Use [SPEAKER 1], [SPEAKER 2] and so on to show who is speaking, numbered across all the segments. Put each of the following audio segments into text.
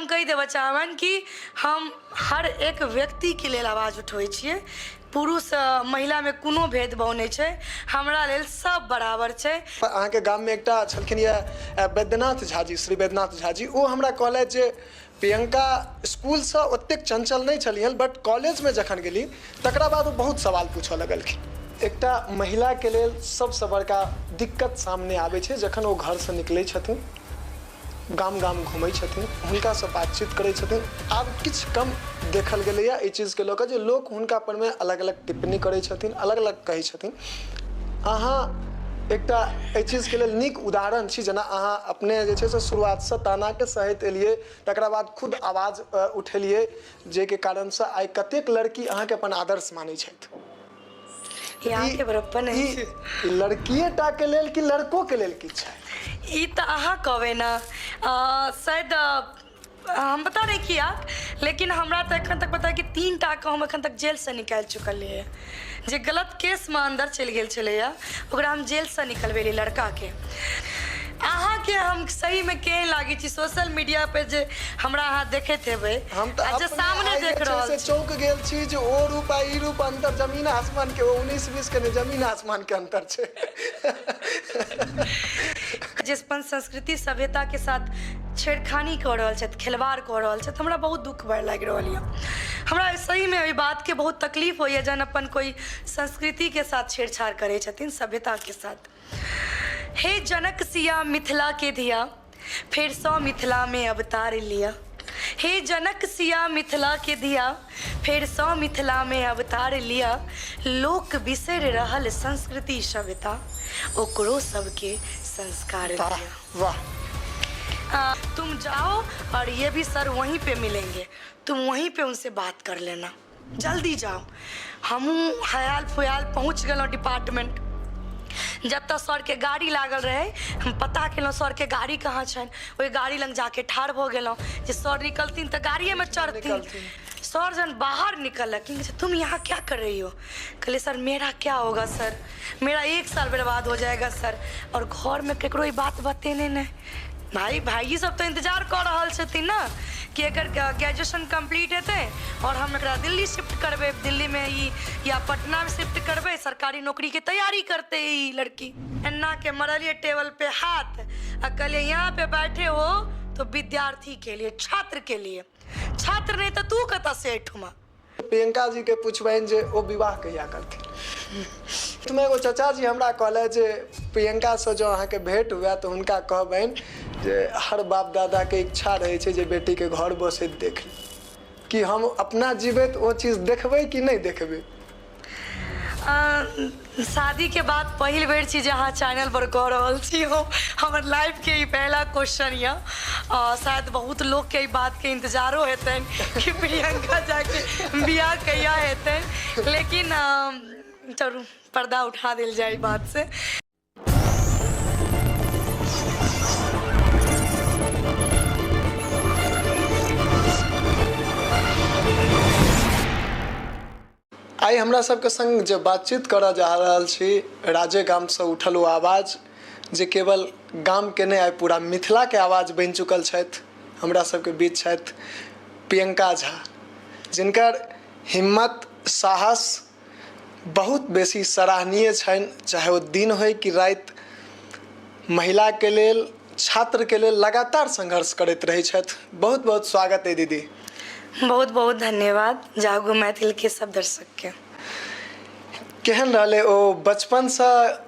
[SPEAKER 1] कहि देबऽ चाहबनि कि हम हर एक व्यक्तिके लेल आवाज उठबै छियै। पुरुष महिलामे कोनो भेदभाव नहि छै, हमरा लेल सब बराबर छै।
[SPEAKER 2] अहाँके गाममे एकटा छलखिन यऽ वैद्यनाथ झा जी, श्री वैद्यनाथ झा जी, ओ हमरा कहलथि जे प्रियंका स्कूलसँ ओतेक चञ्चल नहि छलिहन, बट कॉलेजमे जखन गेली तकरा बाद ओ बहुत सवाल पूछऽ लगलखिन। एकटा महिलाके लेल सबसँ बड़का दिक्कत सामने आबै छै जखन ओ घरसँ निकलै छथिन, गाम गाम घुमै छथिन, हुनकासँ बातचीत करै छथिन। आब किछु कम देखल गेलैए एहि चीजके लऽ कऽ जे लोक हुनका परमे अलग अलग टिप्पणी करै छथिन, अलग अलग कहै छथिन। अहाँ एकटा एहि चीजके लेल नीक उदाहरण छी, जेना अहाँ अपने जे छै से शुरुआतसँ तानाके सहैत एलियै, तकरा बाद खुद आवाज उठेलियै, जाहिके कारणसँ आइ कतेक लड़की अहाँके अपन आदर्श मानै छथि।
[SPEAKER 1] ई अहाँके बड़प्पन अछि।
[SPEAKER 2] ई लड़किए टाके लेल कि लड़कोके लेल किछु छै?
[SPEAKER 1] ई तऽ अहाँ कहबै ने। शायद हम पता नहि किया, लेकिन हमरा तऽ एखन तक पता कि 3 टाके हम एखन तक जेलसँ निकालि चुकलियै। जे गलत केसमे अन्दर चलि गेल छलैए, ओकरा हम जेलसँ निकलबेलियै लड़काके। अहाँके हम सहीमे केहन लागै छी सोशल मीडिया पे जे हमरा अहाँ देखैत हेबै
[SPEAKER 2] हम तऽ
[SPEAKER 1] आ जे
[SPEAKER 2] अपने
[SPEAKER 1] सामने
[SPEAKER 2] आइ जे
[SPEAKER 1] देख
[SPEAKER 2] छै
[SPEAKER 1] रहल
[SPEAKER 2] से
[SPEAKER 1] छी?
[SPEAKER 2] चौंक गेल छी जे ओ रूप आ ई रूप, अंतर जमीन आसमान के, 19-20 के नहि, जमीन आसमान के अंतर छै।
[SPEAKER 1] जे अपन संस्कृति सभ्यताके साथ छेड़खानी कऽ रहल छथि, खिलवाड़ कऽ रहल छथि, हमरा बहुत दुःख लागि रहल यऽ। हमरा सहीमे एहि बातके बहुत तकलीफ होइए जहन अपन कोइ संस्कृतिके साथ छेड़छाड़ करै छथिन, सभ्यताके साथ। हे जनक सिया मिथिला के धिया, फेरसँ मिथिलामे अवतार लिअ। हे जनक सिया मिथिला के धिया, फेरसँ मिथिलामे अवतार लिअ। लोक बिसरि रहल संस्कृति सभ्यता, ओकरो सबके संस्कार
[SPEAKER 2] वाह
[SPEAKER 1] दिअ।
[SPEAKER 2] वाह।
[SPEAKER 1] तुम जाओ और ये भी सर वहीं पे मिलेंगे, तुम वहीं पे उनसे बात कर लेना, जल्दी जाओ। हमहूँ हयाल फुयाल पहुँच गेलहुँ डिपार्टमेंट, जतऽ सरके गाड़ी लागल रहै। हम पता केलहुँ, सरके गाड़ी कहाँ छनि। ओहि गाड़ी लग जाके ठाढ़ भऽ गेलहुँ जे सर निकलथिन तऽ गाड़िएमे चढ़थिन।
[SPEAKER 2] निकलथिन।
[SPEAKER 1] सर जहन बाहर निकललखिन, कहै छै, "तुम यहाँ क्या कर रही हो?" कहलियै, "सर, मेरा क्या होगा सर? मेरा एक साल बर्बाद हो जाएगा सर।" आओर घरमे ककरो ई बात बतेने नहि। भाई, भाईजी सब तऽ इंतजार कऽ रहल छथिन ने कि एकर ग्रेजुएशन कम्प्लीट हेतै आओर हम एकरा दिल्ली शिफ्ट करबै, दिल्लीमे ई या पटनामे शिफ्ट करबै, सरकारी नौकरीके तैयारी करतै ई लड़की। एन्ना के मरलियै टेबल पे हाथ आ कहलियै, "यहाँ पे बैठे हो तो विद्यार्थी के लिए, छात्र के लिए। छात्र नहि तऽ तू कतऽ से एहिठुमा?"
[SPEAKER 2] प्रियंका जी के पुछबनि जे ओ विवाह कहिया करथिन। तुमे एगो चाचा जी हमरा कहलथि जे प्रियंकासँ जँ अहाँके भेंट हुए तऽ हुनका कहबनि जे हर बाप दादाके इच्छा रहै छै जे बेटीके घर बसैत देख ली, कि हम अपना जीबैत ओ चीज देखबै कि नहि देखबै?
[SPEAKER 1] शादीके बाद पहिल बेर छी जे अहाँ चैनल पर कऽ रहल छी। हम हमर लाइफके ई पहला क्वेश्चन यऽ। शायद बहुत लोकके एहि बातके इंतजारो हेतनि कि प्रियंका झाके बियाह कहिया हेतनि, लेकिन चलू, पर्दा उठा देल जाय ई बात से।
[SPEAKER 2] आइ हमरा सबके संग जे बातचीत करऽ जा रहल छी, राजे गामसँ उठल ओ आवाज जे केवल गामके नहि, आइ पूरा मिथिलाके आवाज बनि चुकल छथि, हमरा सबके बीच छथि प्रियंका झा, जिनकर हिम्मत साहस बहुत बेसी सराहनीय छनि। चाहे ओ दिन होइ कि राति, महिलाके लेल, छात्रके लेल लगातार संघर्ष करैत रहै छथि। बहुत बहुत स्वागत अइ दीदी।
[SPEAKER 1] बहुत बहुत धन्यवाद जागू मैथिल के सब दर्शक के।
[SPEAKER 2] केहन रहलै ओ बचपनसँ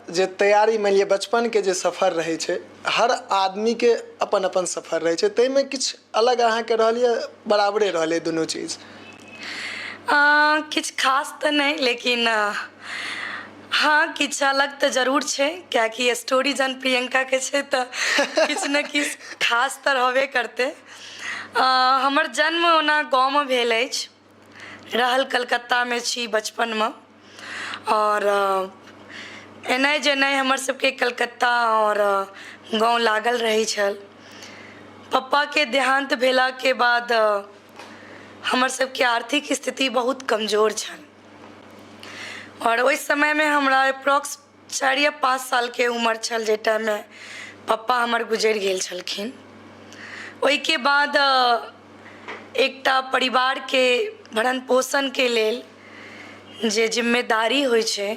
[SPEAKER 2] जे तैयारी, मानि लिअ बचपनके जे सफर रहै छै, हर आदमीके अपन अपन सफर रहै छै, ताहिमे किछु अलग अहाँके रहल या बराबरे रहलै दुनू चीज?
[SPEAKER 1] किछु खास तऽ नहि, लेकिन हँ, किछु अलग तऽ जरूर छै, कियाकि स्टोरी जहन प्रियंकाके छै तऽ किछु ने किछु खास तऽ रहबे करतै। हमर जन्म ओना गाँवमे भेल अछि, रहल कलकत्तामे छी बचपनमे। आओर एनाइ जेनाइ हमर सबके कलकत्ता आओर गाँव लागल रहै छल। पप्पाके देहान्त भेलाके बाद हमर सबके आर्थिक स्थिति बहुत कमजोर छल आओर ओहि समयमे हमरा अप्रोक्स 4 या 5 सालके उमर छल, जाहि टाइममे पप्पा हमर गुजरि गेल छलखिन। ओहिके बाद एकटा परिवारके भरण पोषणके लेल जे जिम्मेदारी होइ छै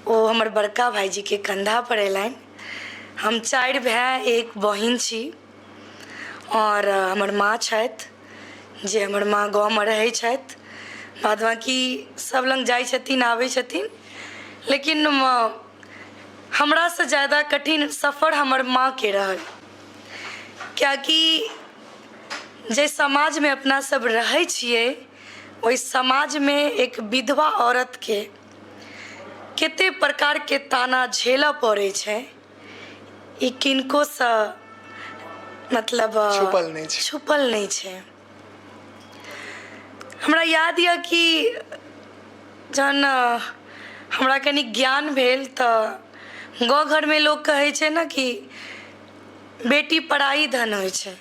[SPEAKER 1] ओ हमर बड़का भाइजीके कन्धापर अयलनि। हम 4 भाय 1 बहिन छी आओर हमर माँ छथि जे हमर माँ गाँवमे रहै छथि। बाद बाँकी सब लग जाइ छथिन आबै छथिन, लेकिन हमरासँ ज्यादा कठिन सफर हमर माँके रहल, किएकि जाहि समाजमे अपना सब रहै छियै ओहि समाजमे एक विधवा औरतके कते प्रकारके ताना झेलऽ पड़ै छै, ई किनकोसँ मतलब
[SPEAKER 2] छुपल नहि छै।
[SPEAKER 1] छुपल नहि छै। हमरा याद यऽ कि जहन हमरा कनि ज्ञान भेल तऽ गाँव घरमे लोक कहै छै ने कि बेटी पराई धन होइ छै,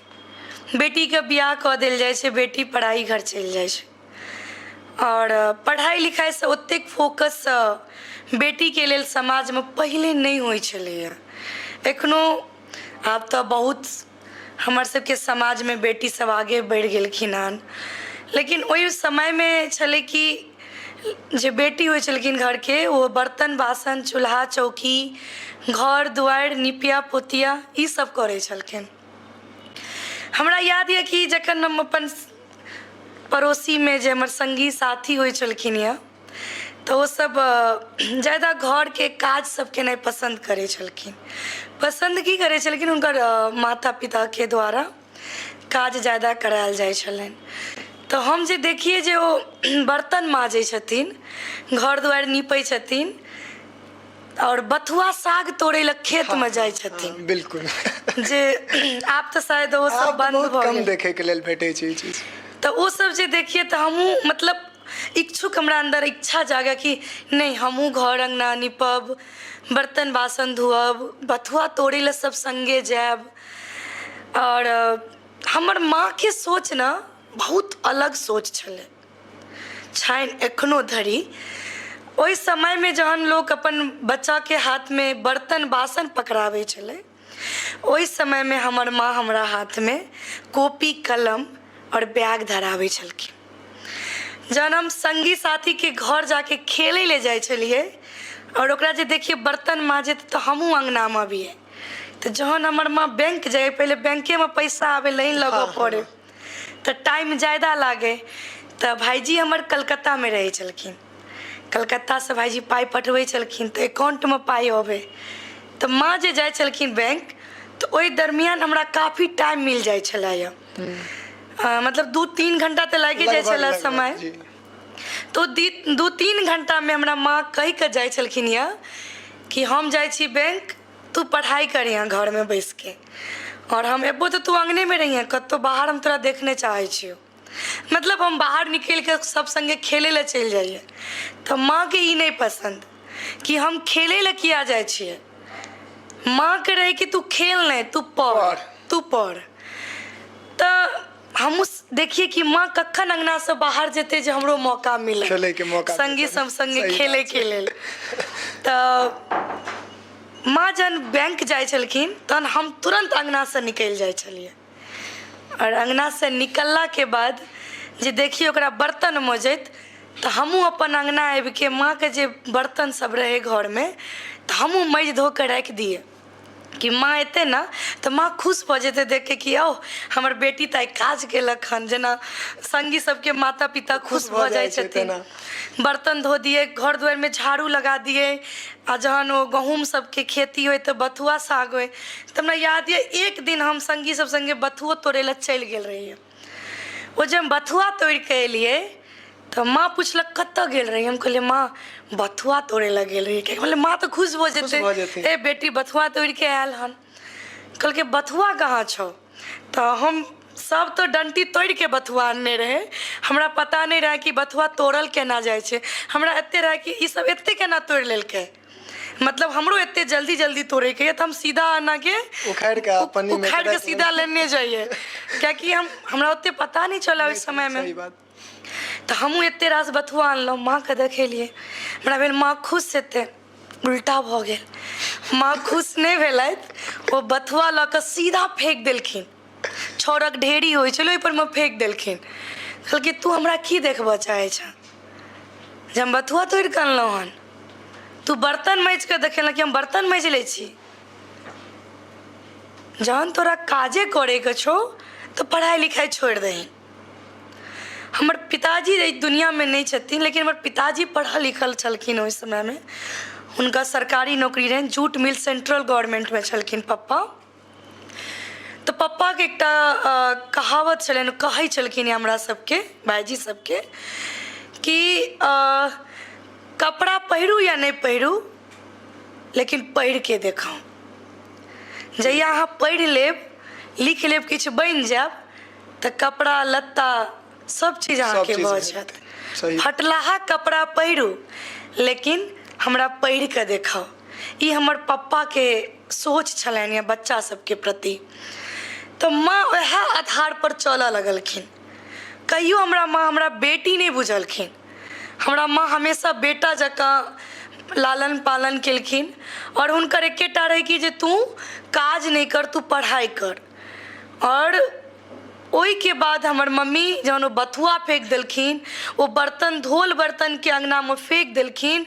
[SPEAKER 1] बेटीके बियाह कऽ देल जाइ छै, बेटी पराई घर चलि जाइ छै। आओर पढ़ाइ लिखाइसँ ओतेक फोकस बेटीके लेल समाजमे पहिले नहि होइ छलैए। एखनो आब तऽ बहुत हमर सबके समाजमे बेटी सब आगे बढ़ि गेलखिन हन, लेकिन ओहि समयमे छलै कि जे बेटी होइ छलखिन घरके ओ बर्तन बासन चूल्हा चौकी घर दुआरि निपिया पोतिया ई सब करै छलखिन। हमरा याद यऽ कि जखन हम अपन पड़ोसीमे जे हमर सङ्गी साथी होइ छलखिन यऽ तऽ ओसभ ज्यादा घरके काज सब केनाइ पसन्द करै छलखिन। पसन्द की करै छलखिन, हुनकर माता पिताके द्वारा काज ज्यादा करायल जाइ छलनि। तऽ हम जे देखियै जे ओ बर्तन माँजै छथिन, घर दुआरि नीपै छथिन आओर बथुआ साग तोड़ै लए खेतमे जाइ छथिन।
[SPEAKER 2] बिल्कुल।
[SPEAKER 1] जे आब तऽ शायद ओ सब
[SPEAKER 2] आब तऽ
[SPEAKER 1] बन्द
[SPEAKER 2] बहुत
[SPEAKER 1] भऽ
[SPEAKER 2] कम
[SPEAKER 1] गेल।
[SPEAKER 2] देखैके लेल भेटै छै ई चीज।
[SPEAKER 1] तऽ ओ सब जे देखियै तऽ हमहूँ मतलब इच्छुक, हमरा अन्दर इच्छा जागय कि नहि हमहूँ घर अङ्गना नीपब, बर्तन बासन धोअब, बथुआ तोड़ै लए सब सङ्गे जायब। आओर हमर माँके सोच ने बहुत अलग सोच छलै, छनि एखनो धरि। ओहि समयमे जहन लोक अपन बच्चाके हाथमे बर्तन बासन पकड़ाबै छलै, ओहि समयमे हमर माँ हमरा हाथमे कॉपी कलम आओर बैग धराबै छलखिन। जहन हम सङ्गी साथीके घर जाके खेलै लए जाइ छलियै आओर ओकरा जे देखियै बर्तन माँजैत तऽ हमहूँ अङ्गनामे अबियै। तऽ जहन हमर माँ बैंक जाइ, पहिले बैंकेमे पैसा आबै लाइन लगऽ पड़ै तऽ टाइम ज्यादा लागै, तऽ भाइजी हमर कलकत्तामे रहै छलखिन। कलकत्तासँ भाइजी पाइ पठबै छलखिन तऽ एकाउंटमे पाइ अबै। तऽ माँ जे जाइ छलखिन बैंक तऽ ओहि दरमियान हमरा काफी टाइम मिल जाइ छलै यऽ, मतलब 2-3 घण्टा तऽ लागि जाइ
[SPEAKER 2] लगभग
[SPEAKER 1] छलै
[SPEAKER 2] लगभग
[SPEAKER 1] समय।
[SPEAKER 2] जी।
[SPEAKER 1] तऽ 2-3 घण्टामे हमरा माँ कहि कऽ जाइ छलखिन यऽ कि हम जाइ छी बैंक, तू पढ़ाइ करिहेँ घरमे बैसिके, आओर हम एबौ तऽ तू अङ्गनेमे रहिहेँ, कतहु बाहर हम तोरा देख नहि चाहै छियौ। मतलब हम बाहर निकलि कऽ सब सङ्गे खेलै लए चलि जाइए तऽ माँके ई नहि पसन्द कि हम खेलै लए किया जाइ छियै। माँके रहै कि तू खेल नहि, तू पढ़,
[SPEAKER 2] पढ़।
[SPEAKER 1] तू पढ़। तऽ हमहूँ देखियै कि माँ कखन अङ्गनासँ बाहर जेतै जे हमरो मौका मिलत
[SPEAKER 2] खेलैके मौका
[SPEAKER 1] सङ्गी
[SPEAKER 2] भेटत।
[SPEAKER 1] सब सङ्गे
[SPEAKER 2] सही बात
[SPEAKER 1] खेलैके
[SPEAKER 2] छै।
[SPEAKER 1] लेल। तऽ माँ जहन बैंक जाइ छलखिन तहन हम तुरन्त अङ्गनासँ निकलि जाइ छलियै आओर अङ्गनासँ निकललाके बाद जे देखियै ओकरा बर्तन मजैत तऽ हमहूँ अपन अङ्गना आबिके माँके जे बर्तन सब रहै घरमे तऽ हमहूँ माँजि धो कऽ राखि दियै कि माँ एतै ने तऽ माँ खुश भऽ जेतै देखिके कि औ हमर बेटी तऽ आइ काज केलक हन। जेना सङ्गी सबके माता पिता खुश भऽ जाइ छथिन। बर्तन धो दियै, घर दुआरिमे झाड़ू लगा दियै। आ जहन ओ गहूँम सबके खेती होइ तऽ बथुआ साग होइ तऽ हमरा याद यऽ एक दिन हम सङ्गी सब सङ्गे बथुओ तोड़ै लए चलि गेल रहियै। ओ जे हम बथुआ तोड़िके एलियै तऽ माँ पुछलक कतऽ गेल रही? हम कहलियै माँ बथुआ तोड़ै लए गेल रहियै। कियाकि माँ तऽ खुश भऽ जेतै,
[SPEAKER 2] भऽ जेतै।
[SPEAKER 1] ए बेटी बथुआ तोड़िके आयल हन। कहलकै बथुआ कहाँ छौ? तऽ हम सब तऽ डण्टी तोड़िके बथुआ अनने रहै, हमरा पता नहि रहै कि बथुआ तोड़ल केना जाइ छै। हमरा एते रहै कि ई सब एते केना तोड़ि लेलकै, मतलब हमरो एते जल्दी जल्दी तोड़ैके यऽ तऽ हम सीधा एनाके
[SPEAKER 2] उखाड़ि कऽ पन्नीमे
[SPEAKER 1] उखाड़ि कऽ
[SPEAKER 2] राखि
[SPEAKER 1] सीधा लेने जाइए, कियाकि हम हमरा ओते पता नहि छलै ओहि समयमे।
[SPEAKER 2] सही बात।
[SPEAKER 1] तऽ हमहूँ एते रास बथुआ अनलहुँ, माँके देखेलियै, हमरा भेल माँ खुश हेतै, उल्टा भऽ गेल। माँ खुश नहि भेलथि, ओ बथुआ लऽ कऽ सीधा फेक देलखिन छाउरक ढेरी होइ छलै ओहिपर मे फेक देलखिन। कहलकै तू हमरा की देखबऽ चाहै छह जे हम बथुआ तोड़ि कऽ अनलहुँ हन। तू बर्तन माजि कऽ देखेलह कि हम बर्तन माजि लै छी। जहन तोरा काजे करैके छौ तऽ पढ़ाइ लिखाइ छोड़ि दही। हमर पिताजी एहि दुनिआँमे नहि छथिन, लेकिन हमर पिताजी पढ़ल लिखल छलखिन। ओहि समयमे हुनका सरकारी नौकरी रहनि, जूट मिल सेंट्रल गवर्नमेंटमे छलखिन पप्पा। तऽ पप्पाके एकटा कहावत छलनि, कहै छलखिन हमरा सबके, भायजी सबके, कि कपड़ा पहिरू या नहि पहिरू, लेकिन पढ़िके देखाउ। जहिया अहाँ पढ़ि लेब, लिख लेब, किछु बनि जायब, तऽ कपड़ा लत्ता सब चीज अहाँके भऽ जायत। फटलाहा कपड़ा पहिरू, लेकिन हमरा पढ़ि कऽ देखाउ। ई हमर पप्पाके सोच छलनि यऽ बच्चा सबके प्रति। तऽ माँ वएह आधारपर चलऽ लगलखिन। कहियो हमरा माँ हमरा बेटी नहि बुझलखिन। हमरा माँ हमेशा बेटा जकाँ लालन पालन केलखिन, आओर हुनकर एकेटा रहै कि जे तू काज नहि कर, तू पढ़ाइ कर। आओर ओहिके बाद हमर मम्मी जहन ओ बथुआ फेक देलखिन, ओ बर्तन, धोल बर्तनके अङ्गनामे फेक देलखिन,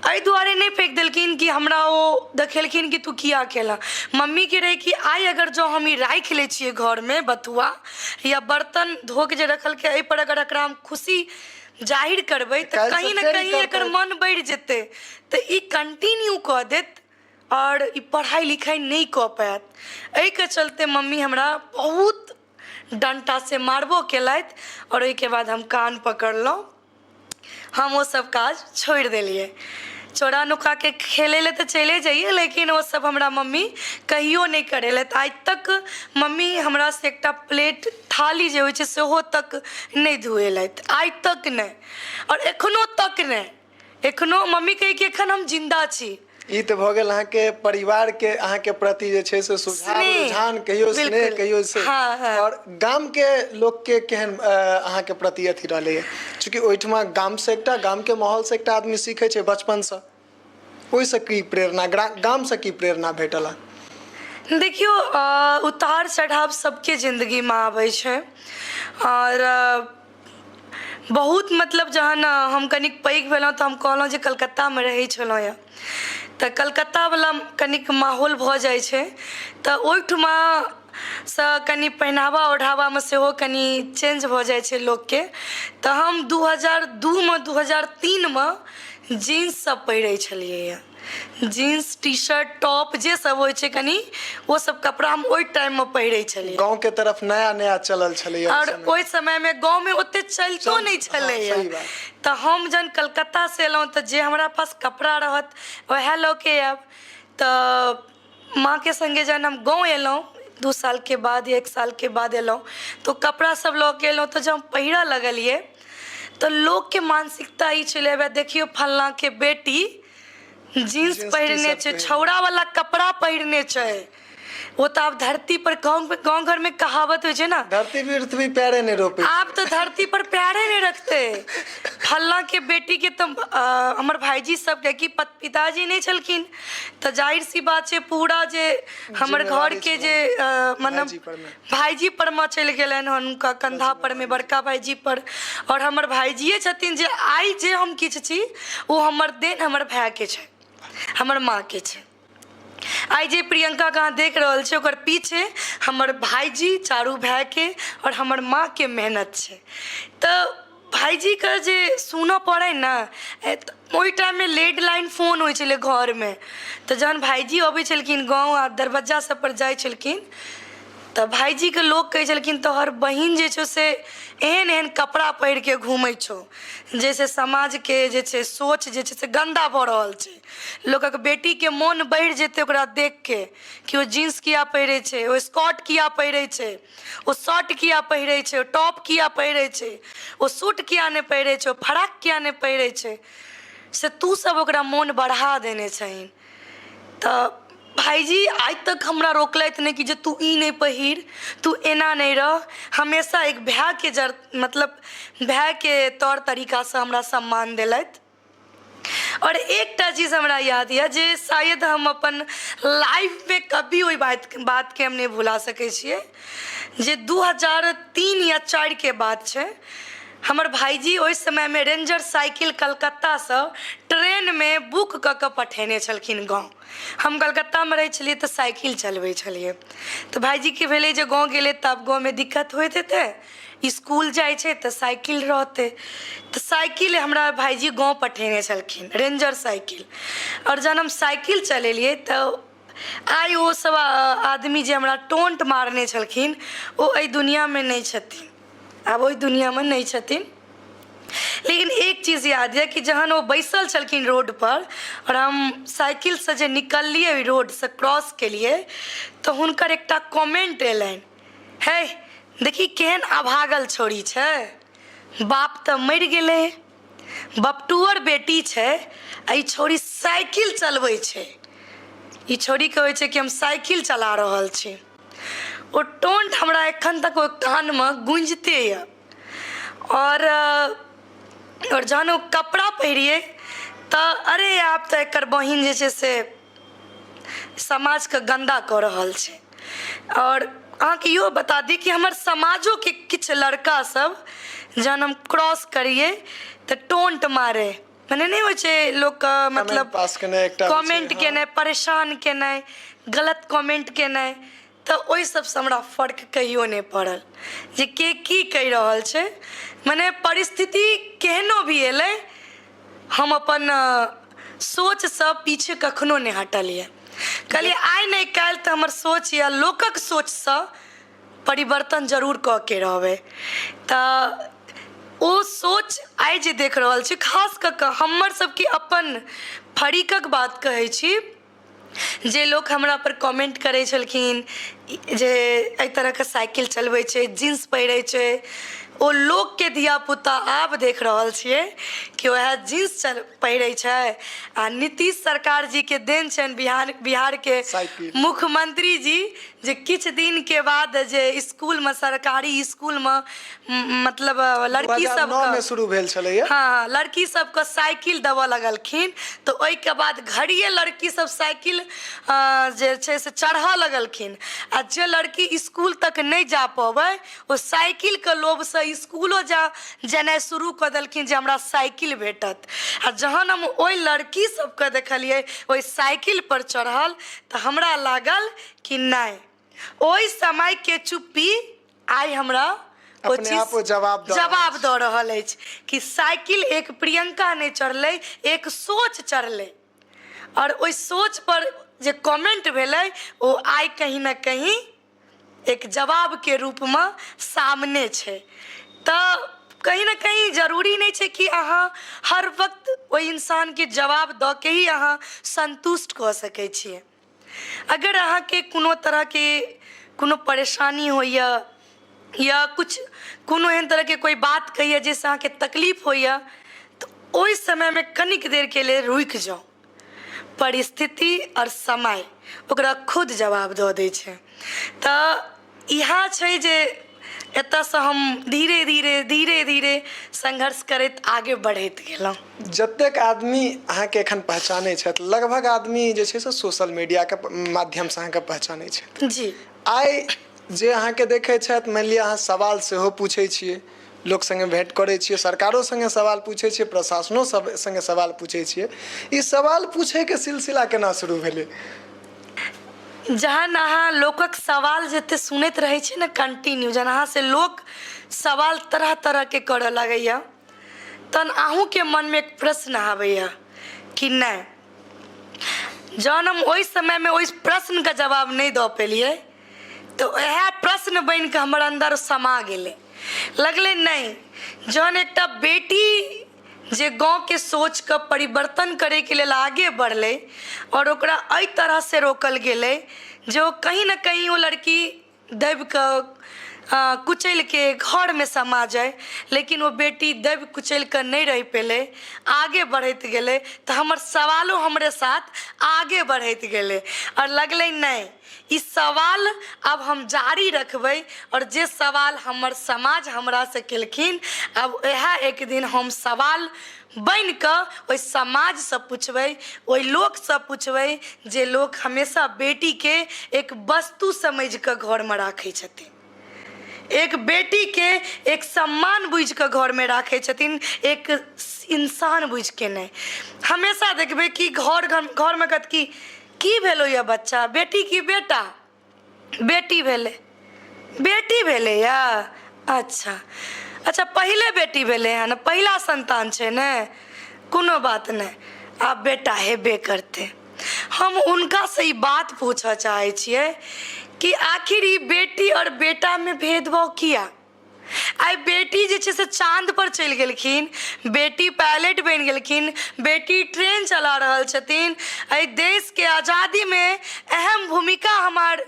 [SPEAKER 1] एहि दुआरे नहि फेक देलखिन कि हमरा ओ देखेलखिन कि तू किया केलह। मम्मीके रहै कि आइ अगर जँ हम ई राखि लै छियै घरमे, बथुआ या बर्तन धोके जे रखलकै, एहिपर अगर एकरा हम खुशी जाहिर करबै तऽ कहीं ने कहीं एकर मन बढ़ि जेतै, तऽ ई कंटिन्यू कऽ देत आओर ई पढ़ाइ लिखाइ नहि कऽ पायत। एहिके चलते मम्मी हमरा बहुत डण्टासँ मारबो केलथि, आओर ओहिके बाद हम कान पकड़लहुँ, हम ओ सब काज छोड़ि देलियै। चोरा नुकाके खेलै लए तऽ चलिए जइयै, लेकिन ओ सब हमरा मम्मी कहियो नहि करेलथि। आइ तक मम्मी हमरासँ एकटा प्लेट थाली जे होइ छै सेहो तक नहि धुएलथि, आइ तक नहि, आओर एखनो तक नहि। एखनो मम्मी कहै कि एखन हम जिन्दा छी।
[SPEAKER 2] ई तऽ भऽ गेल अहाँके परिवार के अहाँके प्रति जे छै से सुझाव, रुझान कहियो, स्नेह कहियो से।
[SPEAKER 1] हँ।
[SPEAKER 2] आओर गाम के लोक के केहन अहाँके प्रति अथी रहलैए? चूँकि ओहिठमा गाम से एकटा गाम के माहौल से एकटा आदमी सीखै छै बचपन से, ओहिसँ की प्रेरणा, गाम से की प्रेरणा भेटल?
[SPEAKER 1] देखियौ, उतार चढ़ाव सबके जिन्दगीमे आबै छै, आओर बहुत मतलब जहन हम कनिक पैघ भेलहुँ तऽ हम कहलहुँ जे कलकत्तामे रहै छलहुँ यऽ, तऽ कलकत्तावला कनिक माहौल भऽ जाइ छै, तऽ ओहिठुमा सँ कनि पहिनावा ओढ़ावामे सेहो कनि चेंज भऽ जाइ छै लोकके। तऽ हम 2002मे, 2003मे जीन्स सब पहिरै छलियै यऽ, जीन्स, टी शर्ट, टॉप जे सब होइ छै, कनि ओ सब कपड़ा हम ओहि टाइममे पहिरै छलियै।
[SPEAKER 2] गाँव के तरफ नया नया चलल छलैया।
[SPEAKER 1] आओर ओहि समयमे गाँवमे ओते चलितो नहि छलैया। तऽ हम जहन कलकत्तासँ एलहुँ तऽ जे हमरा पास कपड़ा रहत वएह लऽ के आयब। तऽ माँके सङ्गे जहन हम गाँव एलहुँ, 2 सालके बाद या 1 सालके बाद एलहुँ, तऽ ओ कपड़ा सब लऽ के एलहुँ, तऽ जब हम पहिरऽ लगलियै तऽ लोकके मानसिकता ई छलै, देखियौ फल्लाँके बेटी जीन्स पहिरने छै, छौड़ा वाला कपड़ा पहिरने छै। ओ तऽ आब धरती पर, गाँव गाँव घर में कहावत होइ छै ने,
[SPEAKER 2] धरती पृथ्वी पैरे नहि रोपे,
[SPEAKER 1] आब तऽ धरती पर पैरे नहि रखते फल्ला के बेटी के। तऽ हमर भाईजी सब के कि पिताजी नहि छलखिन, तऽ जाहिर सी बात छै पूरा जे हमर घर के जे मतलब भाईजी पर मे चलि गेलनि हन, हुनका कंधा पर मे, बड़का भाईजी पर। आओर हमर भाईजिए छथिन जे आइ जे हम किछु छी ओ हमर देन हमर भायके छै, हमर माँके छै। आइ जे प्रियंकाके अहाँ देख रहल छी, ओकर पीछे हमर भाईजी, चारू भायके आओर हमर माँके मेहनत छै। तऽ भाईजीके जे सुनऽ पड़ै ने, ओहि टाइममे लैंडलाइन फोन होइ छलै घरमे, तऽ जहन भाईजी अबै छलखिन गाँव आ दरवज्जा सबपर जाइ छलखिन, तऽ भाईजीके लोक कहै छलखिन, तोहर बहिन जे छौ से एहन एहन कपड़ा पहिरके घूमै छौ, जाहिसँ समाजके जे छै सोच जे छै से गन्दा भऽ रहल छै। लोकक बेटीके मोन बढ़ि जेतै ओकरा देखके कि ओ जीन्स किया पहिरै छै, ओ स्कर्ट किया पहिरै छै, ओ शर्ट किया पहिरै छै, ओ टॉप किया पहिरै छै, ओ सूट किया नहि पहिरै छै, ओ फराक किया नहि पहिरै छै, से तू सब ओकरा मोन बढ़ा देने छहिन। तऽ भाइजी आइ तक हमरा रोकलथि नहि कि जे तू ई नहि पहिर, तू एना नहि रह। हमेशा एक भायके जर मतलब भायके तौर तरीकासँ हमरा सम्मान देलथि। आओर एकटा चीज हमरा याद यऽ जे शायद हम अपन लाइफमे कभी ओहि बातके हम नहि भुला सकै छियै। जे 2003 या 4 के बात छै। हमर भाइजी ओहि समयमे रेंजर साइकिल कलकत्तासँ ट्रेनमे बुक कऽ कऽ पठेने छलखिन गाँव। हम कलकत्तामे रहै छलियै तऽ साइकिल चलबै छलियै, तऽ भाइजीके भेलै जे गाँव गेलै तऽ आब गाँवमे दिक्कत होइत हेतै, इसकुल जाइ छै तऽ साइकिल रहतै। तऽ साइकिल हमरा भाइजी गाँव पठेने छलखिन, रेंजर साइकिल। आओर जहन हम साइकिल चलेलियै तऽ आइ ओ सब आदमी जे हमरा टोन्ट मारने छलखिन ओ एहि दुनिआँमे नहि छथिन, आब ओहि दुनिआँमे नहि छथिन। लेकिन एक चीज याद यऽ कि जहन ओ बैसल छलखिन रोडपर आओर हम साइकिलसँ जे निकललियै, ओहि रोडसँ क्रॉस केलियै, तऽ हुनकर एकटा कमेन्ट एलनि, हे देखी केहन अभागल छौड़ी छै, बाप तऽ मरि गेलै, बपटुअर बेटी छै आ ई छौड़ी साइकिल चलबै छै, ई छौड़ीके होइ छै कि हम साइकिल चला रहल छी। ओ टोन्ट हमरा एखन तक ओहि कानमे गूँजिते यऽ। आओर जहन ओ कपड़ा पहिरियै तऽ अरे आब तऽ एकर बहिन जे छै से समाजके गन्दा कऽ रहल छै। आओर अहाँके इहो बता दी कि हमर समाजोके किछु लड़का सब जहन हम क्रॉस करियै तऽ टोन्ट मारै, मने नहि होइ छै लोकके मतलब
[SPEAKER 2] पास केनाइ एकटा
[SPEAKER 1] कमेंट केनाइ, परेशान केनाइ, गलत कमेंट केनाइ, तऽ ओहि सबसँ हमरा फर्क कहियो नहि पड़ल जे के की कहि रहल छै। मने परिस्थिति केहनो भी एलै, हम अपन सोचसँ पीछे कखनो नहि हटलियै। कहलियै आइ नहि काल्हि तऽ हमर सोच या लोकक सोचसँ परिवर्तन जरूर कऽ के रहबै। तऽ ओ सोच आइ जे देख रहल छी, खास कऽ कऽ हमर सबके अपन फरीकक बात कहै छी, जे लोक हमरा पर कमेंट करै छलखिन जे एहि तरहके साइकिल चलबै छै, जीन्स पहिरै छै, ओ लोकके धियापुता आब देख रहल छियै कि वएह जीन्स पहिरै छै आ नीतीश सरकार जीके देन छनि बिहारके
[SPEAKER 2] साइकिल।
[SPEAKER 1] मुख्यमंत्री जी, जे किछु दिनके बाद जे इसकुलमे, सरकारी इसकुलमे मतलब लड़की
[SPEAKER 2] 2009 मे
[SPEAKER 1] सबके
[SPEAKER 2] शुरू भेल छलैया।
[SPEAKER 1] हँ, लड़की सबके साइकिल देबऽ लगलखिन, तऽ ओहिके बाद घड़िए लड़की सब साइकिल जे छै से चढ़ऽ लगलखिन आ जे लड़की इसकुल तक नहि जा पबै ओ साइकिलके लोभसँ इसकुलो जा जेनाइ शुरू कऽ देलखिन जे हमरा साइकिल भेटत। आ जहन हम ओहि लड़की सबके देखलियै ओहि साइकिलपर चढ़ल तऽ हमरा लागल कि नहि, ओहि समयके चुप्पी आइ हमरा ओ
[SPEAKER 2] अपने आप ओ
[SPEAKER 1] चीज
[SPEAKER 2] जवाब दऽ रहल
[SPEAKER 1] जवाब
[SPEAKER 2] छै।
[SPEAKER 1] दऽ रहल अछि कि साइकिल एक प्रियंका नहि चढ़लै, एक सोच चढ़लै आओर ओहि सोच पर जे कमेंट भेलै ओ आइ कहीं ने कहीं एक जवाबके रूपमे सामने छै। तऽ कहीं ने कहीं जरूरी नहि छै कि अहाँ हर वक्त ओहि इंसानके जवाब दऽ के ही अहाँ सन्तुष्ट कऽ सकै छियै। अगर अहाँके कोनो तरहके कोनो परेशानी होइए या किछु कोनो एहन तरहके कोइ बात कहैए जाहिसँ अहाँके तकलीफ होइए, तऽ ओहि समयमे कनिक देरके लेल रुकि जाउ। परिस्थिति आओर समय ओकरा खुद जवाब दऽ दै छै। तऽ इएह छै जे एतऽसँ हम धीरे धीरे धीरे धीरे संघर्ष करैत आगे बढ़ैत गेलहुँ।
[SPEAKER 2] जतेक आदमी अहाँके एखन पहचानै छथि, लगभग आदमी जे छै से सोशल मीडियाके माध्यमसँ अहाँके पहचानै छथि।
[SPEAKER 1] जी।
[SPEAKER 2] आइ जे अहाँके देखै छथि, मानि लिअ अहाँ सवाल सेहो पूछै छियै, लोक सङ्गे भेँट करै छियै, सरकारो सङ्गे सवाल पूछै छियै, प्रशासनो सब सङ्गे सवाल पूछै छियै, ई सवाल पूछैके सिलसिला केना शुरू भेलै?
[SPEAKER 1] जहन अहाँ लोकक सवाल जते सुनैत रहै छियै ने कंटिन्यू, जहन अहाँसँ लोक सवाल तरह तरहके करऽ लगैए, तहन अहूँके मनमे एक प्रश्न आबैए कि नहि, जहन हम ओहि समयमे ओहि प्रश्नके जवाब नहि दऽ पेलियै तऽ उएह प्रश्न बनि कऽ हमर अन्दर समा गेलै। लगलै नहि, जहन एकटा बेटी जे गाँवके सोचके परिवर्तन करैके लेल आगे बढ़लै आओर ओकरा एहि तरहसँ रोकल गेलै जे ओ कहीं ने कहीं ओ लड़की दबि कऽ कुचलि के घरमे समा जाय, लेकिन ओ बेटी दबि कुचलि कऽ नहि रहि पेलै, आगे बढ़ैत गेलै, तऽ हमर सवालो हमरे साथ आगे बढ़ैत गेलै आओर लगलै नहि, ई सवाल आब हम जारी रखबै आओर जे सवाल हमर समाज हमरासँ केलखिन, आब इएह एक दिन हम सवाल बनि कऽ ओहि समाजसँ पुछबै, ओहि लोकसँ पुछबै जे लोक हमेशा बेटीके एक वस्तु समझि कऽ घरमे राखै छथिन। एक बेटीके एक सम्मान बुझि कऽ घरमे राखै छथिन, एक इंसान बुझि कऽ नहि। हमेशा देखबै कि घर घरमे कहत कि की भेलौ यऽ बच्चा, बेटी की बेटा? बेटी भेलै। बेटी भेलैए? अच्छा अच्छा, पहिले बेटी भेलै हँ ने, पहिला सन्तान छै ने, कोनो बात नहि, आब बेटा हेबे करतै। हम हुनकासँ ई बात पूछऽ चाहै छियै कि आखिर ई बेटी आओर बेटामे भेदभाव किया? आइ बेटी जे छै से चाँदपर चलि गेलखिन, बेटी पायलट बनि गेलखिन, बेटी ट्रेन चला रहल छथिन। एहि देशके आजादीमे अहम भूमिका हमर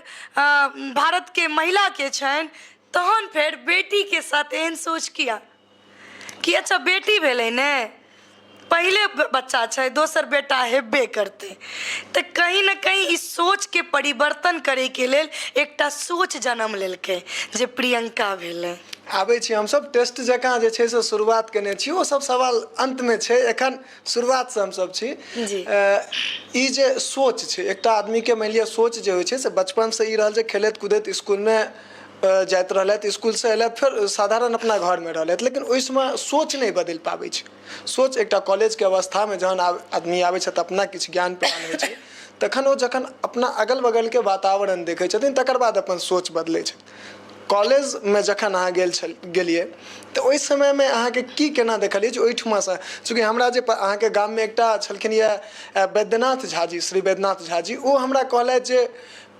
[SPEAKER 1] भारतके महिलाके छनि, तहन फेर बेटीके साथ एहन सोच किया? कि अच्छा बेटी भेलै ने, पहिले बच्चा छै, दोसर बेटा हेबे करतै। तऽ कहीं ने कहीं ई सोचके परिवर्तन करैके लेल एकटा सोच जनम लेलकै जे प्रियंका भेलै।
[SPEAKER 2] आबै छी हमसभ टेस्ट जकाँ जे छै से शुरुआत केने छी, ओ सब सवाल अन्तमे छै, एखन शुरुआतसँ हमसभ छी।
[SPEAKER 1] जी।
[SPEAKER 2] ई जे सोच छै एकटा आदमीके, मानि लिअ सोच जे होइ छै से बचपनसँ ई रहल जे खेलैत कूदैत इसकुलमे जाइत रहलथि, इसकुलसँ अयलथि, फेर साधारण अपना घरमे रहलथि, लेकिन ओहि समय सोच नहि बदलि पाबै छै। सोच एकटा कॉलेजके अवस्थामे जहन आदमी आबै छै तऽ अपना किछु ज्ञान प्राप्त होइ छै, तखन ओ जखन अपना अगल बगलके वातावरण देखै छथिन तकर बाद अपन सोच बदलै छै। कॉलेजमे जखन अहाँ गेल छल गेलियै तऽ ओहि समयमे अहाँके की केना देखलियै जे ओहिठुमासँ, चूँकि हमरा जे अहाँके गाममे एकटा छलखिन यऽ वैद्यनाथ झा जी, श्री वैद्यनाथ झा जी, ओ हमरा कहलथि जे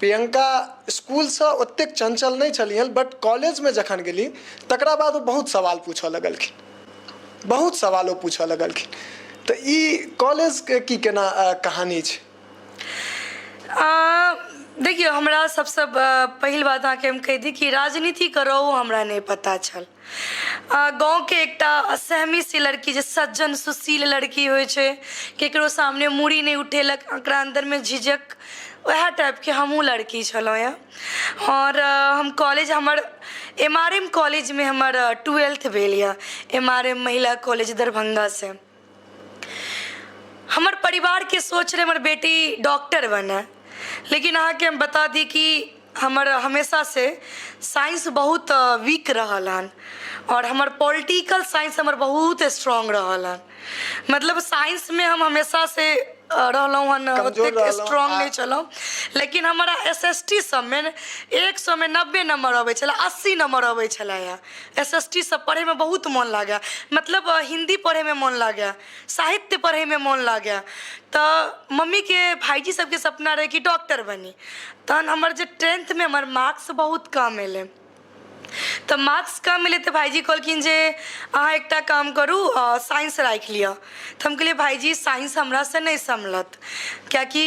[SPEAKER 2] प्रियंका इसकुलसँ ओतेक चञ्चल नहि छलिहन, बट कॉलेजमे जखन गेली तकरा बाद ओ बहुत सवाल पूछऽ लगलखिन, बहुत सवाल ओ पूछऽ लगलखिन। तऽ ई कॉलेजके की केना कहानी छै?
[SPEAKER 1] देखियौ, हमरा सबसँ पहिल बात अहाँके हम कहि दी कि राजनीति करौ हमरा नहि पता छल। गाँवके एकटा सहमी सी लड़की, जे सज्जन सुशील लड़की होइ छै, ककरो सामने मूड़ी नहि उठेलक, ओकरा अन्दरमे झिझक, वएह टाइपके हमहूँ लड़की छलहुँ यऽ। आओर हम कॉलेज, हमर एम आर एम कॉलेजमे हमर ट्वेल्थ भेल यऽ, एम आर एम महिला कॉलेज दरभङ्गासँ। हमर परिवारके सोच रहै हमर बेटी डॉक्टर बनय, लेकिन अहाँके हम बता दी कि हमर हमेशासँ साइंस बहुत वीक रहल हन आओर हमर पॉलिटिकल साइंस हमर बहुत स्ट्रॉन्ग रहल हन। मतलब साइंसमे हम हमेशासँ रहलहुँ हन,
[SPEAKER 2] कमजोर
[SPEAKER 1] ओतेक
[SPEAKER 2] रहलहुँ
[SPEAKER 1] स्ट्रॉन्ग
[SPEAKER 2] आ
[SPEAKER 1] नहि छलहुँ, लेकिन हमरा एस एस टी सबमे 100मे 90 नम्बर अबै छलै, 80 नम्बर अबै छलै। एस एस टी सब पढ़ैमे बहुत मोन लागै, मतलब हिन्दी पढ़ैमे मोन लागै, साहित्य पढ़ैमे मोन लागै। तऽ मम्मीके भायजी सबके सपना रहै कि डॉक्टर बनी। तहन हमर जे टेंथमे हमर मार्क्स बहुत कम एलै, तऽ मार्क्स कम एलै तऽ भायजी कहलखिन जे अहाँ एकटा काम करू, साइंस राखि लिअ। तऽ हम कहलियै भायजी, साइंस हमरासँ नहि सम्हलत, किएकि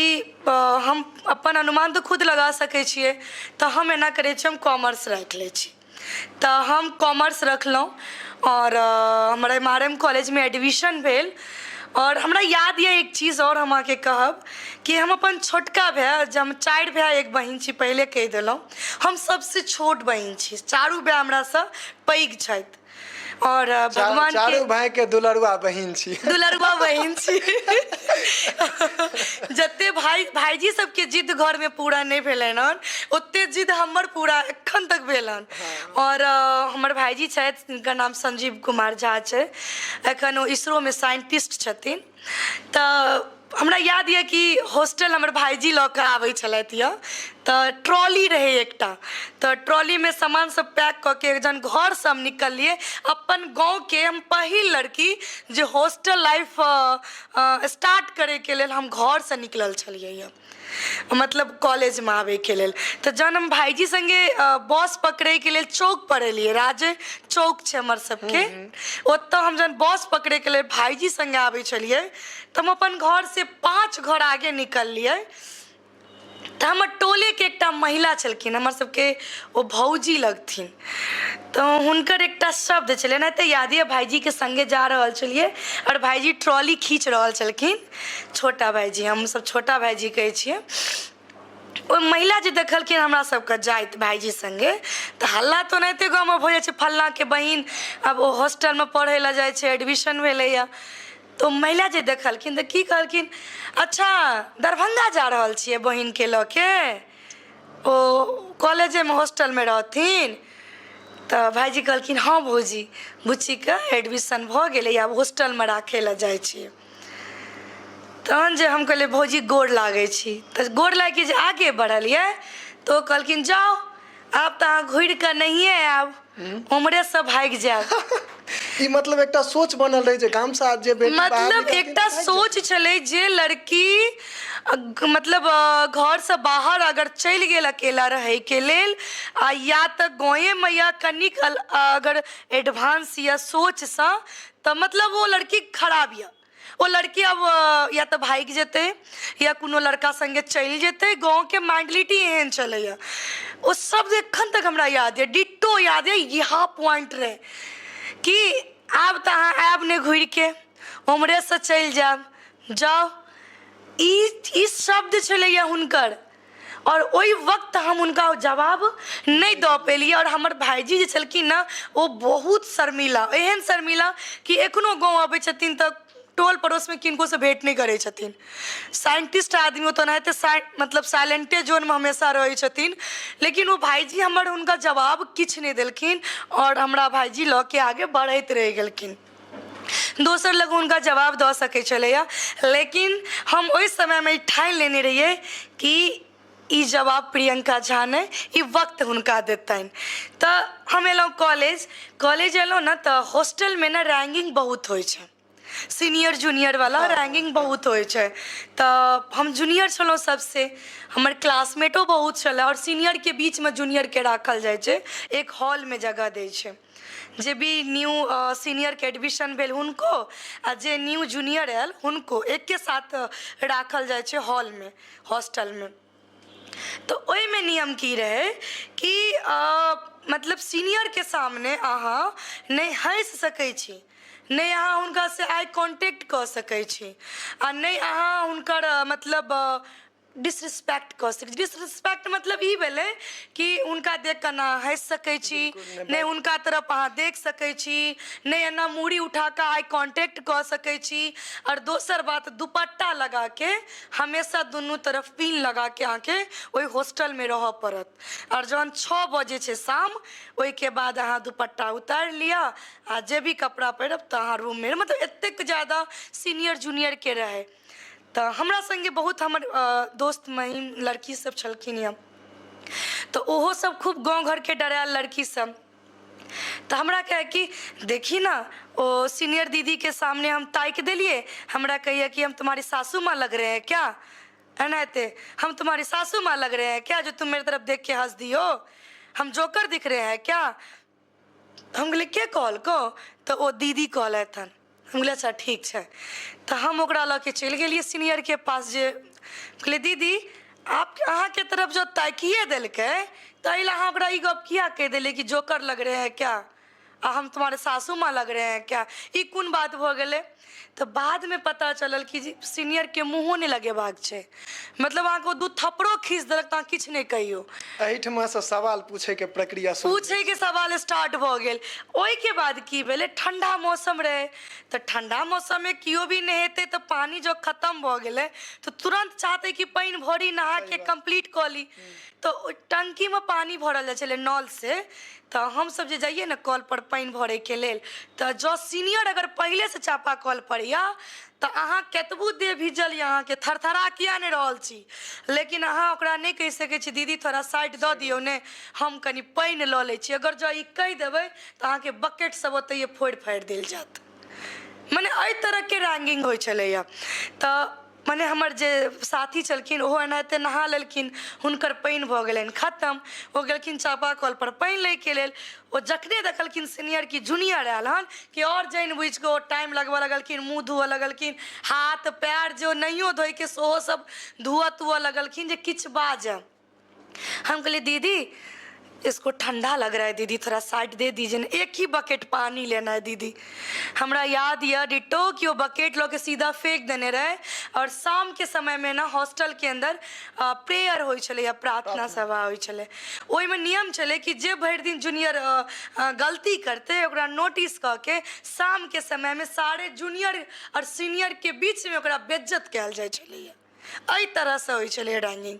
[SPEAKER 1] हम अपन अनुमान तऽ खुद लगा सकै छियै, तऽ हम एना करै छी, हम कॉमर्स राखि लै छी। तऽ हम कॉमर्स रखलहुँ आओर हमर एम आर एम कॉलेजमे एडमिशन भेल। आओर हमरा याद यऽ एक चीज आओर हम अहाँके कहब कि हम अपन छोटका भाय, जे हम चारि भाय एक बहिन छी, पहिले कहि देलहुँ, हम सबसँ छोट बहिन छी, चारू भाय हमरासँ पैघ छथि। आओर भगवान
[SPEAKER 2] चारू भाय के दुलरुआ बहिन छी।
[SPEAKER 1] दुलरुआ बहिन छी। जते भाई भाईजी सबके जिद घरमे पूरा नहि भेलनि हन, ओते जिद हमर पूरा एखन तक भेल हन। आओर हमर भाईजी छथि, जिनकर नाम संजीव कुमार झा छै, एखन ओ इसरोमे साइंटिस्ट छथिन। तऽ हमरा याद यऽ कि हॉस्टल हमर भाइजी लऽ कऽ आबै छलथि यऽ, तऽ ट्रॉली रहै एकटा, तऽ ट्रॉलीमे सामान सब पैक कऽ के जहन घरसँ हम निकललियै, अपन गाँवके हम पहिल लड़की जे हॉस्टल लाइफ स्टार्ट करैके लेल हम घरसँ निकलल छलियै यऽ, मतलब कॉलेजमे आबैके लेल। तऽ जहन हम भाइजी सङ्गे बस पकड़ैके लेल चौकपर एलियै, राजे चौक छै हमर सबके ओतऽ, हम जहन बस पकड़ैके लेल भाइजी सङ्गे आबै छलियै तऽ हम अपन घरसँ 5 घर आगे निकललियै तऽ हमर टोलेके एकटा महिला छलखिन, हमर सबके ओ भौजी लगथिन, तऽ हुनकर एकटा शब्द छलै, एनाहिते याद यऽ, भाइजीके सङ्गे जा रहल छलियै आओर भाइजी ट्रॉली खींच रहल छलखिन, छोटा भाइजी, हमसब छोटा भाइजी कहै छियै। ओहि महिला जे देखलखिन हमरा सबके जाइत भाइजी सङ्गे तऽ हल्ला तऽ ओनाहिते गाँवमे भऽ जाइ छै, फल्लाँके बहिन आब ओ हॉस्टलमे पढ़ै लए जाइ छै, एडमिशन भेलैए। तऽ ओ महिला जे देखलखिन तऽ की कहलखिन, अच्छा दरभंगा जा रहल छियै बहिनके लऽ के, ओ कॉलेजेमे हॉस्टलमे रहथिन? तऽ भाइजी कहलखिन हँ भौजी बुच्चीके एडमिशन भऽ गेलै आब हॉस्टलमे राखै लए जाइ छियै। तहन जे हम कहलियै भौजी गोर लागै छी, तऽ गोर लागि कऽ जे आगे बढ़लियै तऽ ओ कहलखिन जाउ आब तऽ अहाँ घुरि कऽ नहिए आयब, उम्हरेसँ भागि जायब।
[SPEAKER 2] ई मतलब एकटा सोच बनल रहै जे गामसँ जे बेटी बाहर
[SPEAKER 1] मतलब
[SPEAKER 2] निकलथिन
[SPEAKER 1] एकटा
[SPEAKER 2] तऽ भागि
[SPEAKER 1] सोच
[SPEAKER 2] जेथिन।
[SPEAKER 1] छलै जे लड़की मतलब घरसँ बाहर अगर चलि गेल अकेला रहैके लेल आ या तऽ गाँवेमे या कनिक अगर एडवांस यऽ सोचसँ, तऽ मतलब ओ लड़की खराब यऽ, ओ लड़की आब या तऽ भागि जेतै या कोनो लड़का सङ्गे चलि जेतै। गाँवके मेन्टलिटी एहन छलैए। ओ शब्द एखन तक हमरा याद यऽ, डिट्टो याद यऽ। इएह पॉइंट रहै कि आब तऽ अहाँ आयब नहि घुरिके, उम्हरेसँ चलि जायब, जाउ। ई शब्द छलैए हुनकर आओर ओहि वक्त हम हुनका ओ जवाब नहि दऽ पेलियै। आओर हमर भाइजी जे छलखिन ने, ओ बहुत शर्मिला, एहन शर्मिला कि एखनो गाँव अबै छथिन तऽ टोल पड़ोसमे किनकोसँ भेँट नहि करै छथिन। साइंटिस्ट आदमी ओ तऽ ओनाहिते मतलब साइलेंटे जोनमे हमेशा रहै छथिन, लेकिन ओ भाइजी हमर हुनका जवाब किछु नहि देलखिन आओर हमरा भाइजी लऽ के आगे बढ़ैत रहि गेलखिन। दोसर लग हुनका जवाब दऽ सकै छलैए, लेकिन हम ओहि समयमे ई ठानि लेने रहियै कि ई जवाब प्रियंका झा नहि, ई वक्त हुनका देतनि। तऽ हम एलहुँ कॉलेज। कॉलेज एलहुँ ने तऽ हॉस्टलमे ने रैगिंग बहुत होइ छै, सीनियर जूनियरवला रैगिंग बहुत होइ छै। तऽ हम जूनियर छलहुँ सबसँ, हमर क्लासमेटो बहुत छलै आओर सीनियरके बीचमे जूनियरके राखल जाइ छै, एक हॉलमे जगह दै छै। जे भी न्यू सीनियरके एडमिशन भेल हुनको आ जे न्यू जूनियर आयल हुनको एके साथ राखल जाइ छै हॉलमे, हॉस्टलमे। तऽ ओहिमे नियम की रहै कि मतलब सीनियरके सामने अहाँ नहि हँसि सकै छी, नहि अहाँ हुनकासँ आइ कॉन्टैक्ट कऽ सकै छी आ नहि अहाँ हुनकर मतलब डिसरिस्पेक्ट कऽ सकै छी। डिसरिस्पेक्ट मतलब ई भेलै कि हुनका देख कऽ ने हँसि सकै छी, नहि हुनका तरफ अहाँ देख सकै छी, नहि एना मूड़ी उठा कऽ आइ कॉन्टैक्ट कऽ सकै छी। आओर दोसर बात, दुपट्टा लगाके हमेशा दुनू तरफ पिन लगाके अहाँके ओहि हॉस्टलमे रहऽ पड़त। आओर जहन 6 बजै छै शाम, ओहिके बाद अहाँ दुपट्टा उतारि लिअ आ जे भी कपड़ा पहिरब तऽ अहाँ रूममे। मतलब एतेक ज्यादा सीनियर जूनियरके रहै। तऽ हमरा सङ्गे बहुत हमर दोस्त महिम लड़की सब छलखिन यऽ, तऽ ओहो सब खूब गाँव घरके डरायल लड़की सब। तऽ हमरा कहै कि देखी ने, ओ सीनियर दीदीके सामने हम ताकि देलियै, हमरा कहैए कि हम तुम्हारी सासू माँ लग रहे हैं क्या, एनाहिते हम तुम्हारी सासू माँ लग रहे हैं क्या जो तुम मेरे तरफ देख के हँस दी हो, हम जोकर दिख रहे हैं क्या। हम कहलियै के कहलकौ? तऽ ओ दीदी कहलथि हन। हम कहलियै अच्छा ठीक छै। तऽ हम ओकरा लऽ के चलि गेलियै सीनियरके पास, जे कहलियै दीदी आप अहाँके तरफ जो ताकिए देलकै तऽ एहि लए अहाँ ओकरा ई गप किया कहि देलियै कि जोकर लग रहे हैं क्या आ हम तुम्हारे सासू माँ लग रहे हैं क्या, ई कोन बात भऽ गेलै? तऽ बादमे पता चलल कि जे सीनियरके मुँहो नहि लगेबाक छै, मतलब अहाँके ओ दू थप्पड़ो खींच देलक तऽ अहाँ किछु नहि कहियौ।
[SPEAKER 2] एहिठमासँ सवाल पूछैके प्रक्रिया शुरू।
[SPEAKER 1] पूछैके सवाल स्टार्ट भऽ गेल। ओहिके बाद की भेलै, ठण्डा मौसम रहै, तऽ ठण्डा मौसममे केओ भी नहेतै तऽ पानि जँ खतम भऽ गेलै तऽ तुरन्त चाहतै कि पानि भरी नहाके कम्प्लीट कऽ ली। तऽ ओहि टङ्कीमे पानि भरल जाइ छलै नलसँ। तऽ हमसभ जे जइयै ने कलपर पानि भरैके लेल, तऽ जँ सीनियर अगर पहिलेसँ चापा कलपर यए तऽ अहाँ कतबो देह भीजल यए, अहाँके थरथरा किया नहि रहल छी, लेकिन अहाँ ओकरा नहि कहि सकै छी दीदी थोड़ा साइड दऽ दियौ ने, हम कनि पानि लऽ लै छी। अगर जँ ई कहि देबै तऽ अहाँके बकेट सब ओतहिए फोड़ि फाड़ि देल जायत। मने एहि तरहके रैगिंग होइ छलैए। तऽ मने हमर जे साथी छलखिन ओहो एनाहिते नहा लेलखिन, हुनकर पानि भऽ गेलनि खतम। ओ गेलखिन चापा कलपर पानि लैके लेल। ओ जखने देखलखिन सीनियर कि जूनियर आयल हन कि आओर जानि बुझि कऽ ओ टाइम लगबऽ लगलखिन, मुँह धोअ लगलखिन, हाथ पैर जे ओ नहियो धोइके सेहो सब धोअ तुअ लगलखिन जे किछु बाजऽ। हम कहलिए दीदी इसको ठंडा लग रहा है, दीदी थोड़ा साइड दे दीजिए ना, एक ही बकेट पानी लेना है दीदी। हमरा याद यऽ डिटो कि ओ बकेट लऽ के सीधा फेंक देने रहै। आओर शामके समयमे ने हॉस्टलके अन्दर प्रेयर होइ छलैए, प्रार्थना सभा होइ छलै। ओहिमे नियम छलै कि जे भरि दिन जूनियर गलती करतै ओकरा नोटिस कऽ के शामके समयमे सारे जूनियर आओर सीनियरके बीचमे ओकरा बेज्जत कयल जाइ छलैए। एहि तरहसँ होइ छलै रैगिंग।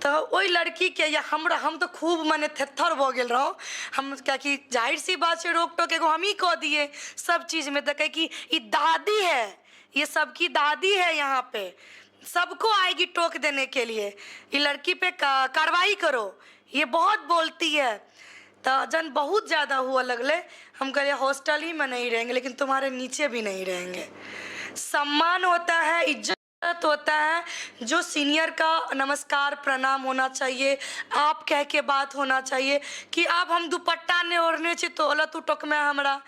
[SPEAKER 1] तऽ ओहि लड़कीके या हमरा, हम तऽ खूब मने थेत्थर भऽ गेल रहौँ हम, किएकि जाहिर सी बात छै, रोक टोक एगो हमहीँ कऽ दियै सब चीजमे। तऽ कहै कि ई दादी है, ये सबकी दादी है, यहाँ पे सबको आएगी टोक देने के लिए, ये लड़की पे कार्रवाई करो, ये बहुत बोलती है। तऽ जहन बहुत ज़्यादा हुअ लगलै, हम कहलियै हॉस्टल ही में नहीं रहेंगे, लेकिन तुम्हारे नीचे भी नहीं रहेंगे। सम्मान होता है, इज्जत होता है, जो सीनियर का नमस्कार प्रणाम होना चाहिए, आप कह के बात होना चाहिए कि आब हम दुपट्टा नहि ओढ़ने छी तो ओला तू टोकमे हमरा,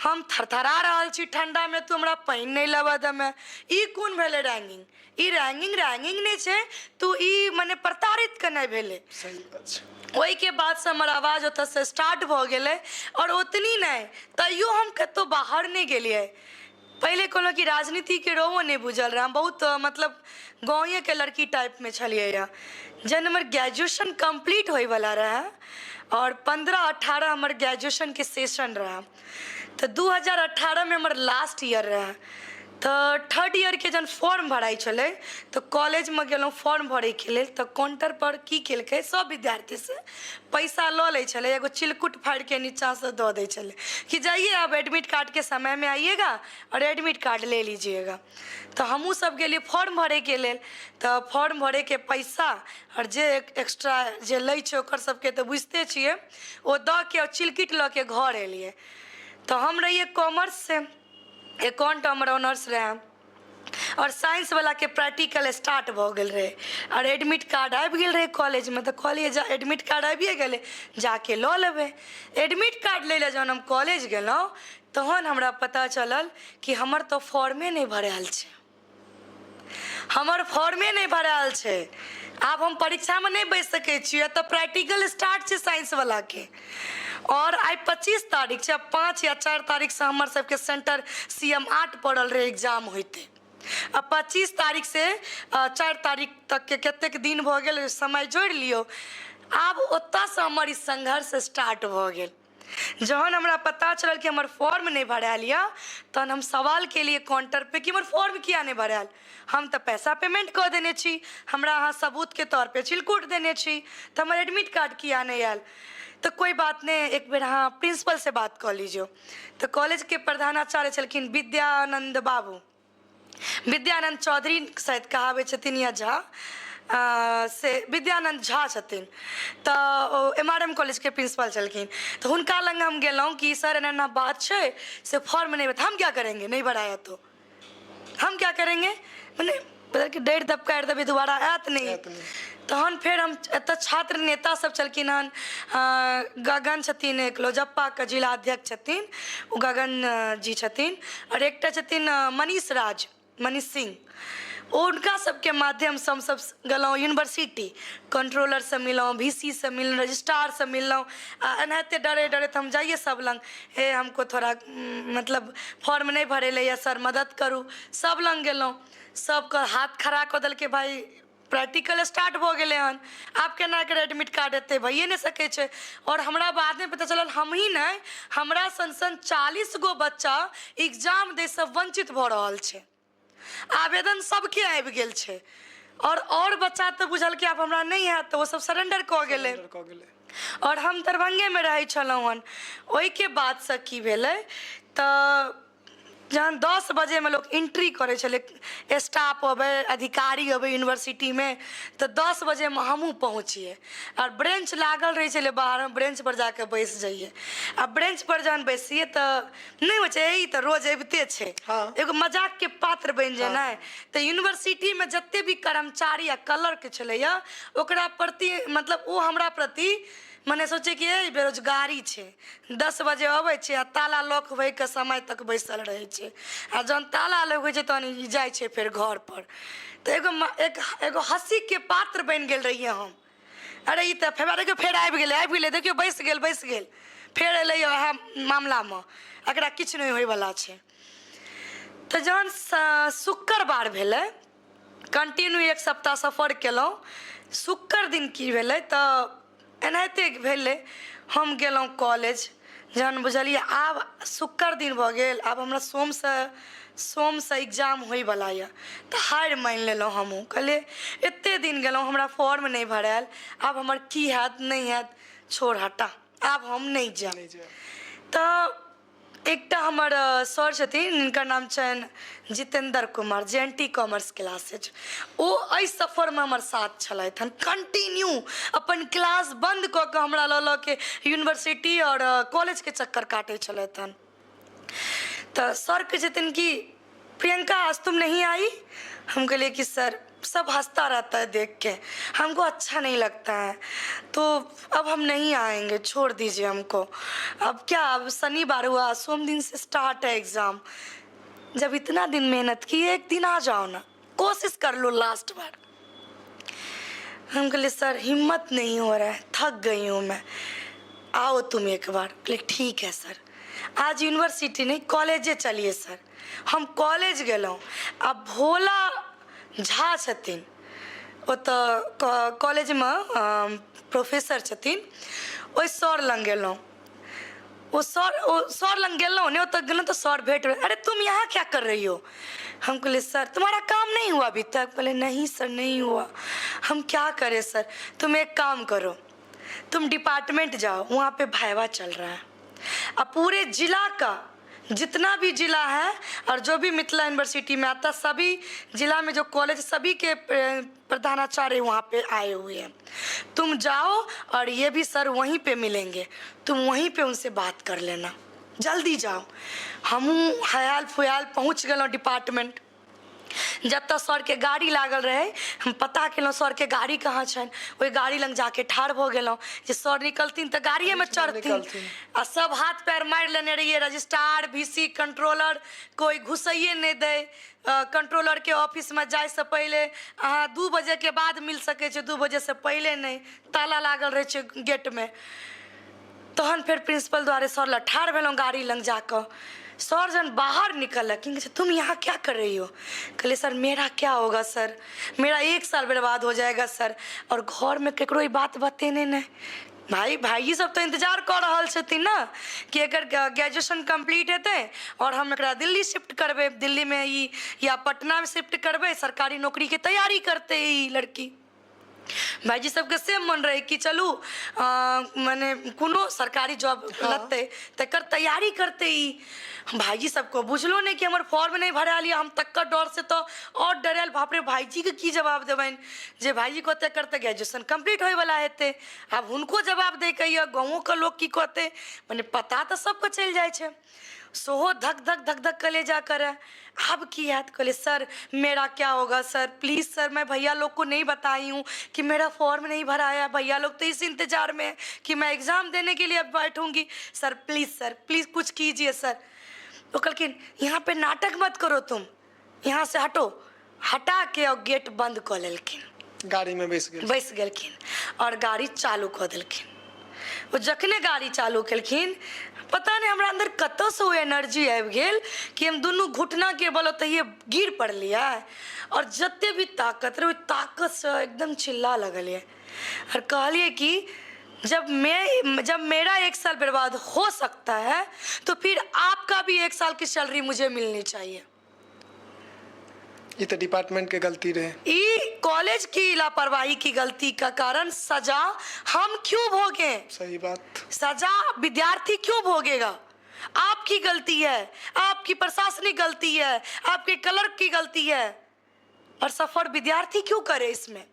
[SPEAKER 1] हम थरथरा रहल छी ठण्डामे, तू हमरा पानि नहि लेबऽ देमे। ई कोन भेलै रैगिंग? ई रैगिंग रैगिंग नहि छै, तू ई मने प्रताड़ित केनाइ भेलै।
[SPEAKER 2] सही बात छै।
[SPEAKER 1] ओहिके बादसँ हमर आवाज ओतऽसँ स्टार्ट भऽ गेलै। आओर ओतनी नहि, तैयो हम कतहु बाहर नहि गेलियै। पहिले कहलहुँ कि राजनीतिके रहो नहि बुझल रहै, हम बहुत मतलब गाँवेके लड़की टाइपमे छलियै रऽ। जहन हमर ग्रेजुएशन कम्प्लीट होइवला रहै आओर 15-18 हमर ग्रेजुएशनके सेशन रहै, तऽ 2018मे हमर लास्ट ईयर रहै। तऽ थर्ड ईयरके जहन फॉर्म भराइ छलै तऽ कॉलेजमे गेलहुँ फॉर्म भरैके लेल। तऽ काउण्टरपर की केलकै, सभ विद्यार्थीसँ पैसा लऽ लै छलै, एगो चिलकुट फाड़िके नीचाँसँ दऽ दै छलै कि जाइए आप एडमिट कार्डके समयमे आइएगा और एडमिट कार्ड ले लीजिएगा। तऽ हमहूँ सब गेलियै फॉर्म भरैके लेल। तऽ फॉर्म भरैके पैसा आओर जे एक्स्ट्रा जे लै छै ओकर सबके तऽ बुझिते छियै, ओ दऽ के आओर चिलकिट लऽ के घर एलियै। तऽ हम रहियै कॉमर्ससँ, एकाउंट हमर ऑनर्स रहए, आओर साइंसवलाके प्रैक्टिकल स्टार्ट भऽ गेल रहै आओर एडमिट कार्ड आबि गेल रहै कॉलेजमे। तऽ कहलियै जा एडमिट कार्ड आबिए गेलै, जाके लऽ लेबै। एडमिट कार्ड लै लए जहन हम कॉलेज गेलहुँ तहन हमरा पता चलल कि हमर तऽ फॉर्मे नहि भरायल छै, हमर फॉर्मे नहि भरायल छै। आब हम परीक्षामे नहि बैस सकै छी, एतऽ प्रैक्टिकल स्टार्ट छै साइंसवलाके आओर आइ 25 तारीख छै, 5 या 4 तारीखसँ हमर सबके सेंटर सी एम 8 पड़ल रहै एग्जाम होइते। आ 25 तारीखसँ 4 तारीख तकके कतेक दिन भऽ गेल, समय जोड़ि लियौ। आब ओतऽसँ हमर ई संघर्ष स्टार्ट भऽ गेल। जहन हमरा पता चलल कि हमर फॉर्म नहि भरायल यऽ, तहन हम सवाल केलियै काउण्टर पे कि हमर फॉर्म किया नहि भरायल? हम तऽ पैसा पेमेंट कऽ देने छी, हमरा अहाँ सबूतके तौर पे चिलकुट देने छी, तऽ हमर एडमिट कार्ड किया नहि आयल? तऽ कोइ बात नहि, एक बेर अहाँ प्रिंसिपलसँ बात कऽ लीजियौ। तऽ कॉलेजके प्रधानाचार्य छलखिन विद्यानन्द बाबू, विद्यानन्द चौधरी शायद कहाबै छथिन या झा, से विद्यानन्द झा छथिन। तऽ ओ एम आर एम कॉलेजके प्रिंसिपल छलखिन। तऽ हुनका लग हम गेलहुँ कि सर, एना एना बात छै, से फॉर्म नहि, हम क्या करेंगे, नहीं भराया तो हम क्या करेंगे? मने कि डरि दबकारि देबै, दोबारा आयत नहि।
[SPEAKER 2] आयत नहि।
[SPEAKER 1] तहन फेर हम एतऽ छात्र नेता सब छलखिन हन, गगन छथिन, एक लोजप्पाके जिला अध्यक्ष छथिन, ओ गगन जी छथिन, आओर एकटा छथिन मनीष राज, मनीष सिंह। ओ हुनका सबके माध्यमसँ हमसब गेलहुँ यूनिवर्सिटी, कंट्रोलरसँ मिललहुँ, वी सी सँ मिललहुँ, रजिस्ट्रारसँ मिललहुँ। आ एनाहिते डरे डरैत हम जाइए सब लग, हे हमको थोड़ा मतलब फॉर्म नहि भरेलैए सर, मदद करू। सब लग गेलहुँ, सबके हाथ खड़ा कऽ देलकै, भाय प्रैक्टिकल स्टार्ट भऽ गेलै हन, आब केना एकर एडमिट कार्ड एतै? भइए नहि सकै छै। आओर हमरा बादमे पता चलल, हमही नहि, हमरा सन सन 40 गो बच्चा एग्जाम दैसँ वञ्चित भऽ रहल छै। आवेदन सबके आबि गेल छै आओर बच्चा तऽ बुझलकै आब हमरा नहि हैत, तऽ ओसब सरेंडर कऽ गेलै।
[SPEAKER 2] सरेंडर कऽ गेलै।
[SPEAKER 1] आओर हम दरभंगेमे रहै छलहुँ हन। ओहिके बादसँ की भेलै, तऽ जहन 10 बजेमे लोक एंट्री करै छलै, स्टाफ अबै, अधिकारी अबै यूनिवर्सिटीमे, तऽ 10 बजेमे हमहूँ पहुँचियै आओर ब्रेंच लागल रहै छलै बाहरमे, ब्रेंचपर जा कऽ बैस जइयै। आ ब्रेंचपर जहन बैसियै तऽ नहि होइ छै, ई तऽ रोज अबिते छै, एगो मजाकके पात्र बनि जेनाइ। तऽ यूनिवर्सिटीमे जते भी कर्मचारी आ क्लर्क छलैए, ओकरा प्रति मतलब ओ हमरा प्रति मने सोचै कि ए बेरोजगारी छै, 10 बजे अबै छै आ ताला लॉक होइके समय तक बैसल रहै छै, आ जहन ताला लॉक होइ छै तहन ई जाइ छै फेर घरपर। तऽ एगो एक एगो हँसीके पात्र बनि गेल रहियै हम। अरे ई तऽ फेर देखियौ, फेर आबि गेलै, आबि गेलै, देखियौ बैस गेल, बैस गेल, फेर एलैए उएह मामलामे, एकरा किछु नहि होइवला छै। तऽ जहन शुक्रवार भेलै, कंटिन्यू एक सप्ताह सफर केलहुँ, शुक्र दिन की भेलै, तऽ एनाहिते भेलै, हम गेलहुँ कॉलेज। जहन बुझलियै आब शुक्र दिन भऽ गेल, आब हमरा सोमसँ सोमसँ एग्जाम होइवला यऽ, तऽ हारि मानि लेलहुँ हमहूँ। कहलियै एतेक दिन गेलहुँ, हमरा फॉर्म नहि भरायल, आब हमर की हैत नहि हैत, छोड़ हटा, आब हम नहि जायब।
[SPEAKER 2] नहि जायब।
[SPEAKER 1] तऽ एकटा हमर सर छथिन, हिनकर नाम छनि Jitendra Kumar, J N T commerce class अछि। ओ एहि सफरमे हमर साथ छलथि हन कंटिन्यू, अपन क्लास बन्द कऽ कऽ हमरा लऽ लऽ के यूनिवर्सिटी आओर कॉलेजके चक्कर काटै छलथि हन। तऽ सर कहै छथिन कि प्रियंका आज तुम नहीं आई? हम कहलिए कि सर सब हंसता रहता है देख के, हमको अच्छा नहीं लगता है, तो अब हम नहीं आएंगे, छोड़ दीजिए हमको। अब क्या, अब शनिवार हुआ, सोम दिन से स्टार्ट है एग्ज़ाम, जब इतना दिन मेहनत की, एक दिन आ जाओ ना, कोशिश कर लो लास्ट बार। हम कहलिए सर हिम्मत नहीं हो रहा है, थक गई हूँ मैं, आओ तुम एक बार। कहलिए ठीक है सर, आज यूनिवर्सिटी नहीं कॉलेजे चलिए सर। हम कॉलेज गेलहुँ आ भोला झा छथिन ओतऽ कॉलेजमे प्रोफेसर छथिन, ओहि सर लग गेलहुँ। ओ सर लग गेलहुँ ने, ओतऽ गेलहुँ तऽ सर भेट भेल। अरे तुम यहाँ क्या कर रही हो? हम कहलिए सर तुम्हारा काम नहीं हुआ अभी तक? कहले नहीं सर नहीं हुआ। हम क्या करें सर? तुम एक काम करो, तुम डिपार्टमेंट जाओ, वहाँ पे भाईवा चल रहा है। आ पूरे जिला का जितना भी जिला है और जो भी मिथिला यूनिवर्सिटी में आता, सभी जिला में जो कॉलेज, सभी के प्रधानाचार्य वहाँ पे आए हुए हैं, तुम जाओ और ये भी सर वहीं पे मिलेंगे, तुम वहीं पे उनसे बात कर लेना, जल्दी जाओ। हमहूँ हयाल फुयाल पहुँच गेलहुँ डिपार्टमेंट, जतऽ सरके गाड़ी लागल रहै। हम पता केलहुँ सरके गाड़ी कहाँ छनि। ओहि गाड़ी लग जाके ठाढ़ भऽ गेलहुँ जे सर निकलथिन तऽ गाड़िएमे चढ़थिन।
[SPEAKER 2] निकलथिन।
[SPEAKER 1] आ सब हाथ पैर मारि लेने रहियै, रजिस्ट्रार, वी सी, कंट्रोलर, कोइ घुसैए नहि दै। कंट्रोलरके ऑफिसमे जाइसँ पहिले अहाँ 2 बजेके बाद मिल सकै छै, 2 बजेसँ पहिले नहि, ताला लागल रहै छै गेटमे। तहन फेर प्रिंसिपल द्वारे सर लग ठाढ़ भेलहुँ। गाड़ी लग जाकऽ सर जहन बाहर निकललखिन, कहै छै तुम यहाँ क्या कर रही हो? कहलियै सर मेरा क्या होगा सर, मेरा एक साल बर्बाद हो जाएगा सर। आओर घरमे ककरो ई बात बतेने नहि। भाई, भाइजी सब तऽ इन्तजार कऽ रहल छथिन ने कि एकर ग्रेजुएशन कम्प्लीट हेतै आओर हम एकरा दिल्ली शिफ्ट करबै, दिल्लीमे ई या पटनामे शिफ्ट करबै, सरकारी नौकरीके तैयारी करतै ई लड़की। भाइजी सबके से मन रहै कि चलू मने कोनो सरकारी जॉब लगतै तकर तैयारी करतै ई। भाइजी सबके बुझलो नहि कि हमर फॉर्म नहि भरायल यऽ। हम तकर डरसँ तऽ आओर डरायल, बाप रे, भाइजीके की जवाब देबनि जे भाइजी कहतै एकर तऽ ग्रेजुएशन कम्प्लीट होइवला हेतै, आब हुनको जवाब दैके यऽ, गाँवोके लोक की कहतै? मने पता तऽ सबके चलि जाइ छै। सेहो धक धक धक धक कलेजा करए, आब की हैत? कहलियै सर मेरा क्या होगा सर, प्लीज सर, मैं भैया लोग को नहीं बताई हूँ कि मेरा फॉर्म नहीं भराया, भैया लोग तो इस इंतजार में है कि मैं एग्जाम देने के लिए अब बैठूंगी, सर प्लीज, सर प्लीज कुछ कीजिए सर। ओ कहलखिन यहाँ पे नाटक मत करो, तुम यहाँ से हटो। हटा के और गेट बंद कऽ लेलखिन।
[SPEAKER 2] गाड़ीमे बैस गेल।
[SPEAKER 1] बैस गेलखिन आओर गाड़ी चालू कऽ देलखिन। ओ जखने गाड़ी चालू केलखिन, पता नहि हमरा अन्दर कतऽसँ ओ एनर्जी आबि गेल कि हम दुनू घुटनाके बल ओतहिए गिर पड़लियै आओर जते भी ताकत रहै, ओहि ताकतसँ एकदम चिल्ला लगलियै आओर कहलियै कि जब मेरा एक साल बर्बाद हो सकता है तो फिर आपका भी एक साल की सैलरी मुझे मिलनी चाहिए।
[SPEAKER 2] ई तऽ डिपार्टमेंट के गलती रहे।
[SPEAKER 1] ई कॉलेज की लापरवाही की गलती का कारण सजा हम क्यों भोगे?
[SPEAKER 2] सही बात।
[SPEAKER 1] सजा विद्यार्थी क्यों भोगेगा? आपकी गलती है, आपकी प्रशासनिक गलती है, आपके क्लर्क की गलती है और सफर विद्यार्थी क्यों करे इसमें?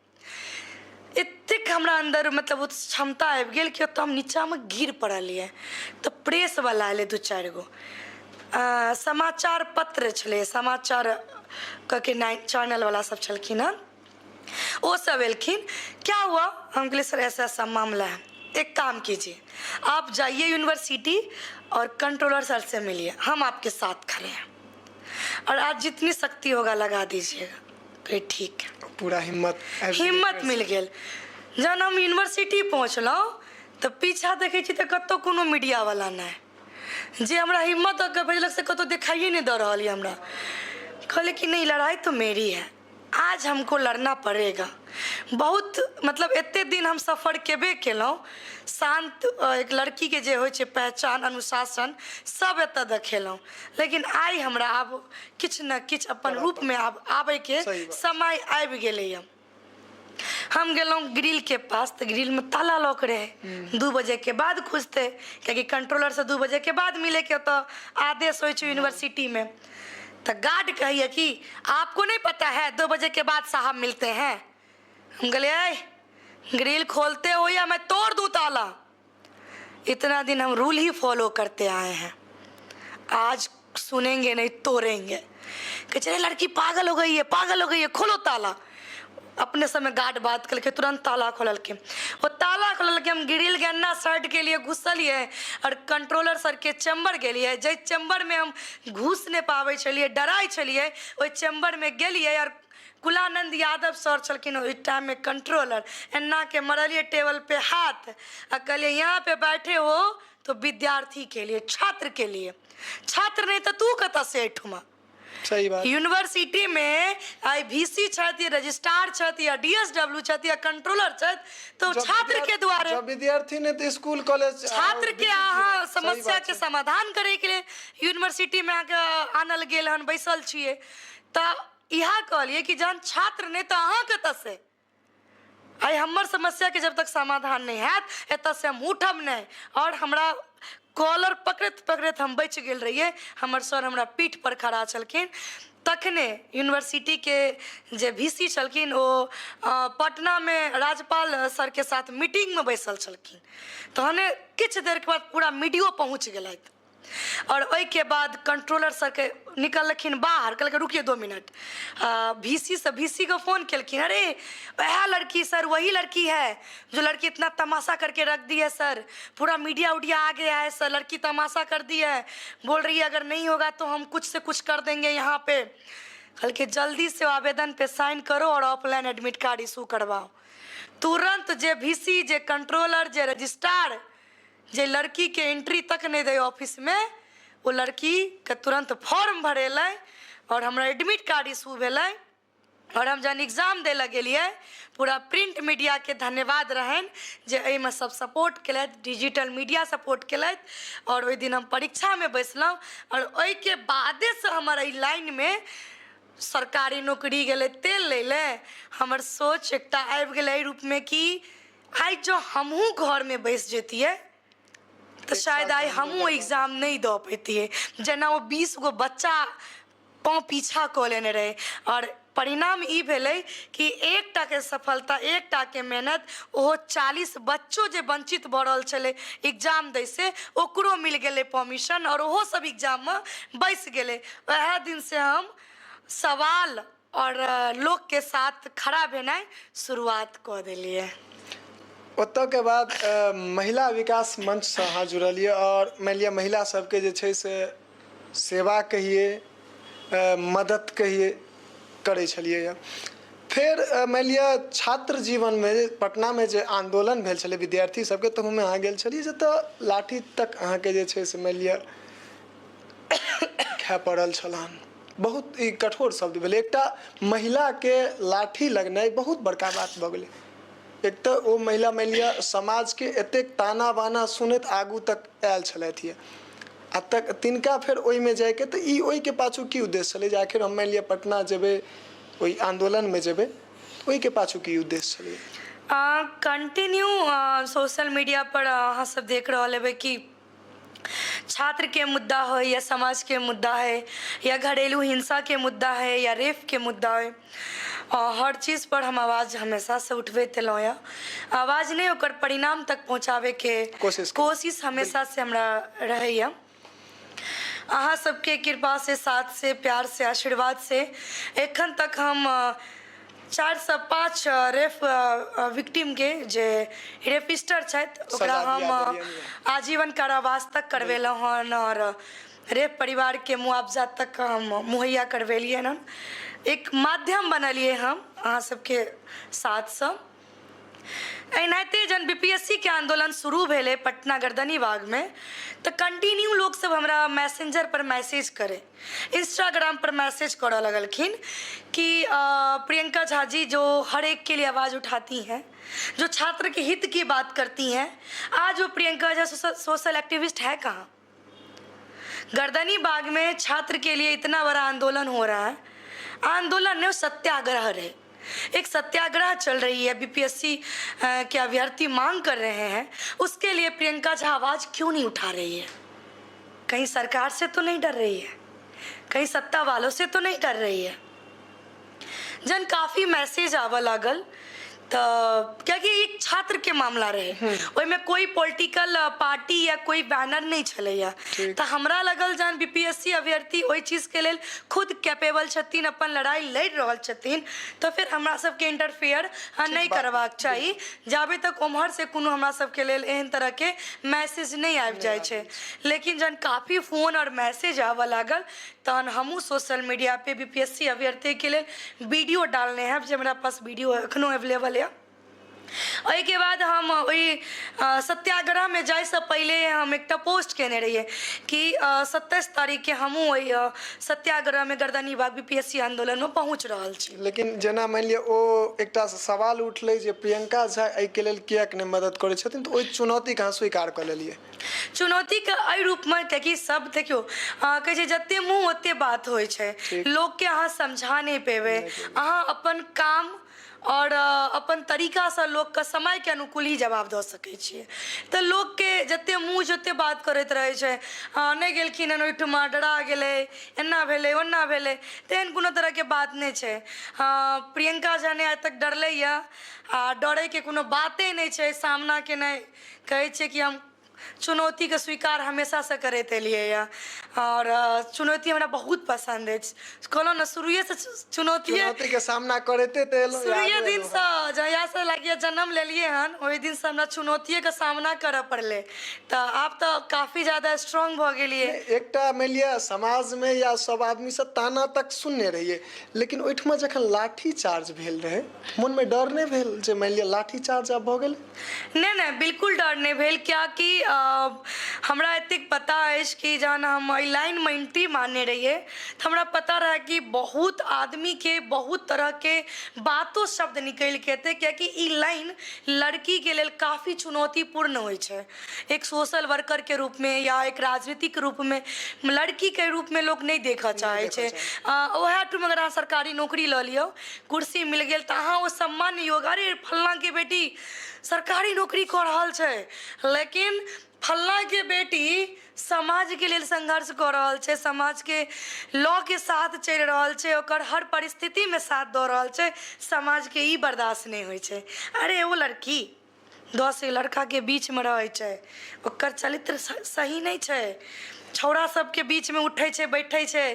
[SPEAKER 1] एतेक हमरा अन्दर मतलब ओ क्षमता आबि गेल कि ओतऽ हम नीचाँमे गिर पड़लियै तऽ प्रेसवला एलै, दू चारि गो समाचार पत्र छलै, समाचार के चैनलवला सब छलखिन हँ, ओ सब एलखिन। क्या हुआ? हम कहलियै सर, ऐसा ऐसा मामला है। एक काम कीजिए, आप जाइए यूनिवर्सिटी और कंट्रोलर सर से मिलिए, हम आपके साथ खड़े हैं और आज जितनी शक्ति होगा लगा दीजिएगा। कहलियै ठीक है।
[SPEAKER 2] पूरा हिम्मत आबि गेल।
[SPEAKER 1] हिम्मत मिल गेल। जहन हम यूनिवर्सिटी पहुँचलहुँ तऽ पीछा देखै छी तऽ कतहु कोनो मीडियावला नहि, जे हमरा हिम्मत दऽ कऽ भेजलक से कतहु देखाइए नहि दऽ रहल यऽ हमरा। कहलियै कि नहीं, लड़ाई तो मेरी है, आज हमको लड़ना पड़ेगा। बहुत बहुत मतलब एते दिन हम सफर केबे केलहुँ। शान्त एक लड़कीके जे होइ छै पहचान, अनुशासन, सब एतऽ देखेलहुँ, लेकिन आइ हमरा आब किछु ने किछु अपन रूपमे आब आबैके समय आबि गेलैए। हम गेलहुँ ग्रिलके पास तऽ ग्रिलमे ताला लॉक रहै, 2 बजेके बाद खुजतै, कियाकि कंट्रोलरसँ 2 बजेके बाद मिलैके ओतऽ आदेश होइ छै यूनिवर्सिटीमे। तऽ गार्ड कहैए कि आपको नहीं पता है 2 बजे के बाद साहब मिलते हैं। हम कहलियै ग्रिल खोलते हो या मैं तोड़ दूँ ताला। इतना दिन हम रूल ही फॉलो करते आए हैं, आज सुनेंगे नहीं तोड़ेंगे। कहै छै लड़की पागल हो गई है, पागल हो गई है, खोलो ताला। अपने समय गार्ड बात केलकै, तुरंत ताला खोललकै। ओ ताला खोललकै, हम ग्रिल गन्ना शर्ट के लिए घुसलियै आओर कंट्रोलर सरके चैम्बर गेलियै। जाहि चैम्बरमे हम घुस नहि पाबै छलियै, डराइ छलियै, ओहि चैम्बरमे गेलियै आओर कुलानंद यादव सर छलखिन ओहि टाइममे कंट्रोलर। एन्ना के मरलियै टेबल पे हाथ आ कहलियै यहाँ पे बैठे हो तो विद्यार्थी के लिए, छात्र के लिए, छात्र नहि तऽ तू कतऽ से एहिठुमा।
[SPEAKER 2] सही बात।
[SPEAKER 1] यूनिवर्सिटी में आई वी सी छथि, रजिस्ट्रार छथि, या डी एस डब्ल्यू छथि, या कंट्रोलर छथि, तो छात्र के द्वारे
[SPEAKER 2] जब विद्यार्थी ने तो स्कूल कॉलेज
[SPEAKER 1] छात्र के अहाँ समस्या के समाधान करे के लिए यूनिवर्सिटी में अहाँके आनल गेल हन, बैसल छियै। तऽ इएह कहलियै कि जहन छात्र नहि तऽ अहाँ कतऽ से? आइ हमर समस्याके जब तक समाधान नहि हैत एतऽसँ हम उठब नहि। आओर हमरा कॉलर पकड़ैत पकड़ैत हम बचि गेल रहियै, हमर सर हमरा पीठपर खड़ा छलखिन। तखने यूनिवर्सिटीके जे वी सी छलखिन ओ पटनामे राज्यपाल सरके साथ मीटिंगमे बैसल छलखिन। तहने किछु देरके बाद पूरा मीडियो पहुँच गेलथि आओर ओहिके बाद कंट्रोलर सरके निकललखिन बाहर, कहलकै रुकिए 2 मिनट। वी सी से वी सी को फोन केलखिन, अरे वह लड़की सर, वही लड़की है जो लड़की इतना तमाशा करके रख दी है सर, पूरा मीडिया उडिया आ गया है सर, लड़की तमाशा कर दी है, बोल रही है अगर नहीं होगा तो हम कुछ से कुछ कर देंगे यहाँ पे। कहलकै जल्दी से आवेदन पे साइन करो और ऑफलाइन एडमिट कार्ड इशू करवाओ। तुरंत जे वी सी, जे कंट्रोलर, जे रजिस्ट्रार, जे लड़कीके एंट्री तक नहि दै ऑफिसमे, ओ लड़कीके तुरन्त फॉर्म भरेलै आओर हमरा एडमिट कार्ड इशू भेलै। आओर हम जहन एग्जाम दै लए गेलियै, पूरा प्रिंट मीडियाके धन्यवाद रहनि जे एहिमे सब सपोर्ट केलथि, डिजिटल मीडिया सपोर्ट केलथि। आओर ओहि दिन हम परीक्षामे बैसलहुँ आओर ओहिके बादेसँ हमर एहि लाइनमे सरकारी नौकरी गेलै तेल लै लए। हमर सोच एकटा आबि गेलै एहि रूपमे कि आइ जँ हमहूँ घरमे बैस जैतियै तऽ शायद आइ हमहूँ एग्जाम नहि दऽ पैतियै, जेना ओ 20 गो बच्चा पाँव पीछा कऽ लेने रहै। आओर परिणाम ई भेलै कि एकटाके सफलता, एकटाके मेहनत, ओहो 40 बच्चो जे वञ्चित भऽ रहल छलै एग्जाम दैसँ, ओकरो मिल गेलै परमिशन आओर ओहो सब एग्जाममे बैस गेलै। वएह दिनसँ हम सवाल आओर लोकके साथ खड़ा भेनाइ शुरुआत कऽ देलियै।
[SPEAKER 2] ओतऽके बाद महिला विकास मंचसँ अहाँ जुड़लियै आओर मानि लिअ महिला सबके जे छै से सेवा कहियै, मदद कहियै, करै छलियै यऽ। फेर मानि लिअ छात्र जीवनमे पटनामे जे आन्दोलन भेल छलै विद्यार्थी सबके, तहूमे अहाँ गेल छलियै, जतऽ लाठी तक अहाँके जे छै से मानि लिअ खाय पड़ल छल हन। बहुत ई कठोर शब्द भेलै, एकटा महिलाके लाठी लगनाइ बहुत बड़का बात भऽ गेलै। एक तऽ ओ महिला मानि लिअ समाजके एतेक ताना बाना सुनैत आगू तक आयल छलथि यऽ, आ तक तिनका फेर ओहिमे जाइके, तऽ ई ओहिके पाछू की उद्देश्य छलै जे आखिर हम मानि लिअ पटना जेबै, ओहि आन्दोलनमे जेबै, ओहिके पाछू की उद्देश्य छलै?
[SPEAKER 1] कंटिन्यू सोशल मीडिया पर अहाँ सब देख रहल हेबै कि छात्रके मुद्दा होइ या समाजके मुद्दा होइ या घरेलू हिंसाके मुद्दा होइ या रेपके मुद्दा होइ, हर चीजपर हम आवाज हमेशासँ उठबैत एलहुँ यऽ। आवाज नहि, ओकर परिणाम तक पहुँचाबैके कोशिश हमेशासँ हमरा रहैए। अहाँ सबके कृपासँ, साथसँ, प्यारसँ, आशीर्वादसँ एखन तक हम 4 सँ 5 रेप विक्टिमके, जे रेपिस्टर छथि, ओकरा हम आजीवन कारावास तक करबेलहुँ हन आओर रेप परिवारके मुआवजा तक हम मुहैया करबेलियनि हन। एक माध्यम बनलियै हम अहाँ सबके साथसँ। एनाहिते जहन BPSC के आन्दोलन शुरू भेलै पटना गर्दनी बागमे, तऽ कंटिन्यू लोकसभ हमरा मैसेंजरपर मैसेज करै, इंस्टाग्रामपर मैसेज करऽ लगलखिन कि प्रियंका झा जी जो हर एक के लिए आवाज़ उठाती हैं, जो छात्र के हित की बात करती हैं, आज वो प्रियंका झा सोशल एक्टिविस्ट है कहाँ? गर्दनी बाग में छात्र के लिए इतना बड़ा आंदोलन हो रहा है, आंदोलन नहीं सत्याग्रह रहे, एक सत्याग्रह चल रही है, बीपीएससी के अभ्यर्थी मांग कर रहे हैं, उसके लिए प्रियंका झा आवाज़ क्यों नहीं उठा रही है? कहीं सरकार से तो नहीं डर रही है, कहीं सत्ता वालों से तो नहीं डर रही है? जहन काफ़ी मैसेज आबऽ लागल तऽ कियाकि एक छात्रके मामला रहै, ओहिमे कोइ पोलिटिकल पार्टी या कोइ बैनर नहि छलैए, तऽ हमरा लागल जहन BPSC अभ्यर्थी ओहि चीजके लेल खुद कैपेबल छथिन, अपन लड़ाइ लड़ि रहल छथिन, तऽ फेर हमरा सबके इंटरफेयर नहि करबाक चाही जाबे तक ओम्हरसँ कोनो हमरा सबके लेल एहन तरहके मैसेज नहि आबि जाइ छै। लेकिन जहन काफी फोन आओर मैसेज आबऽ लागल तहन हमहूँ सोशल मीडिया पे BPSC अभ्यर्थीके लेल वीडियो डालने हैब, जे हमरा पास वीडियो एखनो अवेलेबल यऽ। ओहिके बाद हम ओहि सत्याग्रहमे जाइसँ पहिले हम एकटा पोस्ट कयने रहियै कि 27 तारीखके हमहूँ ओहि सत्याग्रहमे गर्दनी बाग BPSC आन्दोलनमे पहुँच रहल छी।
[SPEAKER 2] लेकिन जेना मानि लिअ ओ एकटा सवाल उठलै जे प्रियंका झा एहिके लेल किएक नहि मदद करै छथिन, तऽ ओहि चुनौतीके अहाँ स्वीकार कऽ लेलियै।
[SPEAKER 1] चुनौतीके एहि रूपमे कियाकि सब देखियौ, कहै छै जते मुँह ओते बात होइ छै, लोकके अहाँ समझा नहि पेबै, अहाँ अपन काम आओर अपन तरीकासँ लोकके समयके अनुकूल ही जवाब दऽ सकै छियै। तऽ लोकके जते मुँह छै ओते बात करैत रहै छै, नहि गेलखिन हन ओहिठुमा, डरा गेलै, एना भेलै ओना भेलै, तेहन कोनो तरहके बात नहि छै। प्रियंका झा नहि आइ तक डरलै यऽ आ डरैके कोनो बाते नहि छै। सामना केनाइ कहै छियै कि हम चुनौतीके स्वीकार हमेशासँ करैत एलियै यऽ आओर चुनौती हमरा बहुत पसन्द अछि। कहलहुँ ने शुरुएसँ चुनौतिये
[SPEAKER 2] चुनौतीके सामना करैते तऽ एलहुँ।
[SPEAKER 1] शुरुए दिनसँ जहियासँ लागैए जन्म लेलियै हन ओहि दिनसँ हमरा चुनौतियेके सामना करऽ पड़लै, तऽ आब तऽ काफी जादा स्ट्रॉंग भऽ गेलियै।
[SPEAKER 2] एकटा मानि लिअ समाजमे या सब आदमीसँ ताना तक सुनने रहियै, लेकिन ओहिठमा जखन लाठी चार्ज भेल रहै मोनमे डर नहि भेल जे मानि लिअ लाठी चार्ज आब भऽ गेलै?
[SPEAKER 1] नहि नहि, बिल्कुल डर नहि भेल, कियाकि हमरा एतेक पता अछि कि जहन हम एहि लाइनमे एंट्री मारने रहियै तऽ हमरा पता रहए कि बहुत आदमीके बहुत तरहके बातो शब्द निकलिके एतै, कियाकि ई लाइन लड़कीके लेल काफी चुनौतीपूर्ण होइ छै। एक सोशल वर्करके रूपमे या एक राजनीतिक रूपमे लड़कीके रूपमे लोक नहि देखऽ चाहै छै। उएह ठाम अगर अहाँ सरकारी नौकरी लऽ लियौ, कुर्सी मिल गेल, तऽ अहाँ ओ सम्मान योग्य, अरे फल्लाँके बेटी सरकारी नौकरी कऽ रहल छै, लेकिन फल्लाँके बेटी समाजके लेल संघर्ष कऽ रहल छै, समाजके लऽ के साथ चलि रहल छै, ओकर हर परिस्थितिमे साथ दऽ रहल छै, समाजके ई बर्दाश्त नहि होइ छै। अरे ओ लड़की 10 लड़काके बीचमे रहै छै, ओकर चरित्र सही नहि छै, छौड़ा सबके बीचमे उठै छै बैठै छै,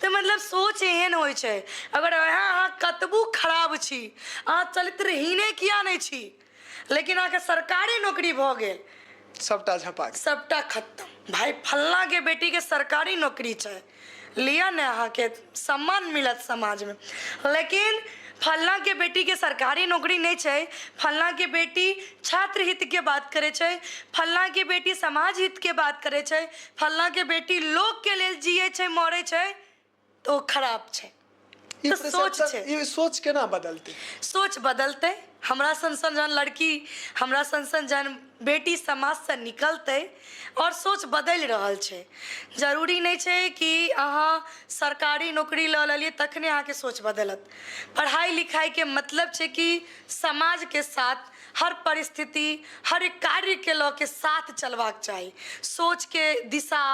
[SPEAKER 1] तऽ मतलब सोच एहन होइ छै। अगर वएह अहाँ कतबो खराब छी, अहाँ चरित्रहीने किया नहि छी, लेकिन अहाँके सरकारी नौकरी भऽ गेल,
[SPEAKER 2] सबटा झपा गेल,
[SPEAKER 1] सबटा खत्म। भाय फल्लाँके बेटीके सरकारी नौकरी छै, लिअ ने अहाँके सम्मान मिलत समाजमे। लेकिन फल्लाँके बेटीके सरकारी नौकरी नहि छै, फल्लाँके बेटी छात्र हितके बात करै छै, फल्लाँके बेटी समाज हितके बात करै छै, फल्लाँके बेटी लोकके लेल जियै छै मरै छै, तऽ ओ खराब छै।
[SPEAKER 2] ई
[SPEAKER 1] तऽ सोच
[SPEAKER 2] perception-
[SPEAKER 1] छै।
[SPEAKER 2] ई सोच केना बदलतै?
[SPEAKER 1] सोच बदलतै हमरा सन सन जहन लड़की, हमरा सन सन जहन बेटी समाजसँ निकलतै, आओर सोच बदलि रहल छै। जरूरी नहि छै कि अहाँ सरकारी नौकरी लऽ लेलियै तखने अहाँके सोच बदलत। पढ़ाइ लिखाइके मतलब छै कि समाजके साथ हर परिस्थिति हर एक कार्यके लऽ के साथ चलबाक चाही। सोचके दिशा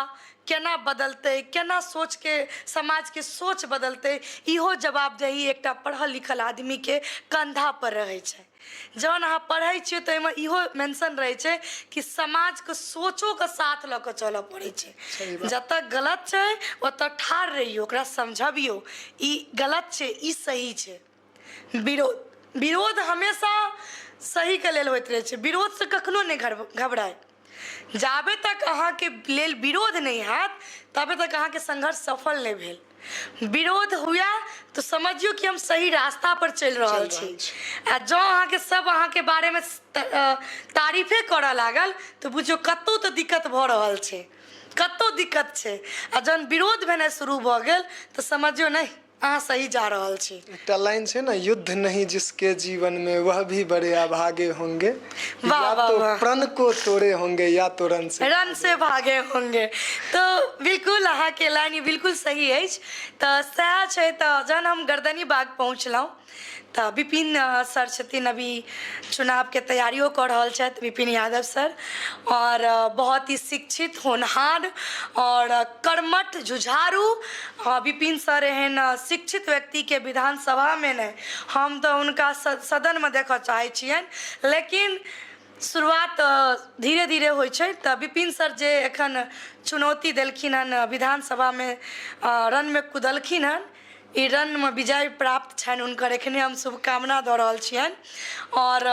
[SPEAKER 1] केना बदलतै, केना सोचके समाजके सोच बदलतै, इहो जवाबदेही एकटा पढ़ल लिखल आदमीके कन्धापर रहै छै। जहन अहाँ पढ़ै छियै तऽ ओहिमे इहो मेंशन रहै छै कि समाजके सोचोके साथ लऽ कऽ चलऽ पड़ै छै। जतऽ गलत छै ओतऽ ठाढ़ रहियौ, ओकरा समझबियौ ई गलत छै ई सही छै। विरोध हमेशा सहीके लेल होइत रहै छै, विरोधसँ कखनो नहि घबराइ। जाबे तक अहाँके लेल विरोध नहि हैत ताबे तक अहाँके संघर्ष सफल नहि भेल। विरोध हुए तऽ समझियौ कि हम सही रास्ता पर चलि रहल छी। आ जँ अहाँके सब अहाँके बारेमे तारीफे करऽ लागल तऽ बुझियौ कतौ तऽ दिक्कत भऽ रहल छै, कतौ दिक्कत छै। आ जहन विरोध भेनाइ शुरू भऽ गेल तऽ समझियौ नहि, अहाँ सही जा रहल छी।
[SPEAKER 2] एकटा लाइन छै ने, युद्ध नहीं जिसके जीवन में वह भी बड़े अभागे होंगे,
[SPEAKER 1] वाह
[SPEAKER 2] या
[SPEAKER 1] वाह
[SPEAKER 2] तो
[SPEAKER 1] वाह,
[SPEAKER 2] प्रण को तोड़े होंगे या तो रण से
[SPEAKER 1] रन से भागे होंगे। तऽ बिल्कुल अहाँके लाइन ई बिल्कुल सही अछि। तऽ सएह छै। तऽ जहन हम गर्दनी बाग पहुँचलहुँ तऽ विपिन सर छथिन, अभी चुनावके तैयारियो कऽ रहल छथि विपिन यादव सर, आओर बहुत ही शिक्षित, होनहार आओर कर्मठ, जुझारू विपिन सर। एहन शिक्षित व्यक्तिके विधानसभामे नहि, हम तऽ हुनका सदनमे देखऽ चाहै छियनि, लेकिन शुरुआत धीरे धीरे होइ छै। तऽ विपिन सर जे एखन चुनौती देलखिन हन, विधानसभामे रणमे कुदलखिन हन, ई रणमे विजय प्राप्त छनि हुनकर, एखने हम शुभकामना दऽ रहल छियनि। आओर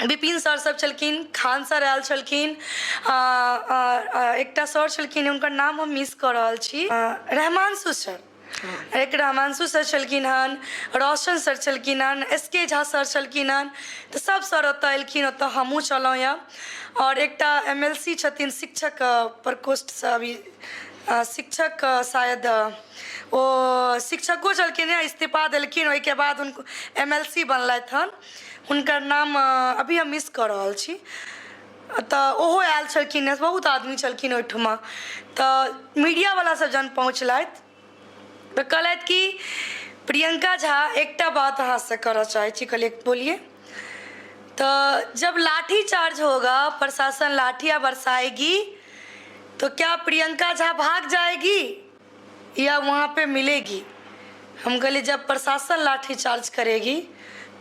[SPEAKER 1] विपिन सर सब छलखिन, खान सर आयल छलखिन, एकटा सर छलखिन, हुनकर नाम हम मिस कऽ रहल छी, रहमानसु सर, एक रहमानसु सर छलखिन हन, रोशन सर छलखिन हन, एस के झा सर छलखिन हन। तऽ सब सर ओतऽ एलखिन, ओतऽ हमहूँ छलहुँ यऽ। आओर एकटा एम एल सी छथिन शिक्षक प्रकोष्ठसँ, अभी शिक्षक शायद ओ शिक्षको छलखिन हँ, इस्तीफा देलखिन, ओहिके बाद हुनको एम एल सी बनलथि हन, हुनकर नाम अभी हम मिस कऽ रहल छी, तऽ ओहो आयल छलखिन हँ। बहुत आदमी छलखिन ओहिठुमा। तऽ मीडियावला सब जहन पहुँचलथि तऽ कहलथि कि प्रियंका झा, एकटा बात अहाँसँ करऽ चाहै छी। कहलियै बोलिए। तऽ जब लाठी चार्ज होगा, प्रशासन लाठियाँ बरसाएगी, तो क्या प्रियंका झा भाग जाएगी या वहाँ पे मिलेगी? हम कहलिए जब प्रशासन लाठी चार्ज करेगी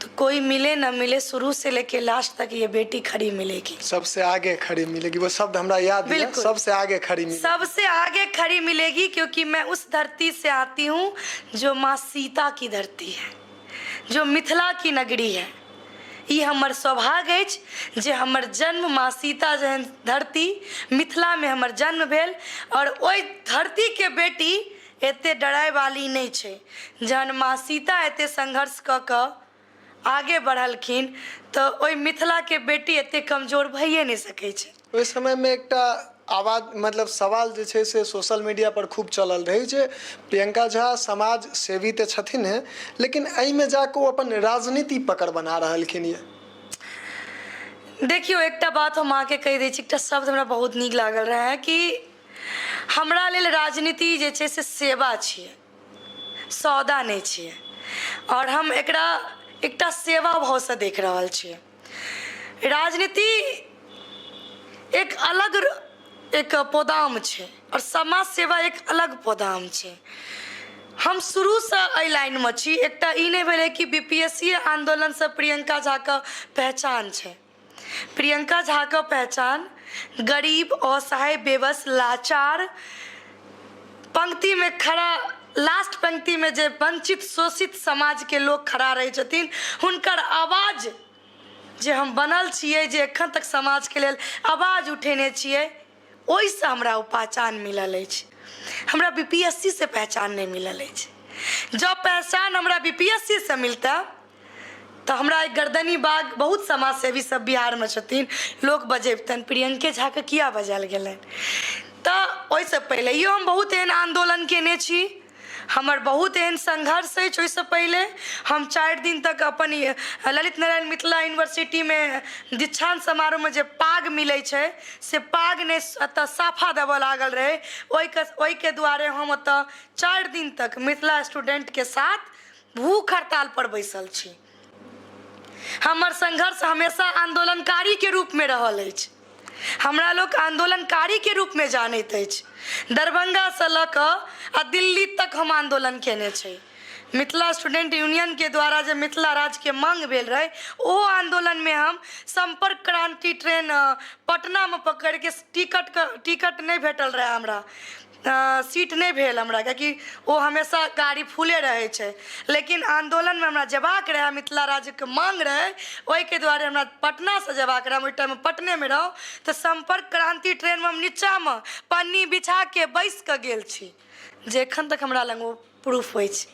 [SPEAKER 1] तो कोई मिले न मिले, शुरू से लेके लास्ट तक ये बेटी खड़ी मिलेगी।
[SPEAKER 2] सबसे आगे खड़ी मिलेगी, वो शब्द हमरा याद है।
[SPEAKER 1] बिल्कुल।
[SPEAKER 2] सबसे आगे खड़ी मिलेगी।
[SPEAKER 1] सबसे आगे खड़ी मिलेगी, क्योंकि मैं उस धरती से आती हूँ जो माँ सीता की धरती है, जो मिथिला की नगरी है। ई हमर सौभाग्य अछि जे हमर जन्म माँ सीता जेहन धरती मिथिलामे हमर जन्म भेल, आओर ओहि धरतीके बेटी एते डरायवाली नहि छै। जहन माँ सीता एते संघर्ष कऽ कऽ आगे बढ़लखिन तऽ ओहि मिथिलाके बेटी एते कमजोर भइए नहि सकै छै।
[SPEAKER 2] ओहि समयमे एकटा आवाज, मतलब सवाल जे छै से सोशल मीडिया पर खूब चलल रहै जे प्रियंका झा समाज सेवी तऽ छथिन हे, लेकिन एहिमे जाकऽ ओ अपन राजनीति पकड़ बना रहलखिन यऽ।
[SPEAKER 1] देखियौ, एकटा बात हम अहाँके कहि दै छी, एकटा शब्द हमरा बहुत नीक लागल रहए कि हमरा लेल राजनीति जे छै से सेवा छियै, सौदा नहि छियै, आओर हम एकरा एकटा सेवा भावसँ देख रहल छियै। राजनीति एक अलग एक पौदाम छै आओर समाज सेवा एक अलग पौदाम छै। हम शुरूसँ एहि लाइनमे छी। एकटा ई नहि भेलै कि बी पी एस सी आन्दोलनसँ प्रियंका झाके पहचान छै। प्रियंका झाके पहचान गरीब, असहाय, बेबस, लाचार, पंक्तिमे खड़ा, लास्ट पंक्तिमे जे वञ्चित शोषित समाजके लोक खड़ा रहै छथिन, हुनकर आवाज जे हम बनल छियै, जे एखन तक समाजके लेल आवाज उठेने छियै, ओहिसँ हमरा ओ पहचान मिलल अछि। हमरा बी पी एस सी सँ पहचान नहि मिलल अछि। जँ पहचान हमरा बी पी एस सी सँ मिलतै तऽ हमरा एक गर्दनी बाग बहुत समाजसेवी सब बिहारमे छथिन, लोक बजैबतनि, प्रियंके झाके किया बजायल गेलनि? तऽ ओहिसँ पहिलैयो हम बहुत एहन आन्दोलन केने छी, हमर बहुत एहन संघर्ष अछि। ओहिसँ पहिले हम 4 दिन तक अपन ललित नारायण मिथिला यूनिवर्सिटीमे दीक्षांत समारोहमे जे पाग मिलै छै से पाग नहि, एतऽ साफा देबऽ लागल रहै, ओहिके दुआरे हम ओतऽ 4 दिन तक मिथिला स्टूडेंटके साथ भूख हड़तालपर बैसल छी। हमर संघर्ष हमेशा आन्दोलनकारीके रूपमे रहल अछि। हमरा लोक आन्दोलनकारीके रूपमे जानैत अछि। दरभंगासँ लऽ कऽ आ दिल्ली तक हम आन्दोलन केने छी। मिथिला स्टूडेंट यूनियनके द्वारा जे मिथिला राज्यके माँग भेल रहै, ओहो आन्दोलनमे हम सम्पर्क क्रान्ति ट्रेन पटनामे पकड़िके टिकटके टिकट नहि भेटल रहए हमरा। सीट नहि भेल हमरा, कियाकि ओ हमेशा गाड़ी फुले रहै छै। लेकिन आन्दोलनमे हमरा जेबाक रहए, मिथिला राज्यके माँग रहै, ओहिके दुआरे हमरा पटनासँ जेबाक रहए। हम ओहि टाइममे पटनेमे रहौँ, तऽ सम्पर्क क्रान्ति ट्रेनमे हम नीचाँमे पन्नी बिछाके बैसि कऽ गेल छी, जे एखन तक हमरा लग ओ प्रूफ अछि।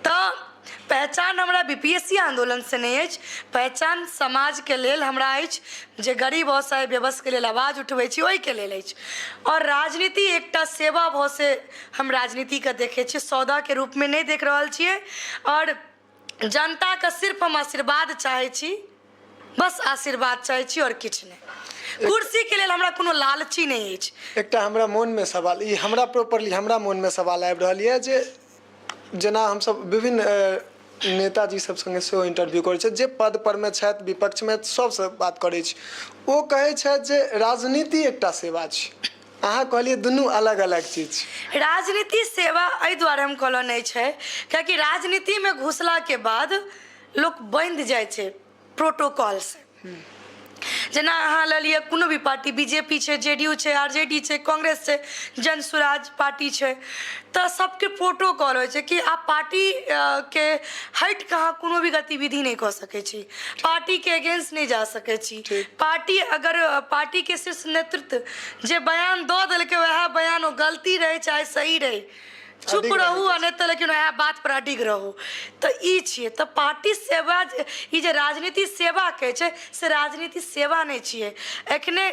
[SPEAKER 1] तऽ पहचान हमरा बी पी एस सी आन्दोलनसँ नहि अछि, पहचान समाजके लेल हमरा अछि, जे गरीब असहाय बेबसके लेल आवाज उठबै छी ओहिके लेल अछि। आओर राजनीति एकटा सेवा भावसँ हम राजनीतिके देखै छियै, सौदाके रूपमे नहि देख रहल छियै। आओर जनताके सिर्फ हम आशीर्वाद चाहै छी, बस आशीर्वाद चाहै छी आओर किछु नहि। कुर्सीके लेल हमरा कोनो लालची नहि अछि।
[SPEAKER 2] एकटा हमरा मोनमे सवाल, ई हमरा प्रॉपरली हमरा मोनमे सवाल आबि रहल यऽ जे जेना हमसभ विभिन्न नेताजी सब सङ्गे सेहो इंटरव्यू करै छियै, जे पद परमे छथि, विपक्षमे, सबसँ बात करै छी, ओ कहै छथि जे राजनीति एकटा सेवा छै। अहाँ कहलियै दुनू अलग अलग चीज छै।
[SPEAKER 1] राजनीति सेवा एहि दुआरे हम कहलहुँ नहि छै, कियाकि राजनीतिमे घुसलाके बाद लोक बन्धि जाइ छै प्रोटोकॉलसँ। जेना अहाँ लऽ लिअ कोनो भी पार्टी, बी जे पी छै, जे डी यू छै, आर जे डी छै, कांग्रेस छै, जन सुराज पार्टी छै, तऽ सबके प्रोटोकॉल होइ छै कि आब पार्टी के हटि कऽ अहाँ कोनो भी गतिविधि नहि कऽ सकै छी, पार्टीके अगेंस्ट नहि जा सकै छी। पार्टी अगर पार्टीके शीर्ष नेतृत्व जे बयान दऽ देलकै, वएह बयान, ओ गलती रहै चाहे सही रहै, चुप रहू आ नहि तऽ लेकिन वएह बात पर अडिग रहू। तऽ ई छियै। तऽ पार्टी सेवा, ई जे राजनीति सेवा कहै छै, से राजनीति सेवा नहि छियै। एखने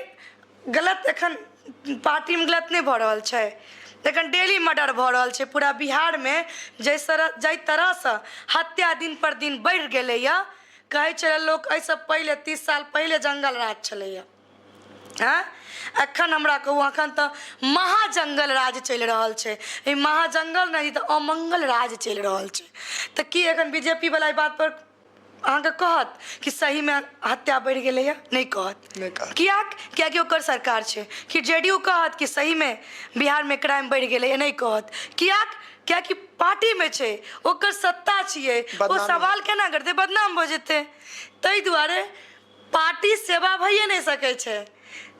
[SPEAKER 1] गलत, एखन पार्टीमे गलत नहि भऽ रहल छै? एखन डेली मर्डर भऽ रहल छै पूरा बिहारमे। जाहि तरहसँ हत्या दिन पर दिन बढ़ि गेलैए, कहै छलै लोक एहिसँ पहिले 30 साल पहिले जङ्गल राज छलैए। आँय, एखन हमरा कहू, एखन तऽ महाजङ्गल राज चलि रहल छै। ई महाजङ्गल नहि, ई तऽ अमङ्गल राज चलि रहल छै। तऽ की एखन बी जे पी वला एहि बातपर अहाँके कहत कि सहीमे हत्या बढ़ि गेलैए? नहि कहत।
[SPEAKER 2] नहि कहत।
[SPEAKER 1] किएक? किएकि ओकर सरकार छै। कि जे डी यू कहत कि सहीमे बिहारमे क्राइम बढ़ि गेलैए? नहि कहत। किएक? किएकि पार्टीमे छै, ओकर सत्ता छियै, ओ सवाल केना करतै? बदनाम भऽ जेतै। ताहि दुआरे पार्टी सेवा भइए नहि सकै छै।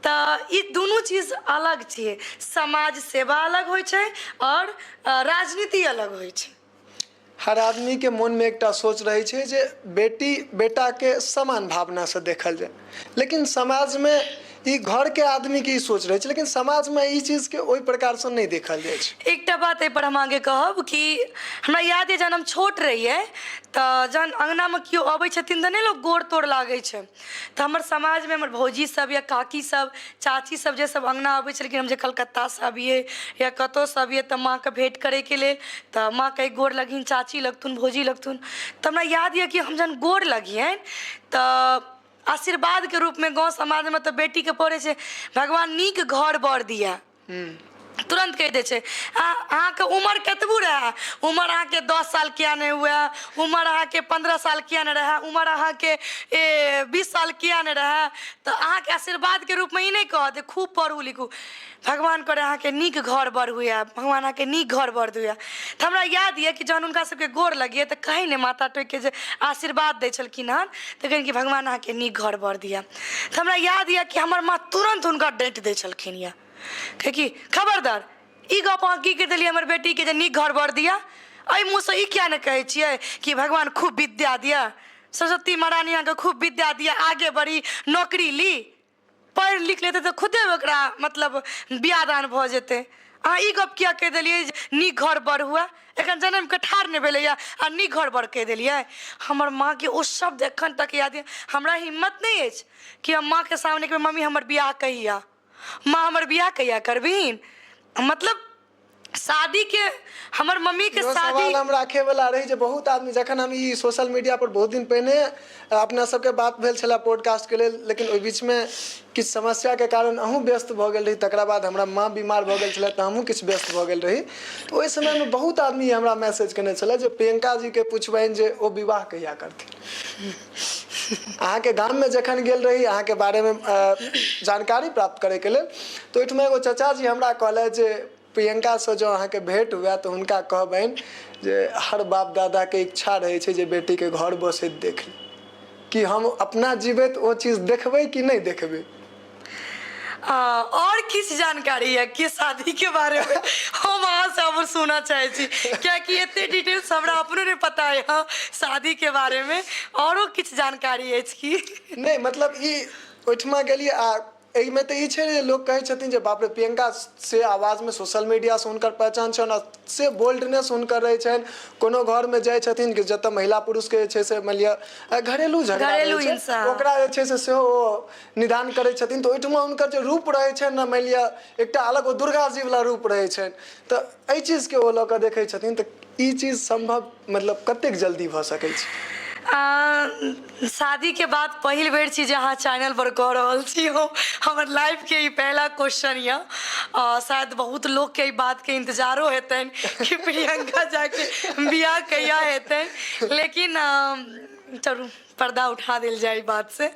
[SPEAKER 1] तऽ ई दुनू चीज अलग छियै। समाज सेवा अलग होइ छै आओर राजनीति अलग होइ छै।
[SPEAKER 2] हर आदमीके मोनमे एकटा सोच रहै छै जे बेटी बेटाके समान भावनासँ देखल जाय, लेकिन समाजमे ई घरके आदमीके ई सोच रहै छै, लेकिन समाजमे ई चीजके ओहि प्रकारसँ नहि देखल जाइ छै।
[SPEAKER 1] एकटा बात एहिपर हम अहाँके कहब कि हमरा याद यऽ, जहन हम छोट रहियै तऽ जहन अङ्गनामे केओ अबै छथिन तऽ नहि लोक गोर तोर लागै छै, तऽ हमर समाजमे हमर भौजी सब या काकी सब, चाची सब, जे सब अङ्गना अबै छलखिन, हम जे कलकत्तासँ अबियै या कतहुसँ अबियै तऽ माँके भेँट करैके लेल तऽ माँ कहै गोर लगहिन, चाची लगथुन, भौजी लगथुन। तऽ हमरा याद यऽ कि हम जहन गोर लगियनि तऽ आशीर्वादके रूपमे गाँव समाजमे तऽ बेटीके पड़ै छै, भगवान नीक घर बर दिए, तुरन्त कहि दै छै। आ अहाँके उमर कतबो रहए, उमर अहाँके 10 साल किया नहि हुए, उमर अहाँके 15 साल किया नहि रहए, उमर अहाँके 20 साल किया नहि रहए, तऽ अहाँके आशीर्वादके रूपमे ई नहि कहत जे खूब पढ़ू लिखू, भगवान करे अहाँके नीक घर बर हुए, भगवान अहाँके नीक घर बर हुए। तऽ हमरा याद यऽ कि जहन हुनका सबके गोर लगियै तऽ कहै नहि माथा टेकके जे आशीर्वाद दै छलखिन हन, तऽ कहनि कि भगवान अहाँके नीक घर बर दिअ। तऽ हमरा याद यऽ कि हमर माँ तुरन्त हुनका डाँटि दै छलखिन यऽ, कि खबरदार, ई गप अहाँ की कहि देलियै हमर बेटीके जे नीक घर बर दिअ? एहि मुँहसँ ई किया नहि कहै छियै कि भगवान खूब विद्या दिअ, सरस्वती महारानी अहाँके खूब विद्या दिअ, आगे बढ़ी, नौकरी ली, पढ़ि लिख लेतै तऽ खुदे ओकरा मतलब बियाह दान भऽ जेतै। अहाँ ई गप किया कहि देलियै जे नीक घर बर हुए? एखन जनमि कऽ ठाढ़ नहि भेलैए आ नीक घर बर कहि देलियै। हमर माँके ओ शब्द एखन तक याद यऽ। हमरा हिम्मत नहि अछि कि हम माँके सामने कहबै, मम्मी हमर बियाह कहिया, माँ हमर बियाह कहिया करबहीन? मतलब शादीके हमर मम्मीके
[SPEAKER 2] इहो
[SPEAKER 1] शादी
[SPEAKER 2] सवाल हम राखे वाला रही जे बहुत आदमी जखन हम ई सोशल मीडिया पर बहुत दिन पहिने अपना सबके बात भेल छलै पॉडकास्ट के लेल, लेकिन ओहि बीच में किछु समस्या के कारण अहूँ व्यस्त भऽ गेल रही, तकरा बाद हमरा माँ बीमार भऽ गेल छलै तऽ हमहूँ किछु व्यस्त भऽ गेल रही, तऽ ओहि समय में बहुत आदमी हमरा मैसेज केने छलै जे प्रियंका जी के पुछबनि जे ओ विवाह कहिया करथिन। अहाँके गाम में जखन गेल रही अहाँके बारे में जानकारी प्राप्त करैके लेल, तऽ ओहिठमा एगो चाचा जी हमरा कहलथि जे प्रियंकासँ जँ अहाँके भेँट हुए तऽ हुनका कहबनि जे हर बाप दादाके इच्छा रहै छै जे बेटीके घर बसैत देखी, कि हम अपना जीबैत ओ चीज देखबै कि नहि देखबै?
[SPEAKER 1] आओर किछु जानकारी यऽ कि शादीके बारेमे हम अहाँसँ अब सुनऽ चाहै छी, कियाकि एते डिटेल्स हमरा अपनो नहि पता यऽ शादीके बारेमे। आओरो किछु जानकारी अछि की?
[SPEAKER 2] नहि, मतलब ई ओहिठमा गेलियै आ एहिमे तऽ ई छै जे लोक कहै छथिन जे बाप रे, प्रियंका से आवाजमे सोशल मीडियासँ हुनकर पहचान छनि आ से बोल्डनेस हुनकर रहै छनि। कोनो घरमे जाइ छथिन कि जतऽ महिला पुरुषके जे छै से मानि लिअ घरेलू झगड़ा
[SPEAKER 1] घरेलू
[SPEAKER 2] रहै छै,
[SPEAKER 1] हिंसा,
[SPEAKER 2] ओकरा जे छै से सेहो ओ निदान करै छथिन, तऽ ओहिठमा हुनकर जे रूप रहै छनि ने, मानि लिअ एकटा अलग ओ दुर्गा जी वला रूप रहै छनि, तऽ एहि चीजके ओ लऽ कऽ देखै छथिन। तऽ ई चीज सम्भव मतलब कतेक जल्दी भऽ सकै छै?
[SPEAKER 1] शादीके बाद पहिल बेर छी जे अहाँ चैनलपर कऽ रहल छी। हम हमर लाइफके ई पहिला क्वेश्चन यऽ। शायद बहुत लोकके एहि बातके इन्तजारो हेतनि कि प्रियंका झाके बियाह कहिया हेतनि, लेकिन चलू पर्दा उठा देल जाय ई बातसँ।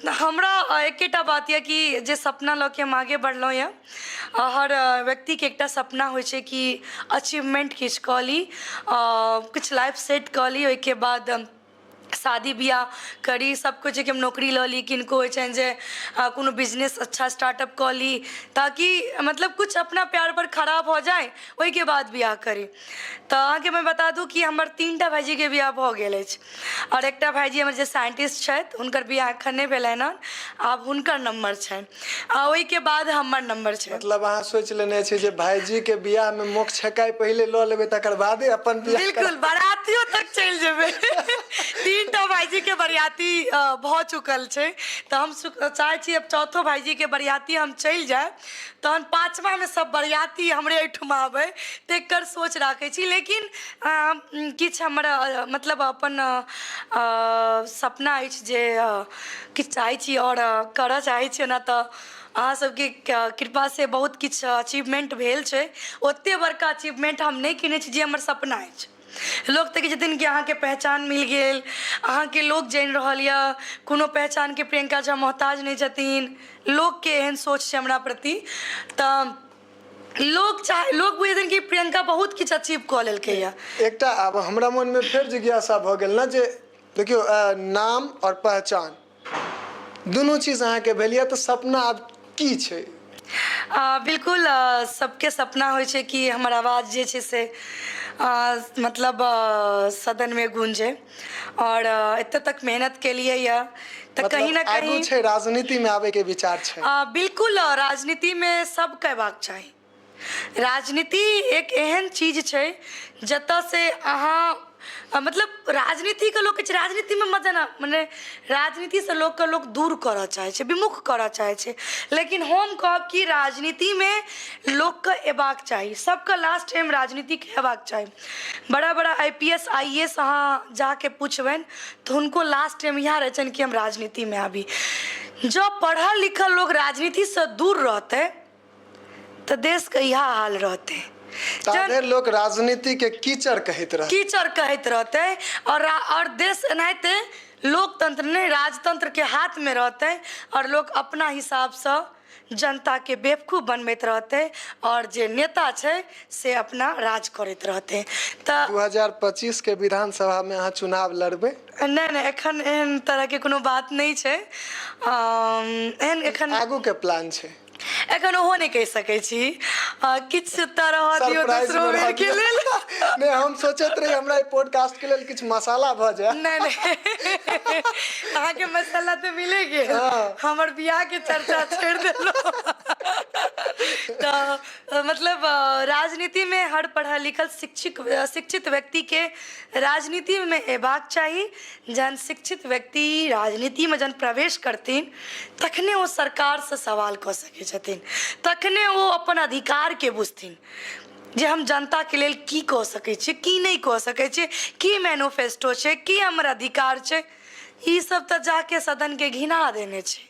[SPEAKER 1] हमरा एकेटा बात यऽ कि जे सपना लऽ के हम आगे बढ़लहुँ यऽ, हर व्यक्तिके एकटा सपना होइ छै कि अचीवमेन्ट किछु कऽ ली, किछु लाइफ सेट कऽ ली, ओहिके बाद शादी बियाह करी। सबके होइ छै कि हम नौकरी लऽ ली, किनको होइ छनि जे कोनो बिजनेस अच्छा स्टार्टअप कऽ ली ताकि मतलब किछु अपना पयरपर खड़ा भऽ जाइ, ओहिके बाद बियाह करी। तऽ अहाँके हम बता दू कि हमर 3टा भाइजीके बियाह भऽ गेल अछि आओर एकटा भाइजी हमर जे साइंटिस्ट छथि, हुनकर बियाह एखन नहि भेलनि हन। आब हुनकर नम्बर छनि आ ओहिके बाद हमर नम्बर छै।
[SPEAKER 2] मतलब अहाँ सोचि लेने छी जे भाइजीके बियाहमे मोख छकाइ पहिले लऽ लेबै, तकर बादे अपन बियाह?
[SPEAKER 1] बिल्कुल, बरातियो तक चलि जेबै। 3टा भाइजीके बरियाती भऽ चुकल छै, तऽ हम चाहै छी आब चौथो भाइजीके बरियाती हम चलि जायब, तहन पाँचमामे सब बरियाती हमरे एहिठुमा आबै, तेकर सोच राखै छी। लेकिन किछु हमर मतलब अपन सपना अछि जे किछु चाहै छी आओर करऽ चाहै छी। ओना तऽ अहाँ सबके कृपासँ बहुत किछु अचीवमेन्ट भेल छै, ओते बड़का अचीवमेन्ट हम नहि केने छी जे हमर सपना अछि। लोक तऽ कहै छथिन कि अहाँके पहचान मिल गेल, अहाँके लोक जानि रहल यऽ, कोनो पहचानके प्रियंका झा मोहताज नहि छथिन। लोकके एहन सोच छै हमरा प्रति, तऽ लोक चाहे लोक बुझै छथिन कि प्रियंका बहुत किछु अचीव कऽ लेलकै यऽ।
[SPEAKER 2] एकटा आब हमरा मोनमे फेर जिज्ञासा भऽ गेल ने जे देखियौ, नाम आओर पहचान दुनू चीज अहाँके भेल यऽ, तऽ सपना आब की छै?
[SPEAKER 1] बिल्कुल, सबके सपना होइ छै कि हमर आवाज जे छै से मतलब सदनमे गूँजै आओर एतऽ तक मेहनत केलियै यऽ तऽ कहीं
[SPEAKER 2] मतलब
[SPEAKER 1] ने
[SPEAKER 2] आगू
[SPEAKER 1] कहीं
[SPEAKER 2] छै, राजनीतिमे आबैके विचार छै?
[SPEAKER 1] बिल्कुल, राजनीतिमे सबके अयबाक चाही। राजनीति एक एहन चीज छै जतऽ से अहाँ मतलब राजनीतिके लोक कहै छै राजनीतिमे मत जाना, मने राजनीतिसँ लोकके लोक दूर करऽ चाहै छै, विमुख करऽ चाहै छै, लेकिन हम कहब कि राजनीतिमे लोकके अयबाक चाही। सबके लास्ट टाइम राजनीतिके हेबाक चाही। बड़ा बड़ा I P S I A S अहाँ जाके पुछबनि तऽ हुनको लास्ट टाइम इएह रहै छनि कि हम राजनीतिमे आबी। जँ पढ़ल लिखल लोक राजनीतिसँ दूर रहतै तऽ देशके इएह हाल रहतै।
[SPEAKER 2] ताधरि लोक राजनीति के कीचड़ कहैत रहतै।
[SPEAKER 1] कीचड़ कहैत रहतै आओर देश एनाहिते लोकतंत्र नहि राजतंत्रके हाथमे रहतै आओर लोक अपना हिसाबसँ जनताके बेवकूफ बनबैत रहतै आओर जे नेता छै से अपना राज करैत रहतै। तऽ
[SPEAKER 2] 2025 के विधानसभा मे अहाँ चुनाव लड़बै?
[SPEAKER 1] नहि नहि, एखन एहन तरहके कोनो बात नहि छै। एहन एखन
[SPEAKER 2] आगू के प्लान छै?
[SPEAKER 1] एखन ओहो नहि कहि सकै छी। किछु तऽ रहऽ दियौ
[SPEAKER 2] सरप्राइज
[SPEAKER 1] दोसरो
[SPEAKER 2] मे रहऽ
[SPEAKER 1] बेर के
[SPEAKER 2] दियौ।
[SPEAKER 1] लेल।
[SPEAKER 2] नहि, हम सोचैत रही हमरा ई पॉडकास्ट के लेल किछु मसाला भऽ जाय।
[SPEAKER 1] नहि नहि, अहाँके मसाला तऽ मिले गेल।
[SPEAKER 2] हँ।
[SPEAKER 1] हमर बियाह के चर्चा छोड़ि देलहुँ। तऽ मतलब राजनीतिमे हर पढ़ल लिखल शिक्षिक शिक्षित व्यक्तिके राजनीतिमे अयबाक चाही। जहन शिक्षित व्यक्ति राजनीतिमे जहन प्रवेश करथिन तखने ओ सरकारसँ सवाल कऽ सकै छथिन, तखने ओ अपन अधिकारके बुझथिन जे हम जनताके लेल की कऽ सकै छियै, की नहि कऽ सकै छियै, की मैनोफेस्टो छै, की हमर अधिकार छै। ई सब तऽ जाके सदनके घिना देने छै।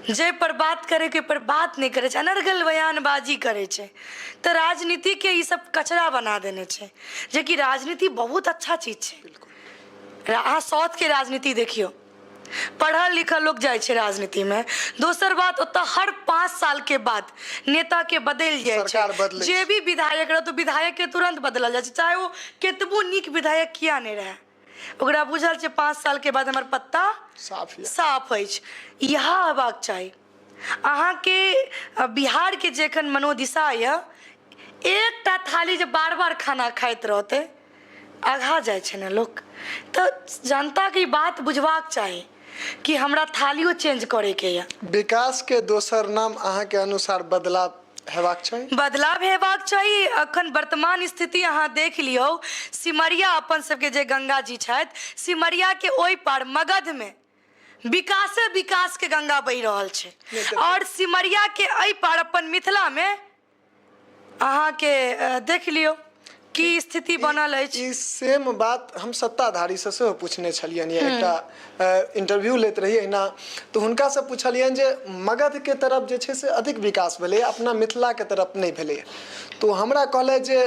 [SPEAKER 1] जाहिपर बात करैके ओहिपर बात नहि करै छै, अनर्गल बयानबाजी करै छै। तऽ राजनीतिके ई सब कचरा बना देने छै, जेकि राजनीति बहुत अच्छा चीज छै। अहाँ साउथके राजनीति देखियौ, पढ़ल लिखल लोक जाइ छै राजनीतिमे। दोसर बात, ओतऽ हर 5 सालके बाद नेताके बदलि जाइ छै।
[SPEAKER 2] सरकार बदलै
[SPEAKER 1] जे
[SPEAKER 2] छै।
[SPEAKER 1] भी विधायक रहत, ओ विधायकके तुरन्त बदलल जाइ छै, चाहे ओ केतबो नीक विधायक किया नहि रहए। ओकरा बुझल छै 5 सालके बाद हमर पत्ता
[SPEAKER 2] साफ यऽ।
[SPEAKER 1] साफ अछि। इएह हेबाक चाही। अहाँके बिहारके जे एखन मनोदिशा यऽ, एकटा थाली जे बार बार खाना खाइत रहतै, अघा जाइ छै ने लोक। तऽ जनताके ई बात बुझबाक चाही कि हमरा थालियो चेंज करैके यऽ।
[SPEAKER 2] विकासके दोसर नाम अहाँके अनुसार बदलाव हेबाक चाही?
[SPEAKER 1] बदलाव हेबाक चाही। अखन वर्तमान स्थिति अहाँ देख लियौ, सिमरिया अपन सबके जे गंगा जी छथि, सिमरियाके ओहि पार मगधमे विकासे विकासके गंगा बहि रहल छै, आओर सिमरियाके एहि पार अपन मिथिलामे अहाँके देख लियौ की स्थिति बनल अछि।
[SPEAKER 2] ई सेम बात हम सत्ताधारीसँ सेहो पूछने छलियनि, एकटा इंटरव्यू लैत रही एहिना, तऽ हुनकासँ पुछलियनि जे मगधके तरफ जे छै से अधिक विकास भेलैए, अपना मिथिलाके तरफ नहि भेलैए। तऽ ओ हमरा कहलथि जे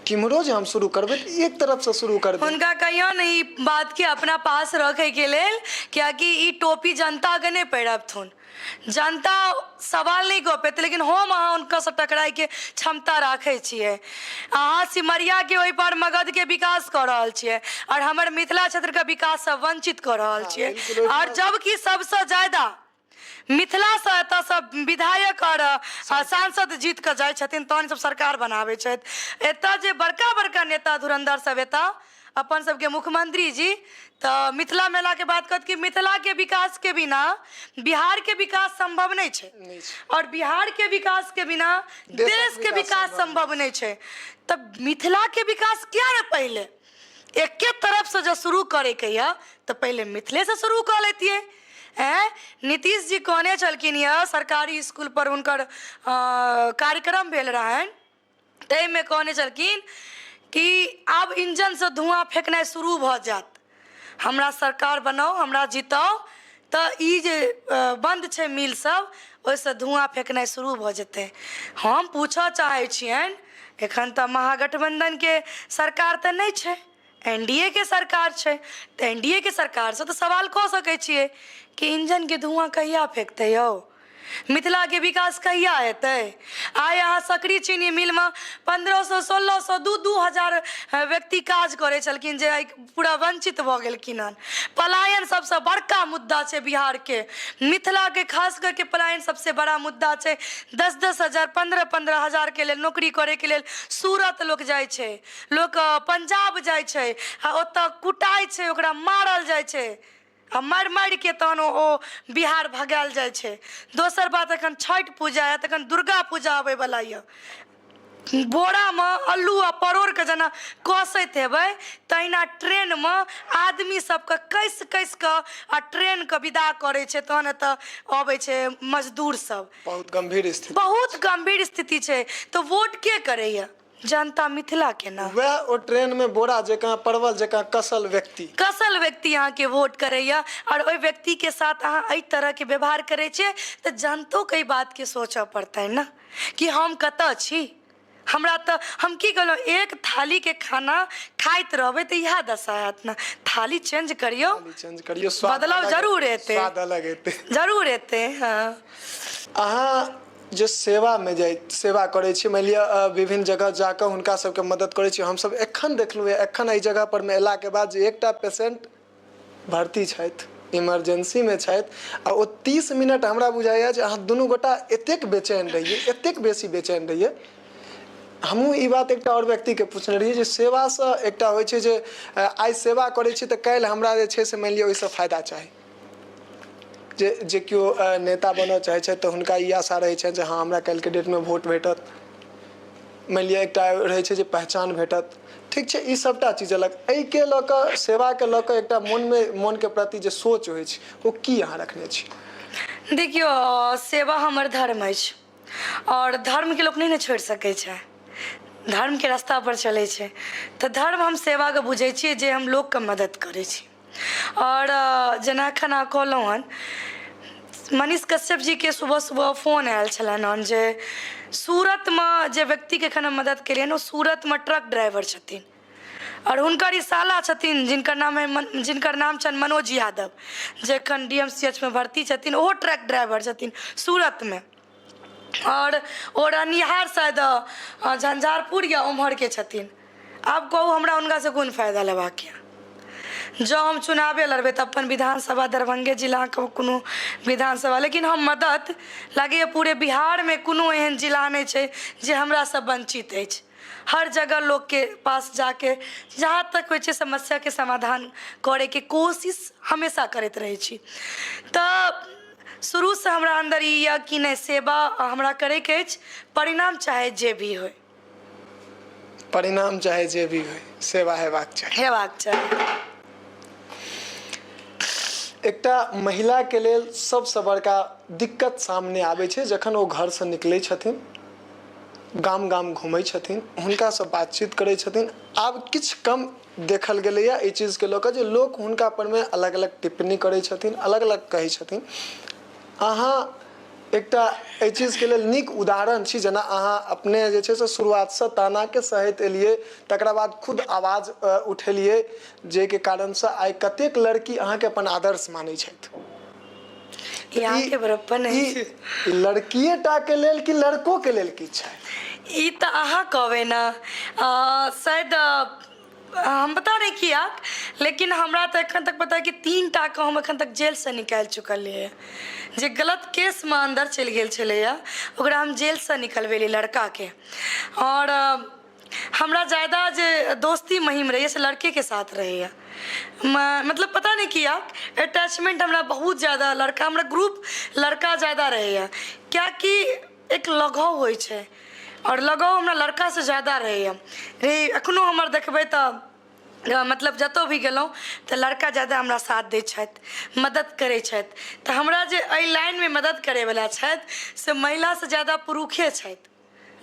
[SPEAKER 2] किम्हरो जे हम शुरू करबै तऽ एक तरफसँ शुरू करबै।
[SPEAKER 1] हुनका कहियौन ई बातके अपना पास रखैके लेल, कियाकि ई टोपी जनताके नहि पहिरबथुन। जनता सवाल नहि कऽ पेतै, लेकिन हम अहाँ हुनकासँ टकराइके क्षमता राखै छियै। अहाँ सिमरियाके ओहि पार मगधके विकास कऽ रहल छियै आओर हमर मिथिला क्षेत्रके विकाससँ वञ्चित कऽ रहल छियै। आओर जबकि सबसँ ज्यादा मिथिलासँ एतऽसँ विधायक आओर सांसद जीत कऽ जाइ छथिन, तहन सब सरकार बनाबै छथि। एतऽ जे बड़का बड़का नेता धुरन्धर सब एतऽ अपन सबके मुख्यमंत्री जी तऽ मिथिला मेलाके बात कहत कि मिथिलाके विकासके बिना बिहारके विकास सम्भव नहि छै, आओर बिहारके विकासके बिना देशके विकास सम्भव नहि छै। तऽ मिथिलाके विकास किया नहि पहिले एके तरफसँ जँ शुरू करैके यऽ तऽ पहिले मिथिलेसँ शुरू कऽ लेतियै। आँय, नीतीश जी कहने छलखिन यऽ, सरकारी इसकुलपर हुनकर कार्यक्रम भेल रहनि, ताहिमे कहने छलखिन कि आब इंजनसँ धुआँ फेकनाइ शुरू भऽ जायत, हमरा सरकार बनाउ, हमरा जिताउ, तऽ ई जे बन्द छै मिल सब, ओहिसँ धुआँ फेकनाइ शुरू भऽ जेतै। हम पूछऽ चाहै छियनि, एखन तऽ महागठबंधनके सरकार तऽ नहि छै, एन डी ए के सरकार छै, तऽ एन डी ए के सरकारसँ तऽ सवाल कऽ सकै छियै कि इंजनके धुआँ कहिया फेकतै यौ, मिथिलाके विकास कहिया हेतै? आइ अहाँ सकरी चीनी मिलमे 1500, 1600, 2-2 हजार व्यक्ति काज करै छलखिन, जे आइ पूरा वञ्चित भऽ गेलखिन हन। पलायन सबसँ बड़का मुद्दा छै बिहारके, मिथिलाके खास करके पलायन सबसँ बड़ा मुद्दा छै। 10-10 हजार, 15-15 हजारके लेल नौकरी करैके लेल सूरत लोक जाइ छै, लोक पंजाब जाइ छै, आ ओतऽ कुटाइ छै, ओकरा मारल जाइ छै, आ मारि मारिके तहन ओ बिहार भगायल जाइ छै। दोसर बात, एखन छठि पूजा आयत, एखन दुर्गा पूजा अबैवला यऽ, बोरामे अल्लू आ परोड़के जेना कसैत हेबै, तहिना ट्रेनमे आदमी सबके कसि कसि कऽ आ ट्रेनके विदा करै छै, तहन एतऽ अबै छै मजदूर सब।
[SPEAKER 2] बहुत गम्भीर स्थिति।
[SPEAKER 1] बहुत गम्भीर स्थिति छै। तऽ वोट के करैया? जनता मिथिला के ना।
[SPEAKER 2] वएह ओ ट्रेन में बोरा जकाँ, परवल जकाँ कसल व्यक्ति।
[SPEAKER 1] कसल व्यक्ति अहाँके वोट करैया, आओर ओहि व्यक्ति के साथ अहाँ एहि तरह के व्यवहार करै छियै, तऽ जनतो के एहि बात के सोचऽ पड़तनि ने कि हम कतऽ छी। हमरा तऽ हम की कहलहुँ, एक थाली के खाना खाइत रहबै तऽ इएह दशा हैत ने। थाली चेंज करियौ,
[SPEAKER 2] थाली चेंज करियौ, स्वाद
[SPEAKER 1] बदलाव
[SPEAKER 2] अलग
[SPEAKER 1] जरूर एतै।
[SPEAKER 2] स्वाद अलग एतै।
[SPEAKER 1] जरूर एतै, हँ।
[SPEAKER 2] अहाँ जे सेवामे जाइ, सेवा करै छी, मानि लिअ विभिन्न जगह जाकऽ हुनका सबके मदद करै छी, हमसब एखन देखलहुँ हँ, एखन एहि जगहपर मे अयलाके बाद जे एकटा पेशेंट भर्ती छथि, इमरजेंसीमे छथि, आ ओ 30 मिनट हमरा बुझाइए जे अहाँ दुनू गोटा एतेक बेचैन रहियै, एतेक बेसी बेचैन रहियै। हमहूँ ई बात एकटा आओर व्यक्तिके पुछने रहियै जे सेवासँ एकटा होइ छै जे आइ सेवा करै छी तऽ काल्हि हमरा जे छै से मानि लिअ ओहिसँ फायदा चाही। जे जे केओ नेता बनऽ चाहै छथि तऽ हुनका ई आशा रहै छनि जे हँ, हमरा काल्हिके डेटमे वोट भेटत, मानि लिअ एकटा रहै छै जे पहचान भेटत। ठीक छै, ई सभटा चीज अलग। एहिके लऽ कऽ, सेवाके लऽ कऽ एकटा मोनमे, मोनके प्रति जे सोच होइ छै, ओ की अहाँ रखने छी?
[SPEAKER 1] देखियौ, सेवा हमर धर्म अछि, आओर धर्मके लोक नहि ने छोड़ि सकै छै। धर्मके रास्तापर चलै छै, तऽ धर्म हम सेवाके बुझै छियै जे हम लोकके मदद करै छी। आओर जेना एखन अहाँ कहलहुँ हन, मनीष कश्यप जीके सुबह सुबह फोन आयल छलनि हन जे सूरतमे जे व्यक्तिके एखन हम मदद केलियनि, ओ सूरतमे ट्रक ड्राइवर छथिन, आओर हुनकर ई साला छथिन, जिनकर नाम अइ, जिनकर नाम छनि मनोज यादव, जे एखन डी एम सी एच मे भर्ती छथिन। ओहो ट्रक ड्राइवर छथिन सूरतमे, आओर ओ रहनिहार शायद झंझारपुर या ओम्हरके छथिन। आब कहू, हमरा हुनकासँ कोन फायदा लेबाक यऽ? जँ हम चुनावे लड़बै तऽ अपन विधानसभा दरभंगे जिलाके कोनो विधानसभा, लेकिन हम मदद लागैए पूरे बिहारमे कोनो एहन जिला नहि छै जे हमरासँ वञ्चित अछि। हर जगह लोकके पास जाके जहाँ तक होइ छै समस्याके समाधान करैके कोशिश हमेशा करैत रहै छी। तऽ शुरूसँ हमरा अन्दर ई यऽ कि नहि, सेवा हमरा करैके अछि, परिणाम चाहे जे भी होइ।
[SPEAKER 2] परिणाम चाहे जे भी होइ, सेवा हेबाक चाही।
[SPEAKER 1] हेबाक चाही।
[SPEAKER 2] एकटा महिलाके लेल सबसँ बड़का दिक्कत सामने आबै छै जखन ओ घरसँ निकलै छथिन, गाम गाम घुमै छथिन, हुनकासँ बातचीत करै छथिन। आब किछु कम देखल गेलैए एहि चीजके लऽ कऽ जे लोक हुनका परमे अलग अलग टिप्पणी करै छथिन, अलग अलग कहै छथिन। अहाँ एकटा एहि चीजके लेल नीक उदाहरण छी, जेना अहाँ अपने जे छै से शुरुआतसँ तानाके सहैत एलियै, तकरा बाद खुद आवाज उठेलियै, जाहिके कारणसँ आइ कतेक लड़की अहाँके अपन आदर्श मानै छथि।
[SPEAKER 1] ई अहाँके बड़प्पन अछि।
[SPEAKER 2] ई लड़किए टाके लेल कि लड़कोके लेल किछु छै?
[SPEAKER 1] ई तऽ अहाँ कहबै ने। शायद हम पता नहि किया, लेकिन हमरा तऽ एखन तक पता कि 3 टा के हम एखन तक जेलसँ निकालि चुकलियै। जे गलत केसमे अन्दर चलि गेल छलैए, ओकरा हम जेलसँ निकलबेलियै लड़काके। आओर हमरा ज्यादा जे दोस्ती महिम रहैए से लड़केके साथ रहैए। मतलब पता नहि किया अटैचमेंट हमरा बहुत ज्यादा लड़का, हमरा ग्रुप लड़का ज्यादा रहैए, किएकि एक लगाव होइ छै आओर लगाव हमरा लड़कासँ ज्यादा रहैए रे। एखनो हमर देखबै तऽ मतलब जतऽ भी गेलहुँ तऽ लड़का ज्यादा हमरा साथ दै छथि, मदति करै छथि। तऽ हमरा जे एहि लाइनमे मदति करैवला छथि से महिलासँ ज्यादा पुरुषे छथि,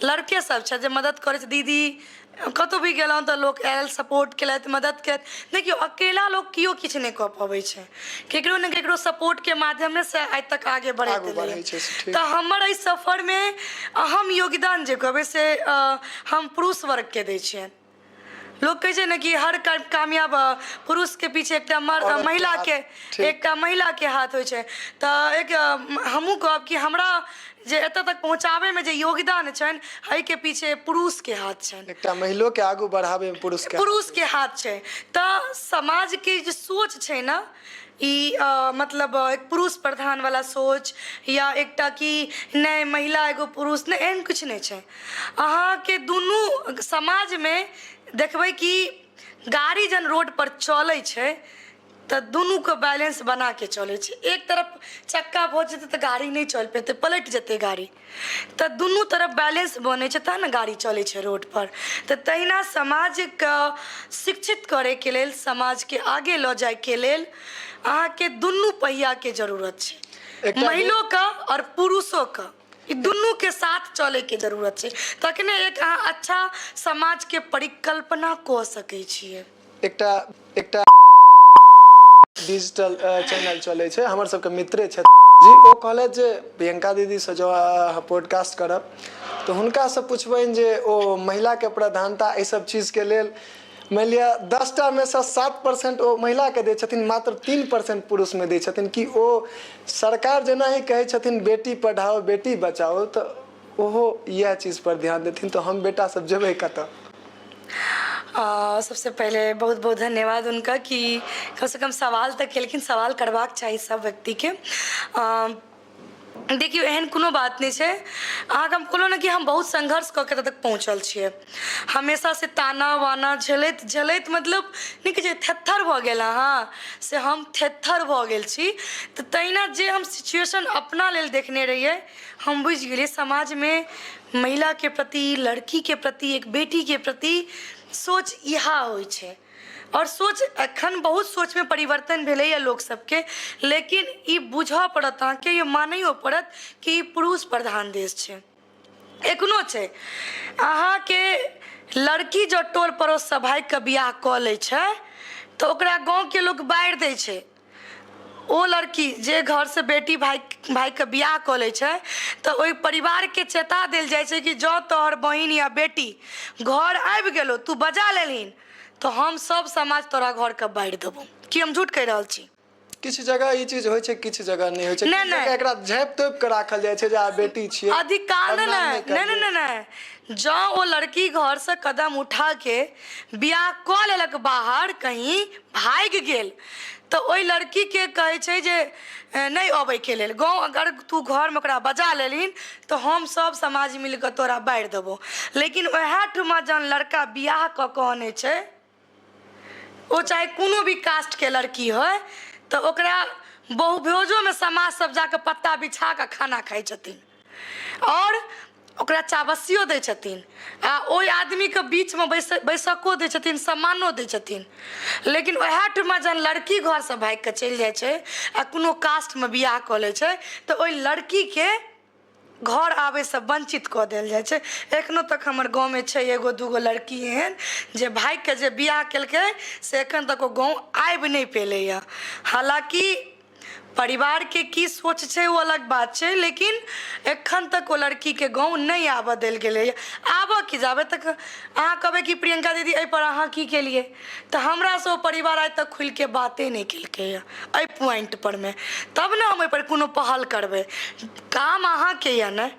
[SPEAKER 1] लड़के सब छथि जे मदति करै छै। दीदी, कतहु भी गेलहुँ तऽ लोक आयल, सपोर्ट केलथि, मदति केलथि। देखियौ, अकेला लोक केओ किछु नहि कऽ पबै छै। केकरो ने केकरो सपोर्टके माध्यमेसँ आइ तक आगे बढ़ैत
[SPEAKER 2] आगू
[SPEAKER 1] एलैए।
[SPEAKER 2] बढ़ै छै से ठीक।
[SPEAKER 1] तऽ हमर एहि सफरमे अहम योगदान जे कहबै से हम पुरुष वर्गके दै छियनि। लोक कहै छै ने कि हर कामयाब पुरुषके पीछे एकटा मर्द,
[SPEAKER 2] औरतके हाथ।
[SPEAKER 1] महिलाके एकटा महिलाके हाथ होइ छै। तऽ एक हमहूँ कहब कि हमरा जे एतऽ तक पहुँचाबैमे जे योगदान छनि, एहिके पीछे पुरुषके हाथ छनि।
[SPEAKER 2] एकटा महिलोके आगू बढ़ाबैमे पुरुषके हाथ।
[SPEAKER 1] पुरुषके हाथ छै। तऽ समाजके जे सोच छै ने ई मतलब एक पुरुष प्रधान वाला सोच या एकटा कि नहि, महिला एगो पुरुष नहि, एहन किछु नहि छै। अहाँके दुनू समाजमे देखबै कि गाड़ी जहन रोडपर चलै छै तऽ दुनूके बैलेंस बनाके चलै छै। एक तरफ चक्का भऽ जेतै तऽ गाड़ी नहि चलि पेतै, पलटि जेतै गाड़ी। तऽ दुनू तरफ बैलेंस बनै छै तहन ने गाड़ी चलै छै रोडपर। तऽ तहिना समाजके शिक्षित करैके लेल, समाजके आगे लऽ जाइके लेल अहाँके दुनू पहियाके जरूरत छै, महिलोके आओर पुरुषोके। ई दुनूके साथ चलैके जरूरत छै, तखने एक अहाँ अच्छा समाजके परिकल्पना कऽ सकै छियै।
[SPEAKER 2] एकटा एकटा डिजिटल चैनल चलै छै, हमर सबके मित्रे छथि जी, ओ कहलथि जे प्रियंका दीदीसँ जँ अहाँ पॉडकास्ट करब तऽ हुनकासँ पुछबनि जे ओ महिलाके प्रधानता एहि सब चीजके लेल, मानि लिअ 10टामे सँ 7% ओ महिलाके दै छथिन, मात्र 3% पुरुषमे दै छथिन, कि ओ सरकार जेनाही कहै छथिन बेटी पढ़ाओ बेटी बचाओ, तऽ ओहो इएह चीजपर ध्यान देथिन तऽ हम बेटा सब जेबै कतऽ?
[SPEAKER 1] सबसँ पहिले बहुत बहुत धन्यवाद हुनका कि कमसँ कम सवाल तऽ केलखिन। सवाल करबाक चाही सब व्यक्तिके। देखियौ, एहन कोनो बात नहि छै। अहाँके हम कहलहुँ ने कि हम बहुत संघर्ष कऽ के एतऽ तक पहुँचल छियै। हमेशा से ताना वाना झेलैत झेलैत, मतलब नहि कहै छै थेत्थर भऽ गेल अहाँ, से हम थेत्थर भऽ गेल छी। तऽ तहिना जे हम सिचुएशन अपना लेल देखने रहियै, हम बुझि गेलियै समाजमे महिलाके प्रति, लड़कीके प्रति, एक बेटीके प्रति सोच इएह होइ छै। आओर सोच एखन बहुत सोचमे परिवर्तन भेलैए लोक सबके, लेकिन ई बुझऽ पड़त अहाँके, ई मानैयो पड़त कि ई पुरुष प्रधान देश छै। एखनो छै। अहाँके लड़की जँ टोल पड़ोससँ भागिकऽ बियाह कऽ लै छै तऽ ओकरा गाँवके लोक बारि दै छै। ओ लड़की जे घरसँ बेटी भागि भागिकऽ बियाह कऽ लै छै तऽ ओहि परिवारके चेता देल जाइ छै कि जँ तोहर बहिन या बेटी घर आबि गेलौ, तू बजा लेलहिन, तऽ हम सब समाज तोरा घरके बारि देबौ। की हम झूठ कहि रहल छी?
[SPEAKER 2] किछु जगह ई चीज होइ छै, किछु जगह नहि होइ छै।
[SPEAKER 1] नहि,
[SPEAKER 2] किछु
[SPEAKER 1] नहि।
[SPEAKER 2] जगह एकरा झाँपि तोपि कऽ राखल जाइ छै जे आ बेटी छियै,
[SPEAKER 1] अधिकार
[SPEAKER 2] बदनाम
[SPEAKER 1] नहि
[SPEAKER 2] नहि
[SPEAKER 1] नहि नहि
[SPEAKER 2] करियै।
[SPEAKER 1] नहि नहि, जँ ओ लड़की घरसँ कदम उठा के बियाह कऽ लेलक, बाहर कहीं भागि गेल, तऽ ओहि लड़कीके कहै छै जे नहि अबैके लेल गाँव। अगर तू घरमे ओकरा बजा लेलहिन तऽ हम सब समाज मिल कऽ तोरा बारि देबौ। लेकिन वएह ठुमा जहन लड़का बियाह कऽ कऽ अनै छै, ओ चाहे कोनो भी कास्टके लड़की होइ, तऽ ओकरा बहुभोजोमे समाज सब जाकऽ पत्ता बिछा कऽ खाना खाइ छथिन आओर ओकरा चाबसियो दै छथिन आ ओहि आदमीके बीचमे बैस बैसको दै छथिन, सम्मानो दै छथिन। लेकिन वएह ठुमा जहन लड़की घरसँ भागिकऽ चलि जाइ छै आ कोनो कास्टमे बियाह कऽ लै छै, तऽ ओहि लड़कीके घर आबैसँ वञ्चित कऽ देल जाइ छै। एखनो तक हमर गाँवमे छै एगो दूगो लड़की एहन जे भागिकऽ जे बियाह केलकै से एखन तक ओ गाँव आबि नहि पेलैए। हालाँकि परिवारके की सोच छै ओ अलग बात छै, लेकिन एखन तक ओ लड़कीके गाँव नहि आबऽ देल गेलैए। आबऽ की, जाबे तक अहाँ कहबै कि प्रियंका दीदी एहिपर अहाँ की केलियै, तऽ हमरासँ ओ परिवार आइ तक खुलिके बाते नहि केलकैए एहि पॉइंटपर मे, तब ने हम एहिपर कोनो पहल करबै। काम अहाँके यऽ ने,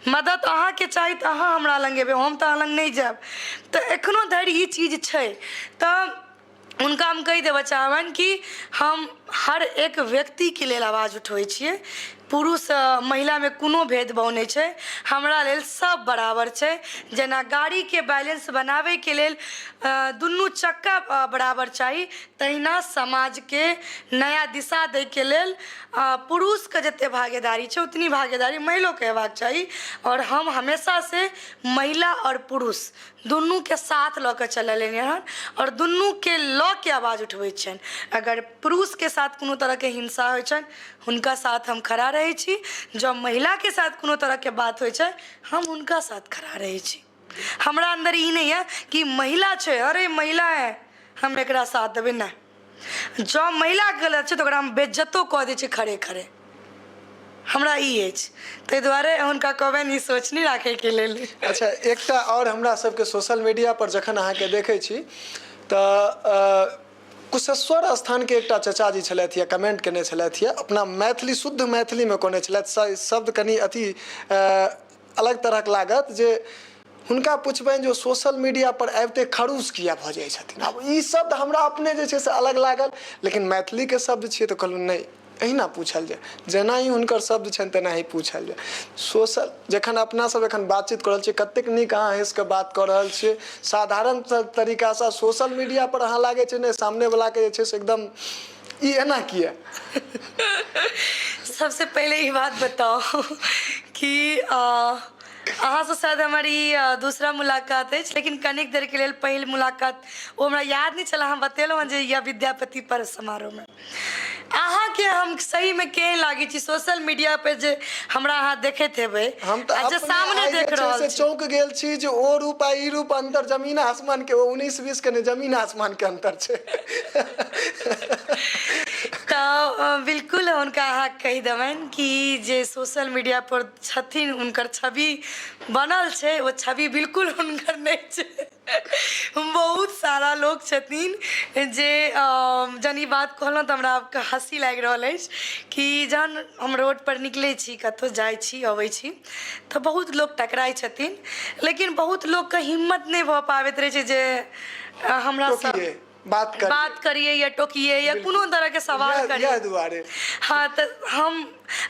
[SPEAKER 1] मदद अहाँके चाही तऽ अहाँ हमरा लग एबै, हम तऽ अहाँ लग नहि जायब। तऽ एखनो धरि ई चीज छै, तऽ हुनका हम कहि देबऽ चाहबनि कि हम हर एक व्यक्तिके लेल आवाज उठबै छियै। पुरुष महिलामे कोनो भेदभाव नहि छै, हमरा लेल सब बराबर छै। जेना गाड़ीके बैलेंस बनाबैके लेल दुनू चक्का बराबर चाही, तहिना समाजके नया दिशा दैके लेल पुरुषके जते भागीदारी छै उतनी भागीदारी महिलोके हेबाक चाही। आओर हम हमेशासँ महिला आओर पुरुष दुनूके साथ लऽ कऽ चललियै हन आओर दुनूके लऽ के आवाज उठबै छियनि। अगर पुरुषके साथ कोनो तरहके हिंसा होइ छनि, हुनका साथ हम खड़ा रहै छी। जँ महिलाके साथ कोनो तरहके बात होइ छै, हम हुनका साथ खड़ा रहै छी। हमरा अन्दर ई नहि यऽ कि महिला छै, अरे महिला है, हम एकरा साथ देबै। नहि, जँ महिला गलत छै तऽ ओकरा हम बेइज्जतो कऽ दै छियै खड़े खड़े। हमरा ई अछि, ताहि दुआरे हुनका कहबनि ई सोच नहि राखैके लेल।
[SPEAKER 2] अच्छा, एकटा आओर हमरा सबके सोशल मीडिया पर जखन अहाँके देखै छी तऽ कुशेश्वर स्थानके एकटा चचाजी छलथि यऽ, कमेंट केने छलथि यऽ, अपना मैथिली, शुद्ध मैथिलीमे कहने छलथि, शब्द कनि अथी अलग तरहक लागत, जे हुनका पुछबनि जे ओ सोशल मीडिया पर आबिते खड़ूस किया भऽ जाइ छथिन। आब ई शब्द हमरा अपने जे छै से अलग लागल, लेकिन मैथिलीके शब्द छियै तऽ कहलहुँ नहि, एहिना पूछल जाय, जेना ही हुनकर शब्द छनि तेना ही पूछल जाय। सोशल जखन अपना सब एखन बातचीत कऽ रहल छियै, कतेक नीक अहाँ हँसि कऽ बात कऽ रहल छियै साधारण तरीकासँ। सोशल मीडिया पर अहाँ लागै छै ने सामनेवलाके जे छै से एकदम, ई एना किया?
[SPEAKER 1] सबसे पहिले ई बात बताउ कि अहाँसँ शायद हमर ई दूसरा मुलाकात अछि, लेकिन कनिक देरके लेल पहिल मुलाकात ओ हमरा याद नहि छल। अहाँ बतेलहुँ हँ जे यह विद्यापति पर्व समारोहमे अहाँके हम सहीमे केहन लागै छी सोशल मीडिया पे जे हमरा अहाँ देखैत हेबै
[SPEAKER 2] हम तऽ
[SPEAKER 1] आ जे
[SPEAKER 2] अपने
[SPEAKER 1] सामने
[SPEAKER 2] आइ जे
[SPEAKER 1] देख
[SPEAKER 2] छै
[SPEAKER 1] रहल
[SPEAKER 2] से
[SPEAKER 1] छी।
[SPEAKER 2] चौंक गेल छी जे ओ रूप आ ई रूप, अंतर जमीन आसमान के, ओ 19-20 के नहि, जमीन आसमान के अंतर छै।
[SPEAKER 1] तऽ बिल्कुल हुनका अहाँ कहि देबनि कि जे सोशल मीडिया पर छथिन, हुनकर छवि बनल छै, ओ छवि बिल्कुल हुनकर नहि छै। बहुत सारा लोक छथिन जे जहन ई बात कहलहुँ तऽ हमरा आबके हँसी लागि रहल अछि कि जहन हम रोडपर निकलै छी, कतहु जाइ छी, अबै छी, तऽ बहुत लोक टकराइ छथिन, लेकिन बहुत लोकके हिम्मत नहि भऽ पाबैत रहै छै जे हमरासँ
[SPEAKER 2] टोकिए, बात करिए,
[SPEAKER 1] बात करिए या टोकिए या कोनो तरहके सवाल
[SPEAKER 2] इएह
[SPEAKER 1] करिए।
[SPEAKER 2] इएह दुआरे।
[SPEAKER 1] हँ, तऽ हम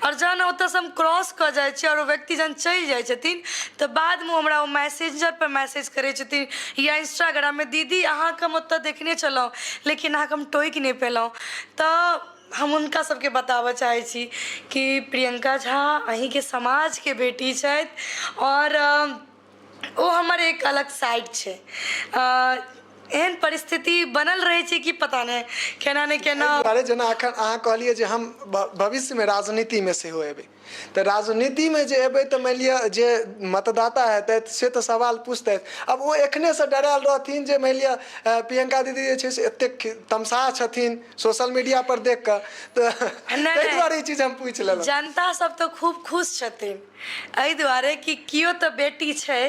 [SPEAKER 1] आओर जहन ओतऽसँ हम क्रॉस कऽ जाइ छी आओर ओ व्यक्ति जहन चलि जाइ छथिन, तऽ बादमे हमरा ओ मैसेंजरपर मैसेज करै छथिन या इंस्टाग्राममे, दीदी अहाँके हम ओतऽ देखने छलहुँ, लेकिन अहाँके हम टोकि नहि पेलहुँ। तऽ हम हुनका सबके बताबऽ चाहै छी कि प्रियंका झा अहीँके समाजके बेटी छथि आओर ओ हमर एक अलग साइड छै। एहन परिस्थिति बनल रहै छै कि पता नहि केना नहि केना।
[SPEAKER 2] एहि दुआरे जेना एखन अहाँ कहलियै जे हम भविष्यमे राजनीतिमे सेहो एबै, तऽ राजनीतिमे जे एबै तऽ मानि लिअ जे मतदाता हेतथि से तऽ सवाल पूछतथि। आब ओ एखनेसँ डरायल रहथिन जे मानि लिअ प्रियंका दीदी जे छै से एतेक तमसाह छथिन सोशल मीडिया पर देख कऽ, तऽ
[SPEAKER 1] नहि,
[SPEAKER 2] ताहि दुआरे ई चीज हम पूछि लेलहुँ।
[SPEAKER 1] जनता सब तऽ खूब खुश छथिन एहि दुआरे कि केओ तऽ बेटी छै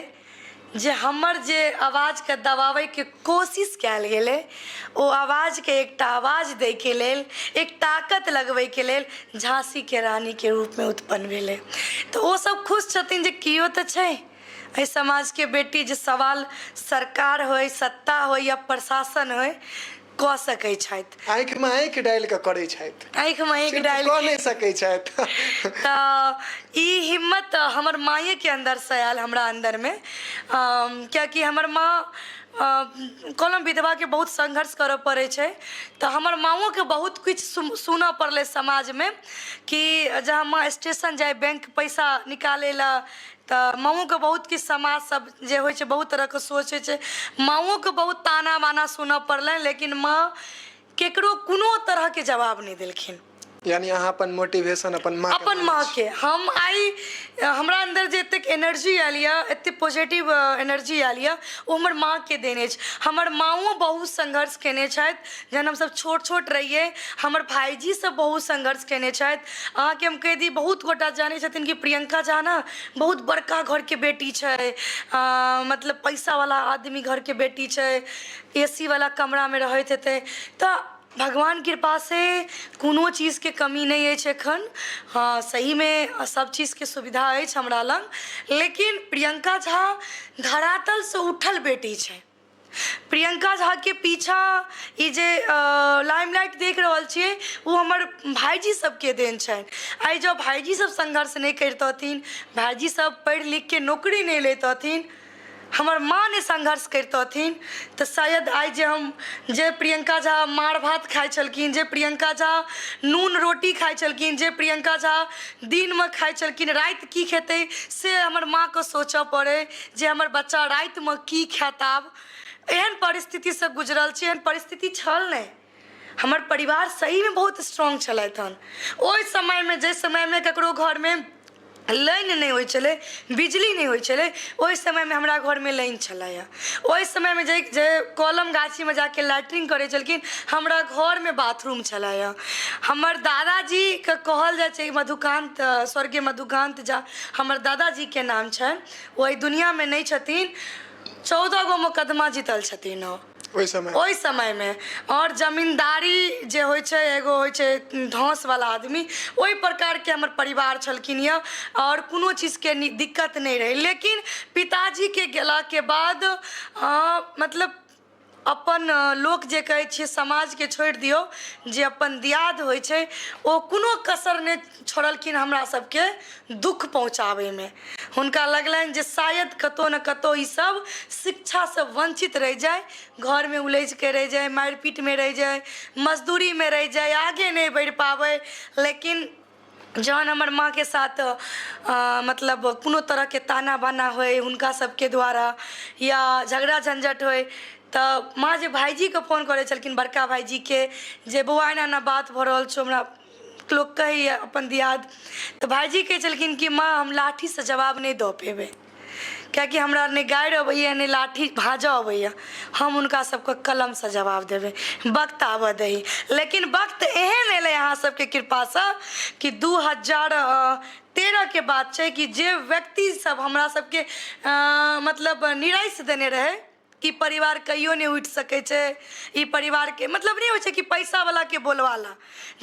[SPEAKER 1] जे हमर जे आवाजके दबाबैके कोशिश कयल गेलै, ओ आवाजके एकटा आवाज दैके लेल, एक ताकत लगबैके लेल झाँसीके रानीके रूपमे उत्पन्न भेलै। तऽ ओसभ खुश छथिन जे केओ तऽ छै एहि समाजके बेटी जे सवाल सरकार होइ, सत्ता होइ या प्रशासन होइ, कऽ सकै छथि।
[SPEAKER 2] आँखिमे आँखि डालि कऽ करै छथि।
[SPEAKER 1] आँखिमे आँखि
[SPEAKER 2] सिर्फ
[SPEAKER 1] डालि
[SPEAKER 2] कऽ नहि सकै छथि।
[SPEAKER 1] तऽ ई हिम्मत हमर माँएके अन्दरसँ आयल हमरा अन्दरमे, किएकि हमर माँ कहलहुँ विधवाके बहुत संघर्ष करऽ पड़ै छै, तऽ हमर माँओके बहुत किछु सुनऽ पड़लै समाजमे कि जहाँ माँ स्टेशन जाइ बैंक पैसा निकालै लए, तऽ माँओके बहुत किछु समाज सब जे होइ छै बहुत तरहके सोच होइ छै, माँओके बहुत ताना बाना सुनऽ पड़लनि, लेकिन माँ केकरो कोनो तरहके जवाब नहि देलखिन।
[SPEAKER 2] यानी अहाँ अपन मोटिवेशन अपन माँ के
[SPEAKER 1] अपन
[SPEAKER 2] मानै
[SPEAKER 1] माँ
[SPEAKER 2] छी।
[SPEAKER 1] के। हम आइ हमरा अन्दर जे एतेक एनर्जी आयल यऽ, एतेक पॉजिटिव एनर्जी आयल यऽ, ओ हमर माँ के देने अछि। हमर माँओ बहुत संघर्ष केने छथि। जहन हमसब छोट छोट रहियै, हमर भाइजी सब बहुत संघर्ष केने छथि। अहाँके हम कहि दी, बहुत गोटा जानै छथिन कि प्रियंका झा ने बहुत बड़का घरके बेटी छै, मतलब पैसावला आदमी घरके बेटी छै, ए सी वला कमरामे रहैत हेतै। तऽ भगवान कृपासँ कोनो चीजके कमी नहि अछि एखन। हँ, सहीमे सब चीजके सुविधा अछि हमरा लग, लेकिन प्रियंका झा धरातलसँ उठल बेटी छै। प्रियंका झाके पीछा ई जे लाइमलाइट देख रहल छियै, ओ हमर भायजी सबके देन छनि। आइ जँ भायजी सब संघर्ष नहि करितथिन, भायजी सब पढ़ि लिखके नौकरी नहि लैतथिन, हमर माँ नहि संघर्ष करितथिन, तऽ शायद आइ जे हम जे प्रियंका झा माड़ भात खाइ छलखिन, जे प्रियंका झा नून रोटी खाइ छलखिन, जे प्रियंका झा दिनमे खाइ छलखिन, राति की खेतै से हमर माँके सोचऽ पड़ै जे हमर बच्चा रातिमे की खायत। आब एहन परिस्थितिसँ गुजरल छी। एहन परिस्थिति छल नहि। हमर परिवार सहीमे बहुत स्ट्रोंग छलथि हन ओहि समयमे। जाहि समयमे ककरो घरमे लाइन नहि होइ छलै, बिजली नहि होइ छलै, ओहि समयमे हमरा घरमे लाइन छलैए। ओहि समयमे जे जे कलम गाछीमे जाके लैट्रिन करै छलखिन, हमरा घरमे बाथरूम छलैए। हमर दादाजीके कहल जाइ छै मधुकान्त, स्वर्गीय मधुकान्त झा हमर दादाजीके नाम छनि। ओ एहि दुनिआँमे नहि छथिन। 14 गो मोकदमा जीतल छथिन ओ
[SPEAKER 2] ओहि समय,
[SPEAKER 1] ओहि समयमे। आओर जमीन्दारी जे होइ छै, एगो होइ छै धौंसवला आदमी, ओहि प्रकारके हमर परिवार छलखिन यऽ, आओर कोनो चीजके दिक्कत नहि रहै। लेकिन पिताजीके गेलाके बाद मतलब अपन लोक जे कहै छियै समाजके छोड़ि दियौ, जे अपन दियाद होइ छै, ओ कोनो कसर नहि छोड़लखिन हमरा सबके दुःख पहुँचाबैमे। हुनका लगलनि जे शायद कतहु ने कतहु ई सब शिक्षासँ वञ्चित रहि जाय, घरमे उलझिके रहि जाय, मारि पीटमे रहि जाय, मजदूरीमे रहि जाय, आगे नहि बढ़ि पाबै। लेकिन जहन हमर माँके साथ मतलब कोनो तरहके ताना बाना होइ हुनका सबके द्वारा या झगड़ा झंझट होइ, तऽ माँ जे भायजीके फोन करै छलखिन, बड़का भायजीके, जे बौआ एना एना बात भऽ रहल छौ, हमरा लोक कहैए अपन दियाद, तऽ भायजी कहै छलखिन कि माँ, हम लाठीसँ जवाब नहि दऽ पेबै, किएकि हमरा नहि गारि अबैए, नहि लाठी भाँजऽ अबैए। हम हुनका सबके कलमसँ जवाब देबै, वक्त आबऽ दही। लेकिन वक्त एहन एलै अहाँ सबके कृपासँ कि 2013के बात छै कि जे व्यक्ति सब हमरा सबके मतलब निराश देने रहै कि परिवार कहियो नहि उठि सकै छै, ई परिवारके मतलब नहि होइ छै कि पैसावलाके बोलबाला,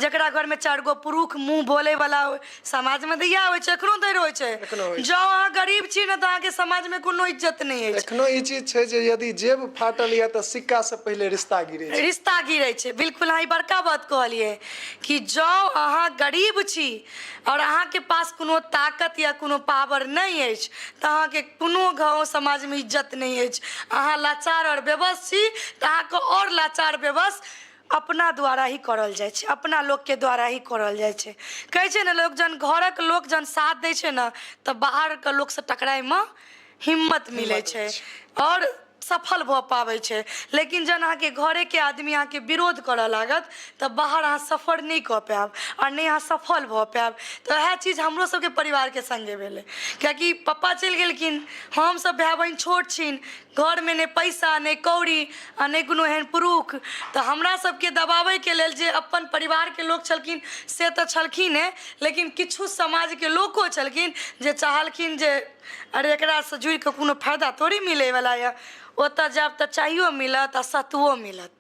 [SPEAKER 1] जकरा घरमे चारि गो पुरुष मुँह बोलैवला समाजमे तऽ इएह होइ छै, एखनो धरि होइ छै।
[SPEAKER 2] एखनो होइ छै।
[SPEAKER 1] जँ अहाँ गरीब छी ने, तऽ अहाँके समाजमे कोनो इज्जत नहि अछि।
[SPEAKER 2] एखनो ई चीज छै जे यदि जेब फाटल यऽ तऽ सिक्कासँ पहिले रिश्ता गिरै छै।
[SPEAKER 1] रिश्ता गिरै छै, बिल्कुल। अहाँ ई बड़का बात कहलियै कि जँ अहाँ गरीब छी आओर अहाँके पास कोनो ताकत या कोनो पावर नहि अछि, तऽ अहाँके कोनो गाँव समाजमे इज्जत नहि अछि। अहाँ लाचार आओर बेबस छी तऽ अहाँके आओर लाचार बेबस अपना द्वारा ही करल जाइ छै, अपना लोकके द्वारा ही करल जाइ छै। कहै छै ने, लोक जहन घरक लोक जहन साथ दै छै ने, तऽ बाहरके लोकसँ टकराइमे हिम्मत मिलै
[SPEAKER 2] हिम्मत
[SPEAKER 1] छै
[SPEAKER 2] होइ छै
[SPEAKER 1] आओर सफल भऽ पाबै छै। लेकिन जहन अहाँके घरेके आदमी अहाँके विरोध करऽ लागत, तऽ बाहर अहाँ सफर नहि कऽ पायब आओर नहि अहाँ सफल भऽ पायब। तऽ वएह चीज हमरो सबके परिवारके सङ्गे भेलै, किएकि पप्पा चलि गेलखिन, हमसब भाय बहिन छोट छिन। घरमे नहि पैसा, नहि कौड़ी आ नहि कोनो एहन पुरुष। तऽ हमरा सबके दबाबैके लेल जे अपन परिवारके लोक छलखिन से तऽ छलखिन हे, लेकिन किछु समाजके लोको छलखिन जे चाहलखिन जे अरे एकरासँ जुड़िकऽ कोनो फायदा थोड़े मिलैवला यऽ, ओतऽ जायब तऽ चाइयो मिलत आ सतुओ मिलत।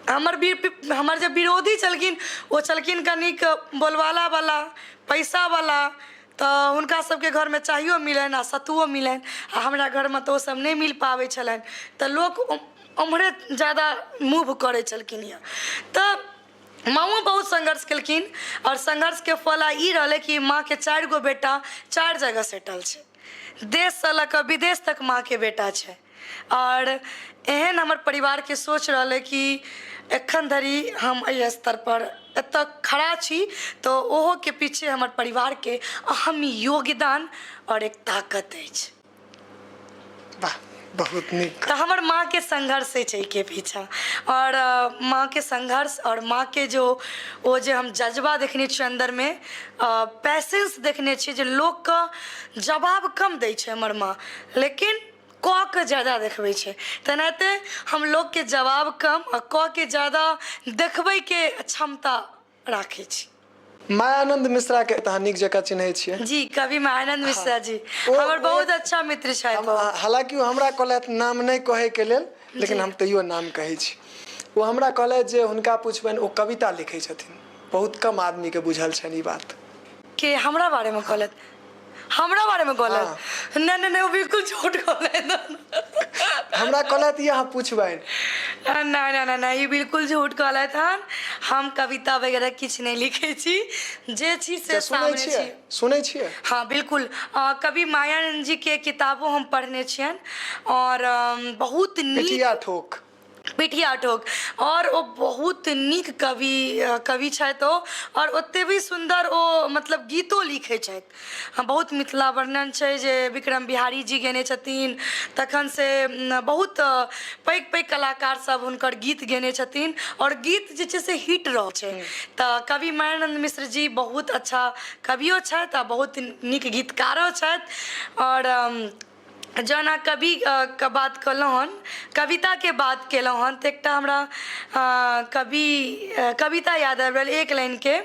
[SPEAKER 1] हमर जे विरोधी छलखिन ओ छलखिन कनिक बोलबालावला, पैसावला, तऽ हुनका सबके घरमे चाइयो मिलनि आओर सतुओ मिलनि आओर हमरा घरमे तऽ ओ सब नहि मिल पाबै छलनि। तऽ लोक ओम्हरे जादा मूव करै छलखिन यऽ। तऽ माँओ बहुत संघर्ष केलखिन आओर संघर्षके फल आइ ई रहलै कि माँके 4 गो बेटा चारि जगह सेटल छै। देशसँ लऽ कऽ विदेश तक माँके बेटा छै। आओर एहन हमर परिवारके सोच रहलै कि एखन धरि हम एहि स्तरपर एतऽ खड़ा छी तऽ ओहोके पीछे हमर परिवारके अहम योगदान आओर एक ताकत अछि।
[SPEAKER 2] वाह, बहुत नीक।
[SPEAKER 1] तऽ हमर माँके संघर्ष अछि एहिके पीछा। आओर माँके संघर्ष आओर माँके जो ओ जे हम जज्बा देखने छियै अन्दरमे, पैसेंस देखने छियै जे लोकके जवाब कम दै छै हमर माँ, लेकिन कऽ के जादा देखबै छै। तेनाहिते हम लोकके जवाब कम आ कऽ के जादा देखबैके क्षमता राखै छी।
[SPEAKER 2] मायानंद मिश्रा के तऽ अहाँ नीक जकाँ चिन्है छियै।
[SPEAKER 1] जी, कवि मायानंद मिश्रा जी हमर बहुत अच्छा मित्र छथि।
[SPEAKER 2] हालांकि ओ हमरा कहलथि नाम नहि कहैके लेल, लेकिन हम तैयो नाम कहै छी। ओ हमरा कहलथि जे हुनका पुछबनि, ओ कविता लिखै छथिन, बहुत कम आदमीके बुझल छनि ई बात।
[SPEAKER 1] के हमरा बारेमे कहलथि? हमरा बारेमे कहलथि? नहि नहि नहि, ओ बिल्कुल झूठ कहलथि।
[SPEAKER 2] हमरा कहलथि ई अहाँ पुछबनि।
[SPEAKER 1] नहि नहि नहि नहि, ई बिल्कुल झूठ कहलथि हन। हम कविता वगैरह किछु नहि लिखै छी, जे छी से
[SPEAKER 2] सुनै
[SPEAKER 1] सामने
[SPEAKER 2] छियै?
[SPEAKER 1] छी।
[SPEAKER 2] सुनै छियै?
[SPEAKER 1] हँ, बिल्कुल। कवि मायानंद जी के किताबो हम पढ़ने छियनि आओर बहुत नीक।
[SPEAKER 2] पिठिया ठोक।
[SPEAKER 1] पिठिया ठोक। आओर ओ बहुत नीक कवि छथि ओ, आओर ओते भी सुन्दर ओ मतलब गीतो लिखै छथि। हँ, बहुत मिथिला वर्णन छै जे विक्रम बिहारी जी गेने छथिन, तखन से बहुत पैघ पैघ कलाकार सब हुनकर गीत गेने छथिन आओर गीत जे छै से हिट रहल छै। तऽ कवि मायानन्द मिश्र जी बहुत अच्छा कवियो छथि आ बहुत नीक गीतकारो छथि। आओर जहन अहाँ कवि के बात कहलहुँ हन, कविताके बात केलहुँ हन, तऽ एकटा हमरा कवि कविता याद आबि रहल एक लाइनके,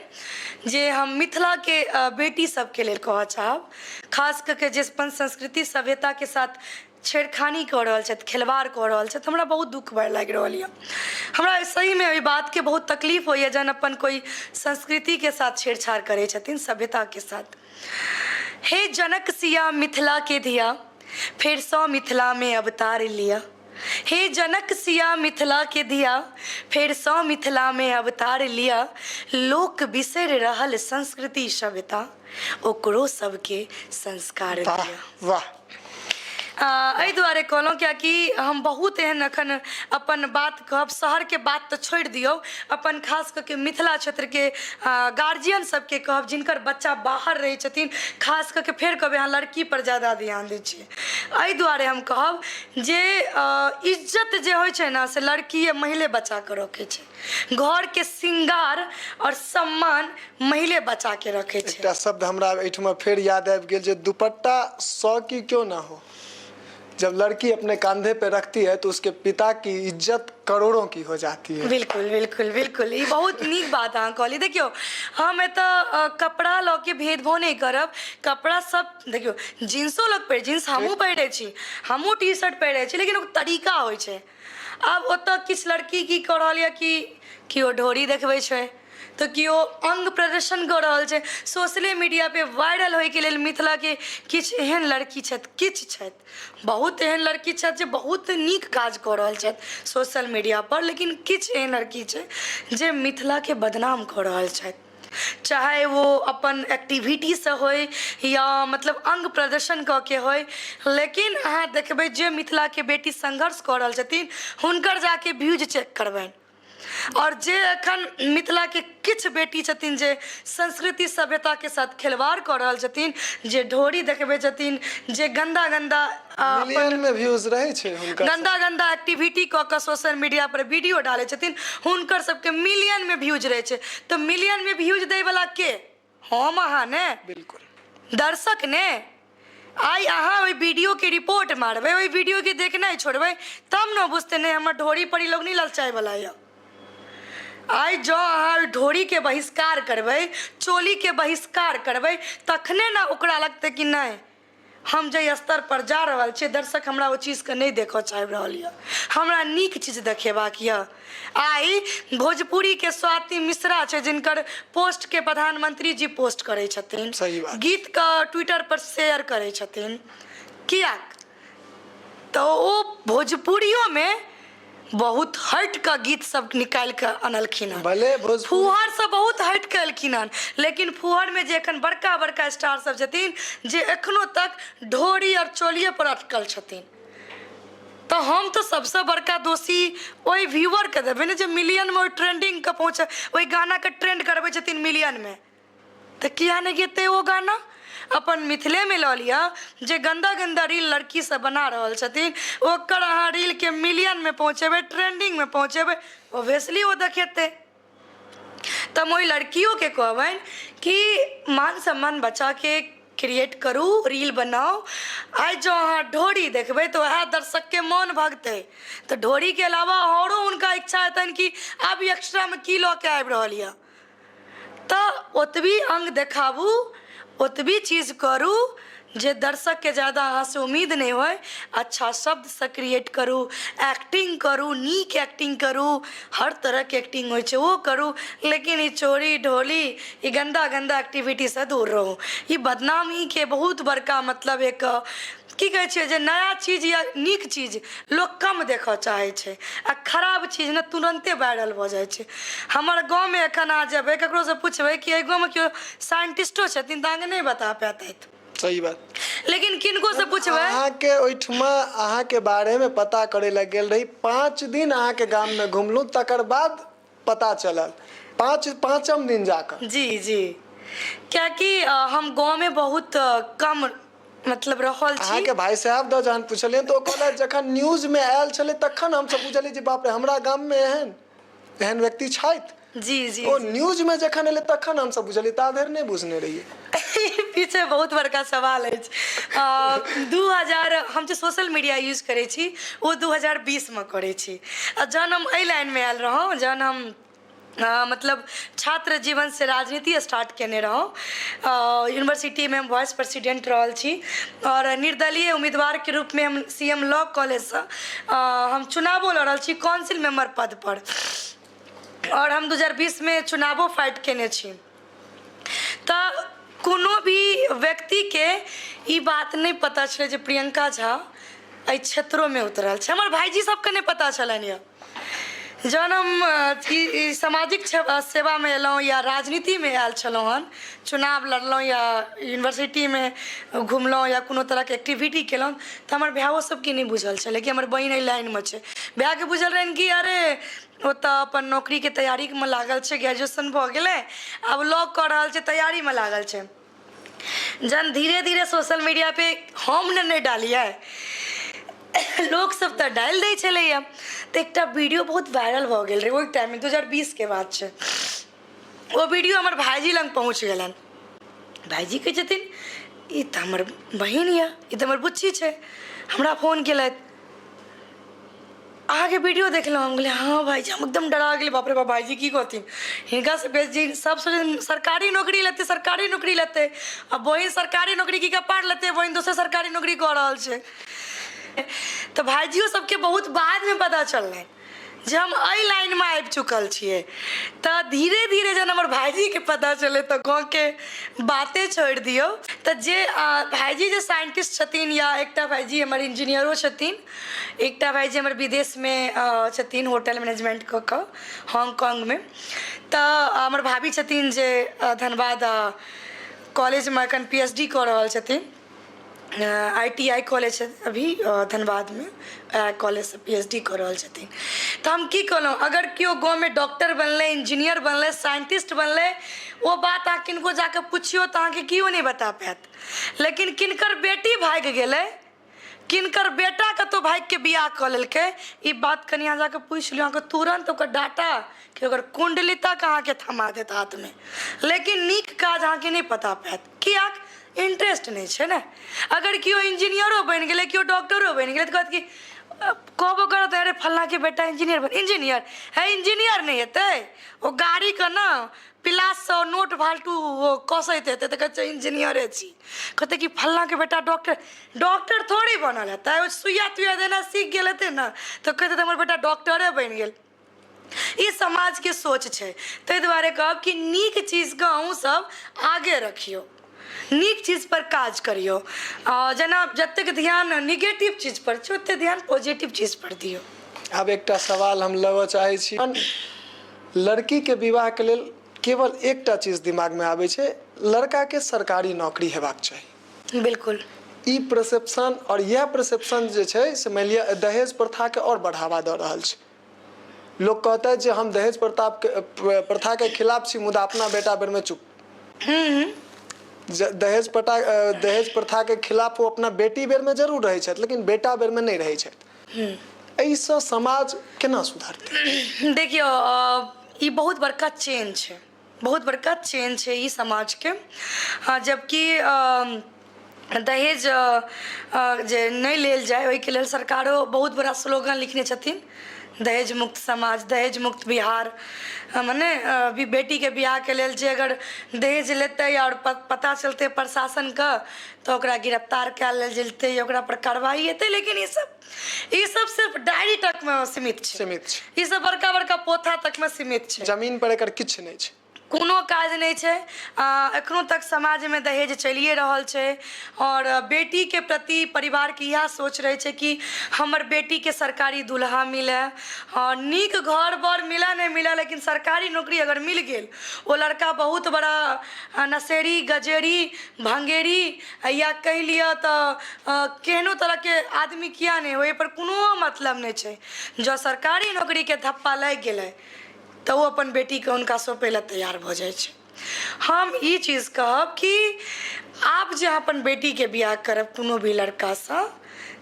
[SPEAKER 1] जे हम मिथिलाके बेटी सबके लेल कहऽ चाहब, खास कऽ के जे अपन संस्कृति सभ्यताके साथ छेड़खानी कऽ रहल छथि, खेलवाड़ कऽ रहल छथि। हमरा बहुत दुःख लागि रहल यऽ। हमरा सहीमे एहि बातके बहुत तकलीफ होइए जहन अपन कोइ संस्कृतिके साथ छेड़छाड़ करै छथिन, सभ्यताके साथ। हे जनक सिया मिथिला के धिया, फेरसँ मिथिलामे अवतार लिअ। हे जनक सिया मिथिला के धिया, फेरसँ मिथिलामे अवतार लिअ। लोक बिसरि रहल संस्कृति सभ्यता, ओकरो सबके संस्कार
[SPEAKER 2] वाह
[SPEAKER 1] दिअ।
[SPEAKER 2] वाह।
[SPEAKER 1] एहि दुआरे कहलहुँ कियाकि हम बहुत एहन एखन अपन बात कहब, शहरके बात तऽ छोड़ि दियौ, अपन खास कऽ के मिथिला क्षेत्रके गार्जियन सबके कहब जिनकर बच्चा बाहर रहै छथिन। खास कऽ के फेर कहबै, अहाँ लड़कीपर ज्यादा ध्यान दै छियै। एहि दुआरे हम कहब जे इज्जत जे होइ छै ने से लड़किए, महिले बचा कऽ रखै छै। घरके श्रृंगार आओर सम्मान महिले बचा के रखै छै।
[SPEAKER 2] एकटा शब्द हमरा एहिठमा फेर याद आबि गेल जे दुपट्टा सौ की क्यों ना हो, जब लड़की अपने कंधे पे रखती है तो उसके पिता की इज्जत करोड़ों की हो जाती है।
[SPEAKER 1] बिल्कुल बिल्कुल बिल्कुल, ई बहुत नीक बात अहाँ कहलियै। देखियौ, हम एतऽ कपड़ा लऽ के भेदभाव नहि करब। कपड़ा सब, देखियौ, जींसो लोक पहिर, जींस हमहूँ पहिरै छी, हमहूँ टी शर्ट पहिरै छी, लेकिन ओ तरीका होइ छै। आब ओतऽ किछु लड़की की कऽ रहल यऽ कि केओ ढोरी देखबै छै तऽ केओ अङ्ग प्रदर्शन कऽ रहल छै सोशले मीडिया पे वायरल होइके लेल। मिथिलाके किछु एहन लड़की छथि, किछु छथि, बहुत एहन लड़की छथि जे बहुत नीक काज कऽ रहल छथि सोशल मीडिया पर, लेकिन किछु एहन लड़की छै जे मिथिलाके बदनाम कऽ रहल छथि, चाहे वो अपन एक्टिविटीसँ होइ या मतलब अङ्ग प्रदर्शन कऽ के होइ। लेकिन अहाँ देखबै जे मिथिलाके बेटी संघर्ष कऽ रहल छथिन, हुनकर जाके व्यूज चेक करबनि, आओर जे एखन मिथिलाके किछु बेटी छथिन जे संस्कृति सभ्यताके साथ खेलवाड़ कऽ रहल छथिन, जे ढोरी देखबै छथिन, जे गन्दा गन्दा
[SPEAKER 2] मिलियन में व्यूज रहै छै हुनकर,
[SPEAKER 1] गन्दा गन्दा एक्टिविटी कऽ कऽ सोशल मीडिया पर वीडियो डालै छथिन, हुनकर सबके मिलियन में व्यूज रहै छै। तऽ मिलियन में व्यूज दै वला के? हम अहाँ ने?
[SPEAKER 2] बिल्कुल।
[SPEAKER 1] दर्शक ने? आइ अहाँ ओहि वीडियोके रिपोर्ट मारबै, ओहि वीडियोके देखनाइ छोड़बै, तब ने बुझतै नहि हमर ढोरी पर ई लोग नहि ललचाइवला यऽ। आइ जँ अहाँ ओहि ढोरीके बहिष्कार करबै, चोलीके बहिष्कार करबै, तखने ने ओकरा लगतै कि नहि हम जाहि स्तरपर जा रहल छियै, दर्शक हमरा ओ चीजके नहि देखऽ चाहि रहल यऽ, हमरा नीक चीज देखेबाक यऽ। आइ भोजपुरीके स्वाति मिश्रा छै जिनकर पोस्टके प्रधानमंत्री जी पोस्ट करै छथिन,
[SPEAKER 2] सही बात।
[SPEAKER 1] गीतके ट्विटरपर शेयर करै छथिन, किएक तऽ ओ भोजपुरियोमे बहुत हटि कऽ गीत सब निकालि कऽ अनलखिन हन।
[SPEAKER 2] भले भोजपुरी
[SPEAKER 1] फुहरसँ बहुत हटि कऽ एलखिन हन, लेकिन फुहरमे जे एखन बड़का बड़का स्टार सब छथिन जे एखनो तक ढोरी आओर चोलिए पर अटकल छथिन, तऽ हम तऽ सबसँ बड़का दोषी ओहि व्यूअरके देबै ने जे मिलियनमे ओहि ट्रेंडिंगके पहुँच ओहि गानाके ट्रेंड करबै छथिन मिलियनमे, तऽ किया नहि गेतै ओ गाना। अपन मिथिलेमे लऽ लिअ जे गन्दा गन्दा रील लड़की सब बना रहल छथिन, ओकर अहाँ रीलके मिलियनमे पहुँचेबै, ट्रेंडिंगमे पहुँचेबै, ऑब्वियसली ओ देखेतै। तऽ हम ओहि लड़कियोके कहबनि कि मान सम्मान बचाके क्रिएट करू, रील बनाउ। आइ जँ अहाँ ढोरी देखबै तऽ उएह दर्शकके मोन भगतै, तऽ ढोरीके अलावा आओरो हुनका इच्छा हेतनि कि आब ई एक्स्ट्रामे की लऽ कऽ आबि रहल यए। तऽ ओतबी अङ्ग देखाबू, ओतबी चीज करू जे दर्शकके ज्यादा अहाँसँ उम्मीद नहि होइ। अच्छा शब्दसँ क्रिएट करू, एक्टिंग करू, नीक एक्टिंग करू, हर तरहके एक्टिंग होइ छै ओ करू, लेकिन ई चोरी ढोली ई गन्दा गन्दा एक्टिविटीसँ दूर रहू। ई बदनामीके बहुत बड़का मतलब एक की कहै छियै जे नया चीज या नीक चीज लोक कम देखऽ चाहै छै आ खराब चीज ने तुरन्ते वायरल भऽ जाइ छै। हमर गाँवमे एखन अहाँ जेबै, ककरोसँ पुछबै कि एहि गाँवमे केओ साइंटिस्टो छथिन, तऽ अहाँके नहि बता पेतथि।
[SPEAKER 2] सही बात।
[SPEAKER 1] लेकिन किनको से पुछबै।
[SPEAKER 2] अहाँके ओहिठमा अहाँके बारेमे पता करै लए गेल रही, 5 दिन अहाँके गाममे घुमलहुँ, तकर बाद पता चलल पाँचम दिन जाकऽ।
[SPEAKER 1] जी जी, कियाकि हम गाँवमे बहुत कम मतलब रहल छी।
[SPEAKER 2] अहाँके भाई साहब दऽ जहन पुछलियनि तऽ ओ कहलथि जखन न्यूजमे आयल छलै तखन हमसब बुझलियै जे बाप रे हमरा गाममे एहन एहन व्यक्ति छथि।
[SPEAKER 1] जी जी।
[SPEAKER 2] ओ न्यूजमे जखन एलै तखन हमसब बुझलियै, ता धरि नहि बुझने रहियै।
[SPEAKER 1] पीछे बहुत बड़का सवाल अछि। 2000 हम जे सोशल मीडिया यूज करै छी ओ 2020मे करै छी, आ जहन हम एहि लाइनमे आयल रहौँ, जहन हम मतलब छात्र जीवनसँ राजनीति स्टार्ट केने रहौँ, यूनिवर्सिटीमे हम वाइस प्रेसिडेंट रहल छी आओर निर्दलीय उम्मीदवारके रूपमे हम सी एम लॉ कॉलेजसँ हम चुनावो लड़ल छी काउंसिल मेम्बर पदपर, आओर हम 2020मे चुनावो फाइट केने छी। तऽ कोनो भी व्यक्तिके ई बात नहि पता छलै जे प्रियंका झा एहि क्षेत्रोमे उतरल छै। हमर भाइजी सबके नहि पता छलनि यऽ। जहन हम ई सामाजिक सेवामे एलहुँ या राजनीतिमे आयल छलहुँ हन, चुनाव लड़लहुँ या यूनिवर्सिटीमे घुमलहुँ या कोनो तरहके एक्टिविटी केलहुँ, तऽ हमर भायो सबके नहि बुझल छलै कि हमर बहिन एहि लाइनमे छै। भायके बुझल रहनि कि अरे ओ तऽ अपन नौकरीके तैयारीमे लागल छै, ग्रेजुएशन भऽ गेलै, आब लॉ कऽ रहल छै, तैयारीमे लागल छै। जहन धीरे धीरे सोशल मीडिया पे हम ने नहि डालियै, लोकसभ तऽ डालि दै छलैए, तऽ एकटा वीडियो बहुत वायरल भऽ गेल रहै ओहि टाइममे, 2020के बात छै। ओ वीडियो हमर भायजी लग पहुँच गेलनि। भायजी कहै छथिन ई तऽ हमर बहिन यऽ, ई तऽ हमर बुच्ची छै। हमरा फोन केलथि, अहाँके वीडियो देखलहुँ। हम कहलियै हँ भाइजी। हम एकदम डरा गेलियै, बाप रे बाप, भाइजी की कहथिन हिनका से बेसी। सब सोचै सरकारी नौकरी लेतै, सरकारी नौकरी लेतै, आ बहिन सरकारी नौकरी की कपार लेतै, बहिन दोसर सरकारी नौकरी कऽ रहल छै। तऽ भाइजियो सबके बहुत बादमे पता चललनि जे हम एहि लाइनमे आबि चुकल छियै। तऽ धीरे धीरे जहन हमर भाइजीके पता चललै तऽ गाँवके बाते छोड़ि दियौ। तऽ जे भाइजी जे साइंटिस्ट छथिन, या एकटा भाइजी हमर इंजीनियरो छथिन, एकटा भाइजी हमर विदेशमे छथिन होटल मैनेजमेंट कऽ कऽ हांगकांगमे, तऽ हमर भाभी छथिन जे धनबाद कॉलेजमे एखन पी एच डी कऽ रहल छथिन, I T I college छै अभी धनबादमे, कॉलेजसँ पी एच डी कऽ रहल छथिन। तऽ हम की कहलहुँ, अगर केओ गाँवमे डॉक्टर बनलै, इंजीनियर बनलै, साइंटिस्ट बनलै, ओ बात अहाँ किनको जाकऽ पुछियौ तऽ अहाँके केओ नहि बता पायत, लेकिन किनकर बेटी भागि गेलै किनकर बेटा कतहु भागिके बियाह कऽ लेलकै, ई बात कनि अहाँ जाकऽ पूछि लियौ, अहाँके तुरन्त ओकर डाटा कि ओकर कुण्डली तक अहाँके थमा देत हाथमे। लेकिन नीक काज अहाँके नहि पता पायत, किएक? इंट्रेस्ट नहि छै ने। अगर केओ इंजीनियरो बनि गेलै, केओ डॉक्टरो बनि गेलै, तऽ कहत कि कहबो करत, अरे फल्लाँके बेटा इंजीनियर बनि, इंजीनियर है, इंजीनियर नहि हेतै, ओ गाड़ीके ने पिलाससँ नोट फालतू ओ कसैत हेतै तऽ कहै छै इंजीनियरे छी। कहतै कि फल्लाँके बेटा डॉक्टर, डॉक्टर थोड़े बनल हेतै, ओ सुइया तुइया देनाइ सीख गेल हेतै ने तऽ कहतै हमर बेटा डॉक्टरे बनि गेल। ई समाजके सोच छै। ताहि दुआरे कहब कि नीक चीजके अहूँसभ आगे रखियौ, नीक चीजपर काज करियौ। आ जेना जतेक ध्यान निगेटिव चीजपर छै ओतेक ध्यान पॉजिटिव चीजपर दियौ।
[SPEAKER 2] आब एकटा सवाल हम लेबऽ चाहै छी। लड़कीके विवाहके लेल केवल एकटा चीज दिमागमे आबै छै, लड़काके सरकारी नौकरी हेबाक चाही।
[SPEAKER 1] बिल्कुल।
[SPEAKER 2] ई परसेप्शन आओर इएह परसेप्शन जे छै से मानि लिअ दहेज प्रथाके आओर बढ़ावा दऽ रहल छै। लोक कहतै जे हम दहेज प्रतापके प्रथाके खिलाफ छी, मुदा अपना बेटा बेरमे चुप। दहेज प्रथा, दहेज प्रथाके खिलाफ ओ अपना बेटी बेरमे जरूर रहै छथि, लेकिन बेटा बेरमे नहि रहै छथि। एहिसँ समाज केना सुधरतै?
[SPEAKER 1] देखियौ, ई बहुत बड़का चेंज छै, बहुत बड़का चेंज छै ई समाजके। हँ, जबकि दहेज जे नहि लेल जाय ओहिके लेल सरकारो बहुत बड़ा स्लोगन लिखने छथिन, दहेज मुक्त समाज, दहेज मुक्त बिहार। मने अभी बेटीके बियाहके लेल जे अगर दहेज लेतै आओर पता चलतै प्रशासनके तऽ ओकरा गिरफ्तार कए लेल जेतै, ओकरा पर कार्रवाइ हेतै। लेकिन ई सब सिर्फ डायरी तकमे सीमित छै।
[SPEAKER 2] सीमित छै।
[SPEAKER 1] ई सब बड़का बड़का पोथा तकमे सीमित छै।
[SPEAKER 2] जमीन पर एकर किछु नहि छै,
[SPEAKER 1] कोनो काज नहि छै। एखनो तक समाजमे दहेज चलिए रहल छै आओर बेटीके प्रति परिवारके इएह सोच रहै छै कि हमर बेटीके सरकारी दुल्हा मिलय आओर नीक घर बर मिलय नहि मिलय, लेकिन सरकारी नौकरी अगर मिल गेल, ओ लड़का बहुत बड़ा नशेड़ी, गजेरी, भङ्गेरी या कहि लिअ तऽ केहनो तरहके आदमी किया नहि होइ, ओहिपर कोनो मतलब नहि छै। जँ सरकारी नौकरीके धप्पा लागि गेलै तऽ ओ अपन बेटीके हुनका सौंपै लए तैयार भऽ जाइ छै। हम ई चीज कहब कि आब जे अहाँ अपन बेटीके बियाह करब कोनो भी लड़कासँ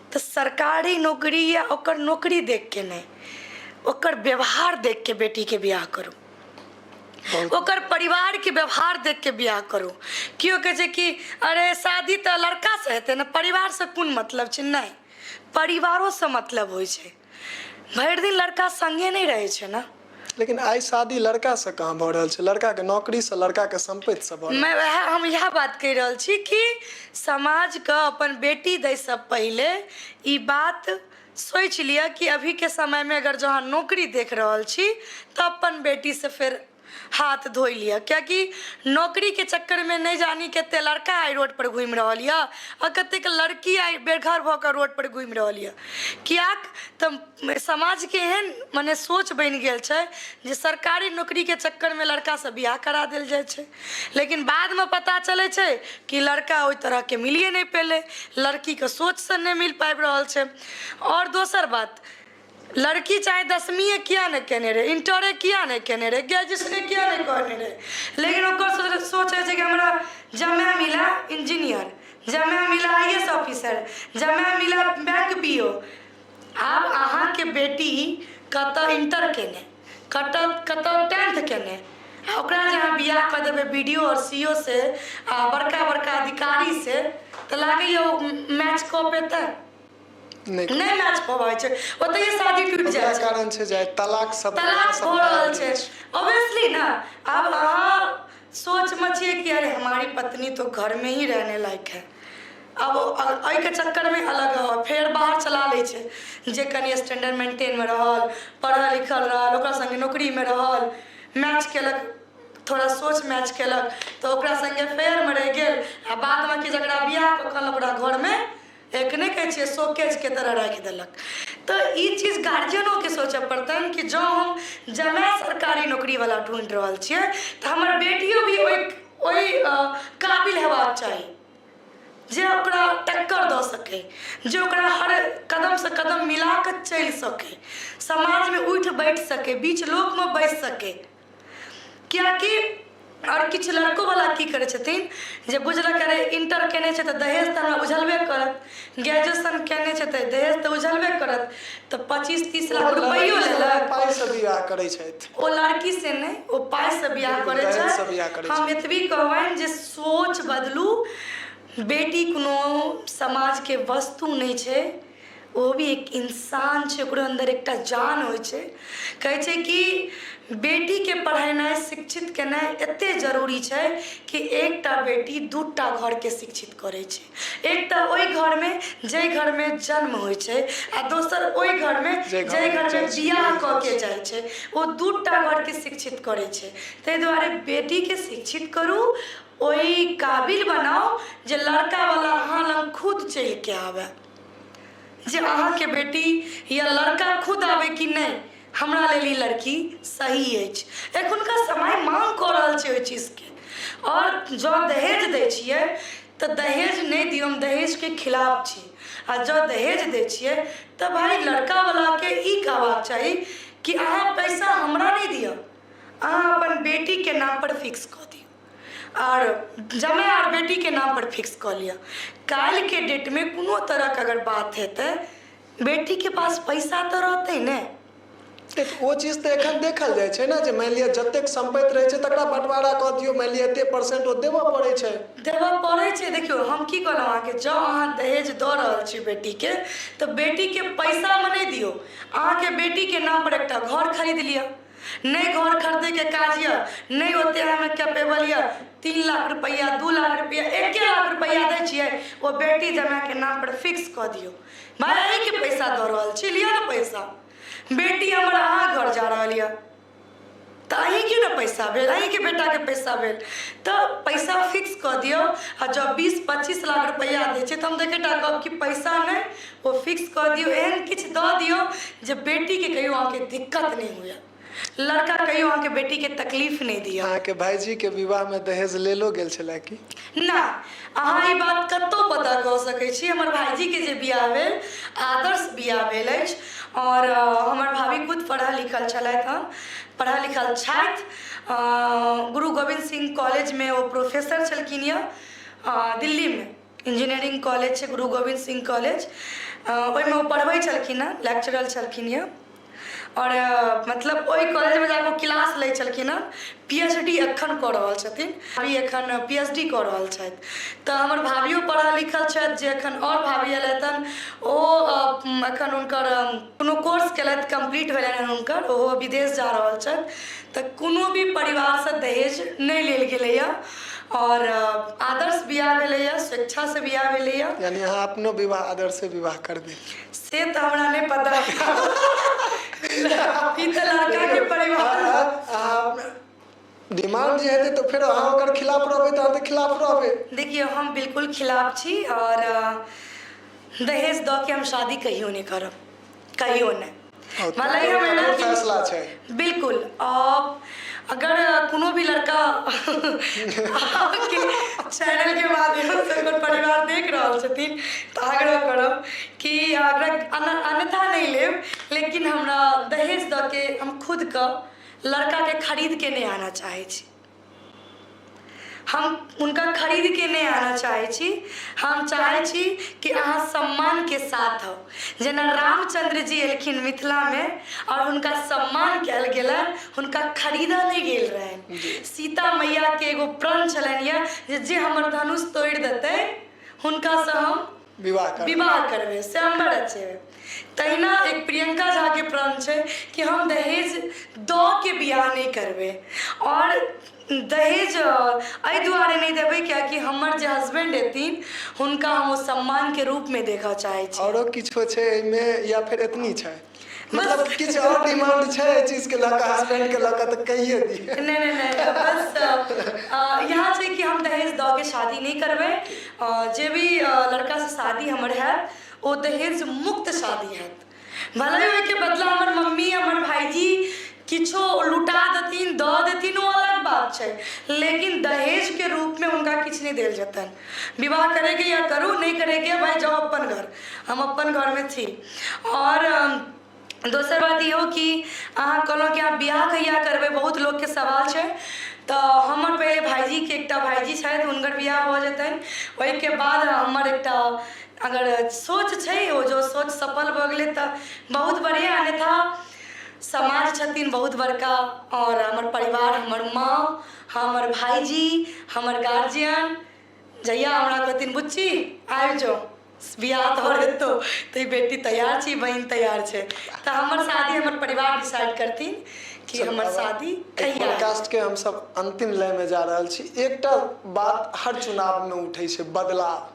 [SPEAKER 1] तऽ सरकारी नौकरी या ओकर नौकरी देखिके नहि, ओकर व्यवहार देखिके बेटीके बियाह करू, ओकर परिवारके व्यवहार देखिके बियाह करू। केओ कहै छै कि अरे शादी तऽ लड़कासँ हेतै ने, परिवारसँ कोन मतलब छै? नहि, परिवारोसँ मतलब होइ छै। भरि दिन लड़का सङ्गे नहि रहै छै ने।
[SPEAKER 2] लेकिन आइ शादी लड़कासँ कहाँ भऽ रहल छै? लड़काके नौकरीसँ, लड़काके सम्पत्तिसँ भऽ रहल।
[SPEAKER 1] मैं वएह, हम इएह बात कहि रहल छी कि समाजके अपन बेटी दैसँ पहिले ई बात सोचि लिअ कि अभीके समयमे अगर जँ अहाँ नौकरी देख रहल छी तऽ अपन बेटीसँ फेर हाथ धोइ लिअ, किएकि नौकरीके चक्करमे नहि जानि कतेक लड़का आइ रोडपर घुमि रहल यए आ कतेक लड़की आइ बेघर भऽ कऽ रोडपर घुमि रहल यए। किएक तऽ समाजके एहन मने सोच बनि गेल छै जे सरकारी नौकरीके चक्करमे लड़कासँ बियाह करा देल जाइ छै, लेकिन बादमे पता चलै छै कि लड़का ओहि तरहके मिलिए नहि पेलै, लड़कीके सोचसँ नहि मिल पाबि रहल छै। आओर दोसर बात, लड़की चाहे दसमीए किया नहि केने रहै, इंटरे किया नहि केने रहै, ग्रेजुएशने किया नहि केने रहै, लेकिन ओकर सोच होइ छै कि हमरा जमाय मिला इंजीनियर, जमाय मिला आई ए एस ऑफिसर, जमाय मिला बैंक पी ओ। आब अहाँके बेटी कतऽ इंटर केने, कतऽ कतऽ टेंथ केने, आ ओकरा जे अहाँ बियाह कऽ देबै बी डी ओ आओर सी ओ से आ बड़का बड़का अधिकारी से, तऽ लागैए ओ मैच कऽ पेतै?
[SPEAKER 2] नहि,
[SPEAKER 1] नहि मैच पबै छै, ओतहिए शादी टूटि जाइ
[SPEAKER 2] छै। कारण छै जे तलाक सब
[SPEAKER 1] तलाक भऽ रहल छै ऑब्वियसली ने। आब अहाँ सोचमे छियै कि अरे हमारी पत्नी तो घर में ही रहने लायक है। आब एहिके चक्करमे अलग फेर बाहर चला लै छै जे कनि स्टैंडर्ड मेंटेनमे रहल, पढ़ल लिखल रहल, ओकरा सङ्गे नौकरीमे रहल, मैच केलक, थोड़ा सोच मैच केलक तऽ ओकरा सङ्गे फेयरमे रहि गेल। आ बादमे कि जकरा बियाह कऽ कऽ ओकरा घरमे एक नहि कहै छियै शोकेजके तरह राखि देलक। तऽ ई चीज गार्जियनोके सोचऽ पड़तनि कि जँ हम जमाय सरकारी नौकरीवला ढूँढि रहल छियै तऽ हमर बेटियो भी ओहि काबिल हेबाक चाही जे ओकरा टक्कर दऽ सकै, जे ओकरा हर कदमसँ कदम मिला कऽ चलि सकै, समाजमे उठि बैठि सकै, बीच लोकमे बैसि सकै। किएकि आओर किछु लड़कोवला की करै छथिन जे बुझलक अरे इण्टर केने छै तऽ दहेज तऽ हमरा उझलबे करत, ग्रेजुएशन केने छै तऽ दहेज तऽ उझलबे करत, तऽ 25-30 लाख रुपैओ लेलक।
[SPEAKER 2] पाइसँ बियाह करै छथि।
[SPEAKER 1] ओ लड़की से नहि, ओ पाइसँ बियाह करै छै। हम एतबी कहबनि जे सोच बदलू, बेटी कोनो समाजके वस्तु नहि छै, ओ भी एक इंसान छै, ओकरो अन्दर एकटा जान होइ छै। कहै छै कि बेटीके पढ़ेनाइ शिक्षित केनाइ एतेक जरूरी छै कि एकटा बेटी दूटा घरके शिक्षित करै छै, एक तऽ ओहि घरमे जाहि घरमे जन्म होइ छै आ दोसर ओहि घरमे जाहि घरमे बियाह कऽ के जाइ छै, ओ दूटा घरके शिक्षित करै छै। ताहि दुआरे बेटीके शिक्षित करू, ओहि काबिल बनाउ जे लड़कावला अहाँ लग खुद चलिके आबय, जे अहाँके बेटी या लड़का खुद आबै कि नहि हमरा लेल ई लड़की सही अछि। एखुनका समय माँग कऽ रहल छै ओहि चीजके। आओर जँ दहेज दै छियै तऽ दहेज नहि दियौ, हम दहेजके खिलाफ छी। आ जँ दहेज दै छियै तऽ भाय लड़कावलाके ई कहबाक चाही कि अहाँ पैसा हमरा नहि दिअ, अहाँ अपन बेटीके नामपर फिक्स कऽ दियौ आओर जमाय आओर बेटीके नामपर फिक्स कऽ लिअ। काल्हिके डेटमे कोनो तरहके अगर बात हेतै, बेटीके पास पैसा तऽ रहतै ने।
[SPEAKER 2] ओ चीज तऽ एखन देखल जाइ छै ने जे मानि लिअ जतेक सम्पत्ति रहै छै तकरा बँटवारा कऽ दियौ, मानि लिअ एते परसेंट ओ देबऽ पड़ै छै।
[SPEAKER 1] देबऽ पड़ै छै। देखियौ हम की कहलहुँ अहाँके, जँ अहाँ दहेज दऽ रहल छी बेटीके तऽ बेटीके पैसामे नहि दियौ, अहाँके बेटीके नामपर एकटा घर खरीद लिअ। नहि घर खरीदैके काज यऽ, नहि ओतेक अहाँमे कैपेबल यऽ, 3 लाख रुपैआ, 2 लाख रुपैआ, 1 लाख रुपैआ दै छियै, ओ बेटी जमायके नामपर फिक्स कऽ दियौ। भाय अहीँके पैसा दऽ रहल छी, लिअ ने पैसा, बेटी हमर अहाँ घर जा रहल यऽ तऽ अहीँके ने पैसा भेल, अहीँके बेटाके पैसा भेल, तऽ पैसा फिक्स कऽ दियौ। आ जँ 20-25 लाख रुपैआ दै छै तऽ हम तऽ एकेटा कहब कि पैसा नहि, ओ फिक्स कऽ दियौ, एहन किछु दऽ दियौ जे बेटीके कहियो अहाँके दिक्कत नहि हुए, लड़का कहियो अहाँके बेटीके तकलीफ नहि दिअ।
[SPEAKER 2] अहाँके भाइजीके विवाहमे दहेज लेलो गेल छलै की?
[SPEAKER 1] नहि, अहाँ ई बात कतहु पता कऽ सकै छी। हमर भाइजीके जे बियाह भेल, आदर्श बियाह भेल अछि आओर हमर भाभी खुद पढ़ल लिखल छलथि हँ, पढ़ल लिखल छथि। गुरु गोविन्द सिंह कॉलेजमे ओ प्रोफेसर छलखिन यऽ दिल्लीमे, इंजीनियरिंग कॉलेज छै गुरु गोविन्द सिंह कॉलेज, ओहिमे ओ पढ़बै छलखिन हँ, लेक्चरर छलखिन यऽ। आओर मतलब ओहि कॉलेजमे जाकऽ ओ क्लास लै छलखिन हँ। पी एच डी एखन कऽ रहल छथिन, अभी एखन पी एच डी कऽ रहल छथि। तऽ हमर भाभियो पढ़ल लिखल छथि, जे एखन आओर भाभी एलथि हन ओ एखन हुनकर कोनो कोर्स केलथि, कम्प्लीट भेलनि हन हुनकर, ओहो विदेश जा रहल छथि। तऽ कोनो भी परिवारसँ दहेज नहि लेल गेलैए आओर आदर्श बियाह भेलैए, स्वेच्छासँ बियाह भेलैए।
[SPEAKER 2] यानी अहाँ अपनो विवाह आदर्शे विवाह करबै?
[SPEAKER 1] से तऽ हमरा नहि पता, ई तऽ लड़काके परिवार।
[SPEAKER 2] डिमांड जे हेतै तऽ फेर अहाँ ओकर खिलाफ रहबै तऽ अहाँ तऽ खिलाफ रहबै।
[SPEAKER 1] देखियौ हम बिल्कुल खिलाफ छी आओर दहेज दऽ के हम शादी कहियो नहि करब, कहियो नहि। भले ही हम एना
[SPEAKER 2] फैसला छै।
[SPEAKER 1] बिल्कुल, अगर कोनो भी लड़का अहाँके चैनलके माध्यमसँ ओकर परिवार देख रहल छथिन तऽ आग्रह करब कि अगर अन्यथा नहि लेब, लेकिन हमरा दहेज दऽ के हम खुदके लड़काके खरीदके नहि आनऽ चाहै छी, हम हुनका खरीदके नहि आनऽ चाहै छी। हम चाहै छी कि अहाँ सम्मानके साथ आउ, जेना रामचन्द्र जी एलखिन मिथिलामे आओर हुनका सम्मान कयल गेलनि, हुनका खरीदऽ नहि गेल रहनि। सीता मैयाके एगो प्रण छलनि यऽ जे जे हमर धनुष तोड़ि देतै हुनकासँ हम
[SPEAKER 2] विवाह करबै,
[SPEAKER 1] विवाह करबै, स्वयंवर रचेबै। तहिना एक प्रियंका झाके प्रण छै कि हम दहेज दऽ के बियाह नहि करबै, आओर दहेज एहि दुआरे नहि देबै कियाकि हमर जे हसबैंड हेथिन हुनका हम ओ सम्मानके रूपमे देखऽ चाहै छी।
[SPEAKER 2] आओरो किछो छै एहिमे या फेर एतनी छै? मतलब किछु आओर डिमांड छै एहि चीजके लऽ कऽ, हसबैंडके लऽ कऽ, तऽ कहिए दिअ।
[SPEAKER 1] नहि नहि नहि, बस इएह छै कि हम दहेज दऽ के शादी नहि करबै। जे भी लड़कासँ शादी हमर हैत ओ दहेज मुक्त शादी हैत, भले ओहिके बदला हमर मम्मी हमर भाइजी किछो लुटा देथिन, दऽ देथिन, ओ अलग बात छै, लेकिन दहेजके रूपमे हुनका किछु नहि देल जेतनि। विवाह करैके यऽ करू, नहि करैके यऽ भाइ जाउ अपन घर, हम अपन घरमे छी। आओर दोसर बात इहो कि अहाँ कहलहुँ कि अहाँ बियाह कहिया करबै, बहुत लोकके सवाल छै। तऽ हमर पहिले भायजीके, एकटा भायजी छथि, हुनकर बियाह भऽ जेतनि, ओहिके बाद हमर एकटा अगर सोच छै, ओ जो सोच सफल भऽ गेलै तऽ बहुत बढ़िआँ, अन्यथा समाज छथिन बहुत बड़का आओर हमर परिवार, हमर माँ, हमर भायजी, हमर गार्जियन जहिया हमरा कहथिन बुच्ची आबि जो, बियाह तोहर हेतौ, तऽ ई बेटी तैयार छी, बहिन तैयार छै, तऽ हमर शादी हमर परिवार डिसाइड करथिन कि हमर शादी कहिया।
[SPEAKER 2] पॉडकास्ट के हमसब अंतिम लय में जा रहल छी। एकटा बात हर चुनाव में उठै छै, बदलाव।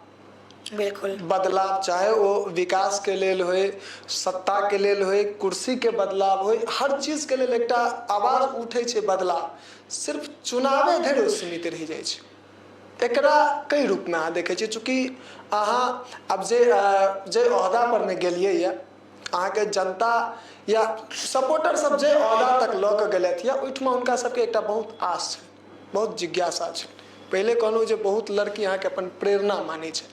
[SPEAKER 1] बिल्कुल।
[SPEAKER 2] बदलाव चाहे ओ विकास के लेल होय, सत्ता के लेल होय, कुर्सी के बदलाव होय, हर चीज के लेल एकटा आवाज उठै छै बदलाव। सिर्फ चुनावे धरि ओ सीमित रहि जाइ छै। एकरा कई रूपमे अहाँ देखै छियै? चूँकि अहाँ आब जे जे ओहदा पर मे गेलियै यऽ, अहाँके जनता या सपोर्टर सब जे ओहदा तक लऽ कऽ गेलथि यऽ, ओहिठमा हुनका सबके एकटा बहुत आस छै, बहुत जिज्ञासा छै। पहिले कहलहुँ जे बहुत लड़की अहाँके अपन प्रेरणा मानै छै,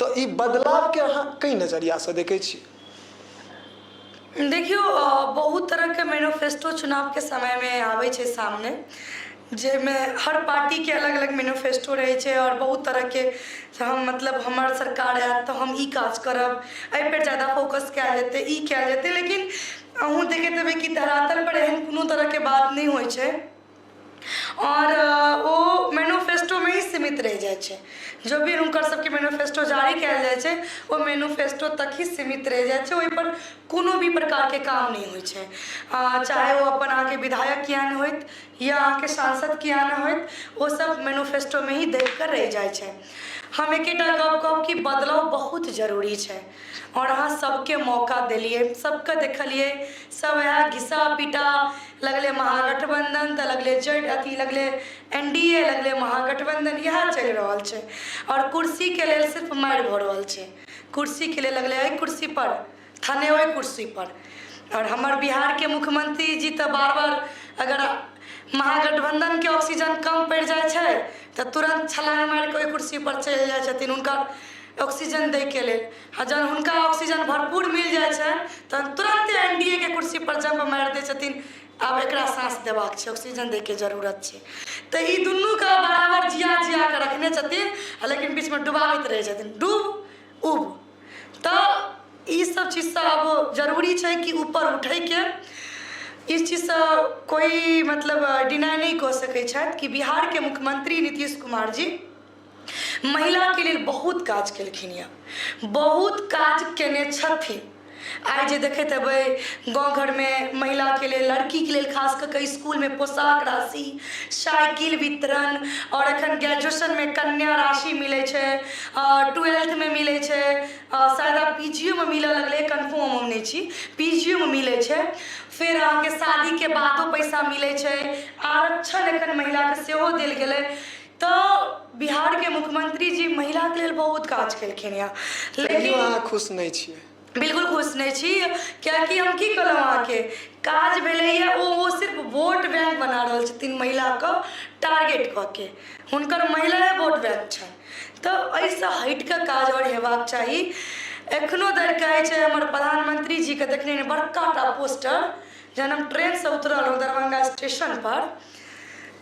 [SPEAKER 2] तऽ ई बदलावके अहाँ कई नजरियासँ देखै छियै?
[SPEAKER 1] देखियौ, बहुत तरहके मैनिफेस्टो चुनावके समयमे आबै छै सामने, जाहिमे हर पार्टीके अलग अलग मैनिफेस्टो रहै छै आओर बहुत तरहके हम मतलब हमर सरकार आयत तऽ हम ई काज करब, एहिपर ज्यादा फोकस कयल जेतै, ई कयल जेतै। लेकिन अहूँ देखैत हेबै कि धरातलपर एहन कोनो तरहके बात नहि होइ छै आओर ओ मैनिफेस्टोमे ही सीमित रहि जाइ छै। जो भी हुनकर सबके मैनिफेस्टो जारी कयल जाइ छै, ओ मैनिफेस्टो तक ही सीमित रहि जाइ छै, ओहिपर कोनो भी प्रकारके काम नहि होइ छै। चाहे ओ अपन अहाँके विधायक किया नहि होथि या अहाँके सांसद किया नहि होथि, ओ सब मैनिफेस्टोमे ही दबि कऽ रहि जाइ छै। हम एकेटा गप कहब कि बदलाव बहुत जरूरी छै आओर अहाँ सबके मौका देलियै, सबके देखलियै, सब वएह घिसा पिटा लगलै, महागठबंधन तऽ लगलै जड़ि अथी, लगलै एन डी ए, लगलै महागठबंधन, इएह चलि रहल छै आओर कुर्सीके लेल सिर्फ मारि भऽ रहल छै। कुर्सीके लेल लगलै एहि कुर्सीपर थने ओहि कुर्सीपर। आओर हमर बिहारके मुख्यमंत्री जी तऽ बार बार अगर महागठबंधनके ऑक्सीजन कम पड़ि जाइ छै तऽ तुरन्त छलाङ्ग मारिकऽ ओहि कुर्सीपर चलि जाइ छथिन हुनकर ऑक्सीजन दैके लेल, आ जहन हुनका ऑक्सीजन भरपूर मिल जाइ छनि तहन तुरन्ते एन डी ए के कुर्सीपर जम्प मारि दै छथिन, आब एकरा साँस देबाक छै, ऑक्सीजन दैके जरूरत छै। तऽ ई दुनूके बराबर जिया जिया कऽ रखने छथिन, आ लेकिन बीचमे डुबाबैत रहै छथिन, डूब उब। तऽ ई सब चीजसँ आब जरूरी छै कि ऊपर उठैके। इस चीजसँ कोइ मतलब डिनाइ नहि कऽ सकै छथि कि बिहारके मुख्यमंत्री नीतीश कुमार जी महिलाके लेल बहुत काज केलखिन यऽ, बहुत काज केने छथिन। आइ जे देखैत हेबै गाँव घरमे महिलाके लेल, लड़कीके लेल खास कऽ कऽ इसकुलमे पोशाक राशि, साइकिल वितरण आओर एखन ग्रेजुएशनमे कन्या राशि मिलै छै, ट्वेल्थमे मिलै छै, शायद आब पी जी ओ मे मिलऽ लगलै, कन्फर्म हम नहि छी, पी जी ओ मे मिलै छै। फेर अहाँके शादीके बादो पैसा मिलै छै, आरक्षण एखन महिलाके सेहो देल गेलै। तऽ बिहारके मुख्यमंत्री जी महिलाके लेल बहुत काज केलखिन यऽ,
[SPEAKER 2] लेकिन अहाँ खुश नहि छियै?
[SPEAKER 1] बिल्कुल खुश नहि छी, किएकि हम की कहलहुँ अहाँके, काज भेलैए ओ सिर्फ वोट बैंक बना रहल छथिन महिलाके टारगेट कऽ के, हुनकर महिलाए वोट बैंक छनि। तऽ एहिसँ हटि कऽ काज आओर हेबाक चाही। एखनो धरि कहै छै हमर प्रधानमंत्री जीके देखने रहियै बड़का टा पोस्टर, जहन हम ट्रेनसँ उतरल रहौँ दरभंगा स्टेशनपर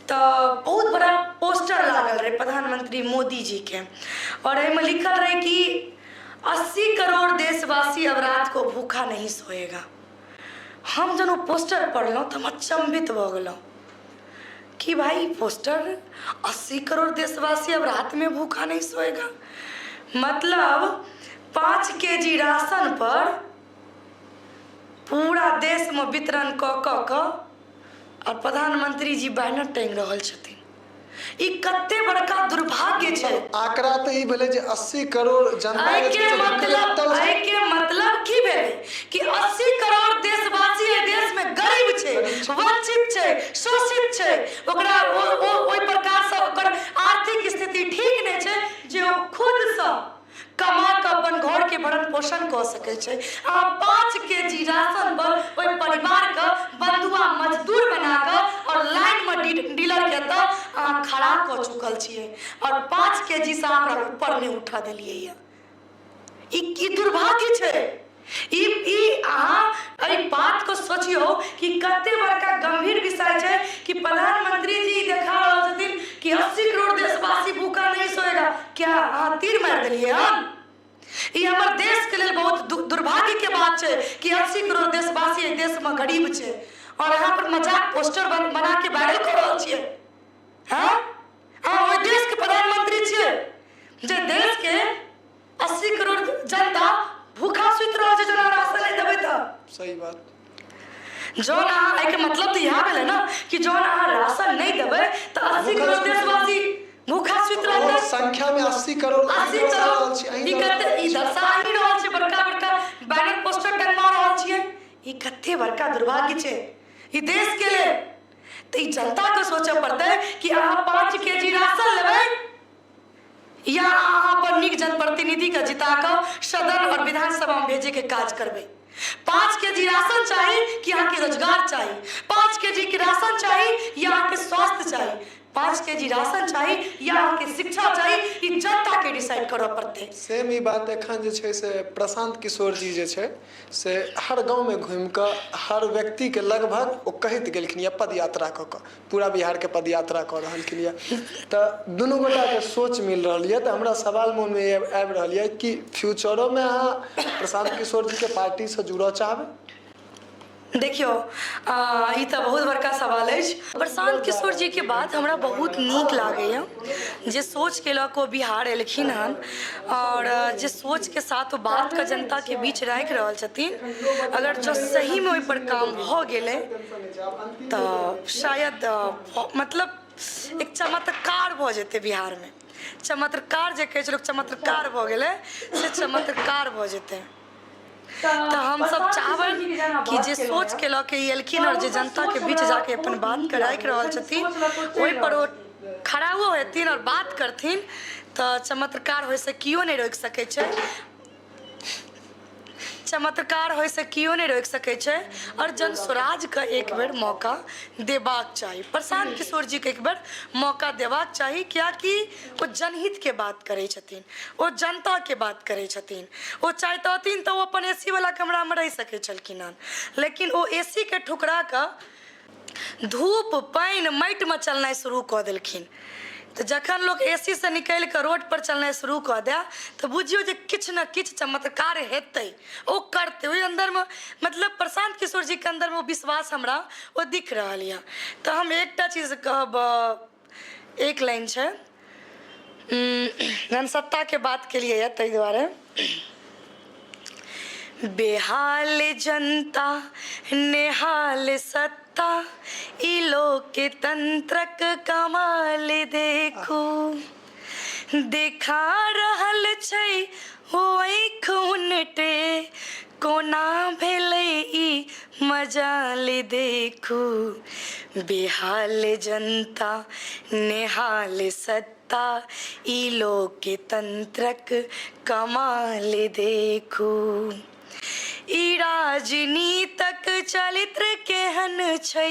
[SPEAKER 1] तऽ बहुत बड़ा पोस्टर लागल रहै प्रधानमंत्री मोदी जीके आओर एहिमे लिखल रहै कि 80 करोड़ देशवासी अब रात को भूखा नहीं सोएगा। हम जहन ओ पोस्टर पढ़लहुँ तऽ हम अचम्भित भऽ गेलहुँ कि भाई पोस्टर 80 करोड़ देशवासी अब रात में भूखा नहीं सोएगा, मतलब 5 के जी राशन पर पूरा देशमे वितरण कऽ कऽ कऽ आओर प्रधानमंत्री जी बैनर टाँगि रहल छथिन। ई कते बड़का दुर्भाग्य छै।
[SPEAKER 2] आंकड़ा तऽ ई भेलै जे 80 करोड़ जनता
[SPEAKER 1] एहिके मतलब, एहिके मतलब की भेलै कि 80 करोड़ देशवासी एहि देशमे गरीब छै, वंचित छै, शोषित छै, ओकरा ओहि प्रकारसँ ओकर आर्थिक स्थिति ठीक नहि छै जे ओ खुदसँ कमा कऽ अपन घरके भरण पोषण कऽ सकै छै। अहाँ 5 के जी राशन पर ओहि परिवारके बंधुआ मजदूर बना कऽ आओर लाइनमे डीलरके एतऽ अहाँ खड़ा कऽ चुकल छियै आओर 5 के जी सँ अहाँ ओकरा ऊपर नहि उठऽ देलियै यऽ। ई की दुर्भाग्य छै। ई ई अहाँ एहि बातके सोचियौ कि कते बड़का गम्भीर विषय छै कि प्रधानमंत्री जी देखा रहल छथिन कि 80 करोड़ देशवासी भूखा नहीं सोएगा। क्या अहाँ तीर मारि देलियै हन? ई हमर देशके लेल बहुत दुर्भाग्यके बात छै कि 80 करोड़ देशवासी एहि देशमे गरीब छै और अहाँ पर मजाक पोस्टर बना के वायरल कऽ रहल छियै। हँ, अहाँ ओहि देशके प्रधानमंत्री छियै जे देशके 80 करोड़ जनता भूखा सुति रहल छै, जेना राशन नहि देबै तऽ।
[SPEAKER 2] सही बात।
[SPEAKER 1] जौन अहाँ, एहिके मतलब तऽ इएह भेलै ने कि जौन अहाँ राशन नहि देबै तऽ 80 करोड़ देशवासी भूखा सुति
[SPEAKER 2] बहुत
[SPEAKER 1] रहतै।
[SPEAKER 2] संख्या में 80 करोड़
[SPEAKER 1] 80
[SPEAKER 2] दर्शा
[SPEAKER 1] करोड़
[SPEAKER 2] रहल छी अहीं।
[SPEAKER 1] ई कते ई दर्शा ही रहल छै, बड़का बड़का बैनर पोस्टर टंगा रहल छियै। ई कते बड़का दुर्भाग्य छै ई देश के लेल। तऽ ई जनता के सोचऽ पड़तै कि अहाँ 5 केजी राशन लेबै या अहाँ अपन नीक जनप्रतिनिधिके जिता कऽ सदन और विधानसभामे भेजैके काज करबै। 5 केजी राशन चाही कि अहाँके रोजगार चाही? 5 केजी के राशन चाही या अहाँके स्वास्थ्य चाही? 5 केजी राशन चाही या अहाँके शिक्षा चाही? ई जनताके डिसाइड करऽ पड़तै।
[SPEAKER 2] सेम ई बात एखन जे छै से प्रशांत किशोर जी जे छै से हर गाँवमे घुमि कऽ हर व्यक्तिके लगभग ओ कहैत गेलखिन यऽ, पद यात्रा कऽ कऽ पूरा बिहारके पद यात्रा कऽ रहलखिन यऽ, तऽ दुनू गोटाके सोच मिल रहल यऽ। तऽ हमरा सवाल मोनमे आबि रहल यऽ कि फ्यूचरोमे अहाँ प्रशांत किशोर जीके पार्टीसँ जुड़ऽ चाहबै?
[SPEAKER 1] देखियौ, ई तऽ बहुत बड़का सवाल अछि। प्रशांत किशोर जीके बात हमरा बहुत नीक लागैए। जे सोचके लऽ कऽ ओ बिहार एलखिन हन आओर जे सोचके साथ ओ बातके जनताके बीच राखि रहल छथिन, अगर जँ सहीमे ओहिपर काम भऽ गेलै तऽ शायद मतलब एक चमत्कार भऽ जेतै बिहारमे। चमत्कार जे कहै छै लोक, चमत्कार भऽ गेलै, से चमत्कार भऽ जेतै। तऽ हमसभ चाहबै कि जे सोचके लऽ कऽ ई एलखिन आओर जे जनताके बीच जाके अपन बातके राखि रहल छथिन, ओहिपर ओ खड़ाओ हेथिन आओर बात करथिन तऽ चमत्कार होइसँ केओ नहि रोकि सकै छै। चमत्कार होइसँ केओ नहि रोकि सकै छै। आओर जन स्वराजके एक बेर मौका देबाक चाही, प्रशांत किशोर जीके एक बेर मौका देबाक चाही, किएकि ओ जनहितके बात करै छथिन, ओ जनताके बात करै छथिन। ओ चाहितथिन तऽ ओ अपन ए सी वला कमरामे रहि सकै छलखिन हन, लेकिन ओ ए सी के ठुकरा कऽ धूप, पानि, माटिमे चलनाइ शुरू कऽ देलखिन। तऽ जखन लोक ए सी सँ निकलि कऽ रोडपर चलनाइ शुरू कऽ दए तऽ बुझियौ जे किछु ने किछु चमत्कार हेतै, ओ करतै। ओहि अन्दरमे, मतलब प्रशांत किशोर जीके अन्दरमे ओ विश्वास हमरा ओ दिख रहल यऽ। तऽ हम एकटा चीज कहब, एक लाइन छै, जनसत्ताके बात केलियै यऽ ताहि दुआरे। बेहाल जनता नेहाल सत्ता, ई लोकतंत्रक कमाल देखू। देखा रहल छै ओ आँखि उनटे, कोना भेलै ई मजाल देखू। बेहाल जनता नेहाल सत्ता, ई लोकतंत्रक कमाल देखू। ई राजनीतक चरित्र केहन छै,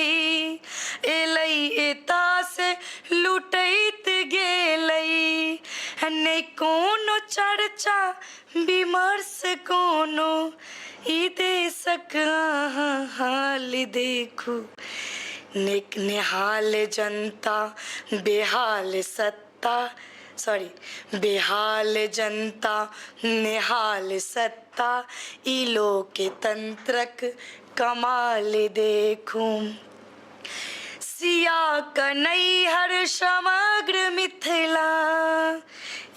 [SPEAKER 1] एलै एता से लुटैत गेलै, नहि कोनो चर्चा विमर्श कोनो, ई देशक अहाँ हाल देखू। नेहाल जनता बेहाल सत्ता, सॉरी, बेहाल जनता नेहाल सत्ता, ई लोकतंत्रक कमाल देखू। सिया कनैहर समग्र मिथिला,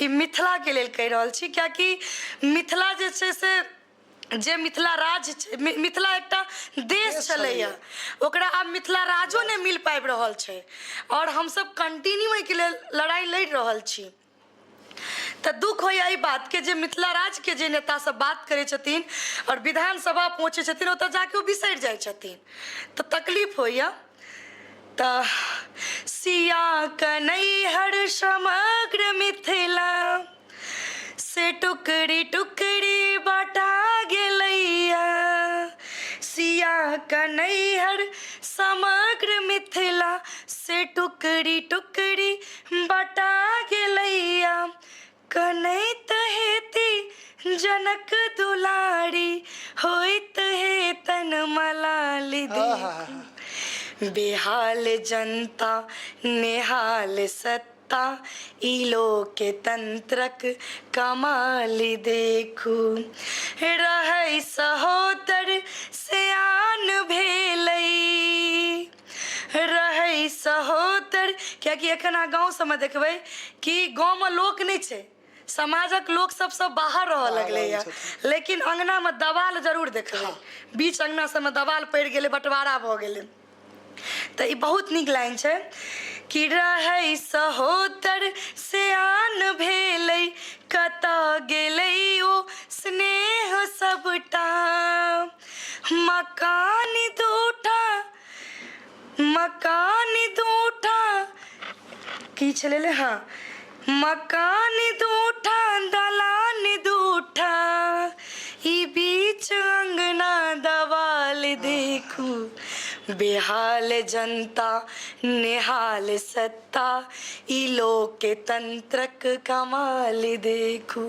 [SPEAKER 1] ई मिथिलाके लेल कहि रहल छी, किएकि मिथिला जे छै से जे मिथिला राज्य छै, मिथिला एकटा देश छलैए, ओकरा आब मिथिला राजो नहि मिल पाबि रहल छै आओर हमसब कंटिन्यू एहिके लेल लड़ाइ लड़ि रहल छी। तऽ दुःख होइए एहि बातके जे मिथिला राज्यके जे नेता सब बात करै छथिन आओर विधानसभा पहुँचै छथिन, ओतऽ जाके ओ बिसरि जाइ छथिन, तऽ तकलीफ होइए। तऽ सिया कनैहर समग्र मिथिला से टुकड़ी टुकड़ी बटा गेलैया। सिया कनैहर समग्र मिथिला से टुकड़ी टुकड़ी बटा गेलैया। कनैत हेती जनक दुलारी होइत हे तन मलाल देखू। बेहाल जनता नेहाल सत्ता, ई लोके तंत्रक कमाल देखू। रहै सहोदर सियान भेलै, रहै सहोदर। कियाकि एखन अहाँ गाँव सबमे देखबै कि गाँवमे लोक नहि छै, समाजक लोक सब सब बाहर रहऽ लगलैए, लेकिन अङ्गनामे देवाल जरूर देखबै। बीच अङ्गना सबमे देवाल पड़ि गेलै, बँटवारा भऽ गेलै। तऽ ई बहुत नीक लाइन छै कि रहै सहोदर सियान भेलै, कतऽ गेलै ओ स्नेह सबटा। मकान दूटा, मकान दूटा की छलै ले, हाँ, मकान दूठा दलान दूठा, ई बीच अंगना दवाल देखू। बेहाल जनता नेहाल सत्ता, ई लोके तंत्रक कमाल देखू।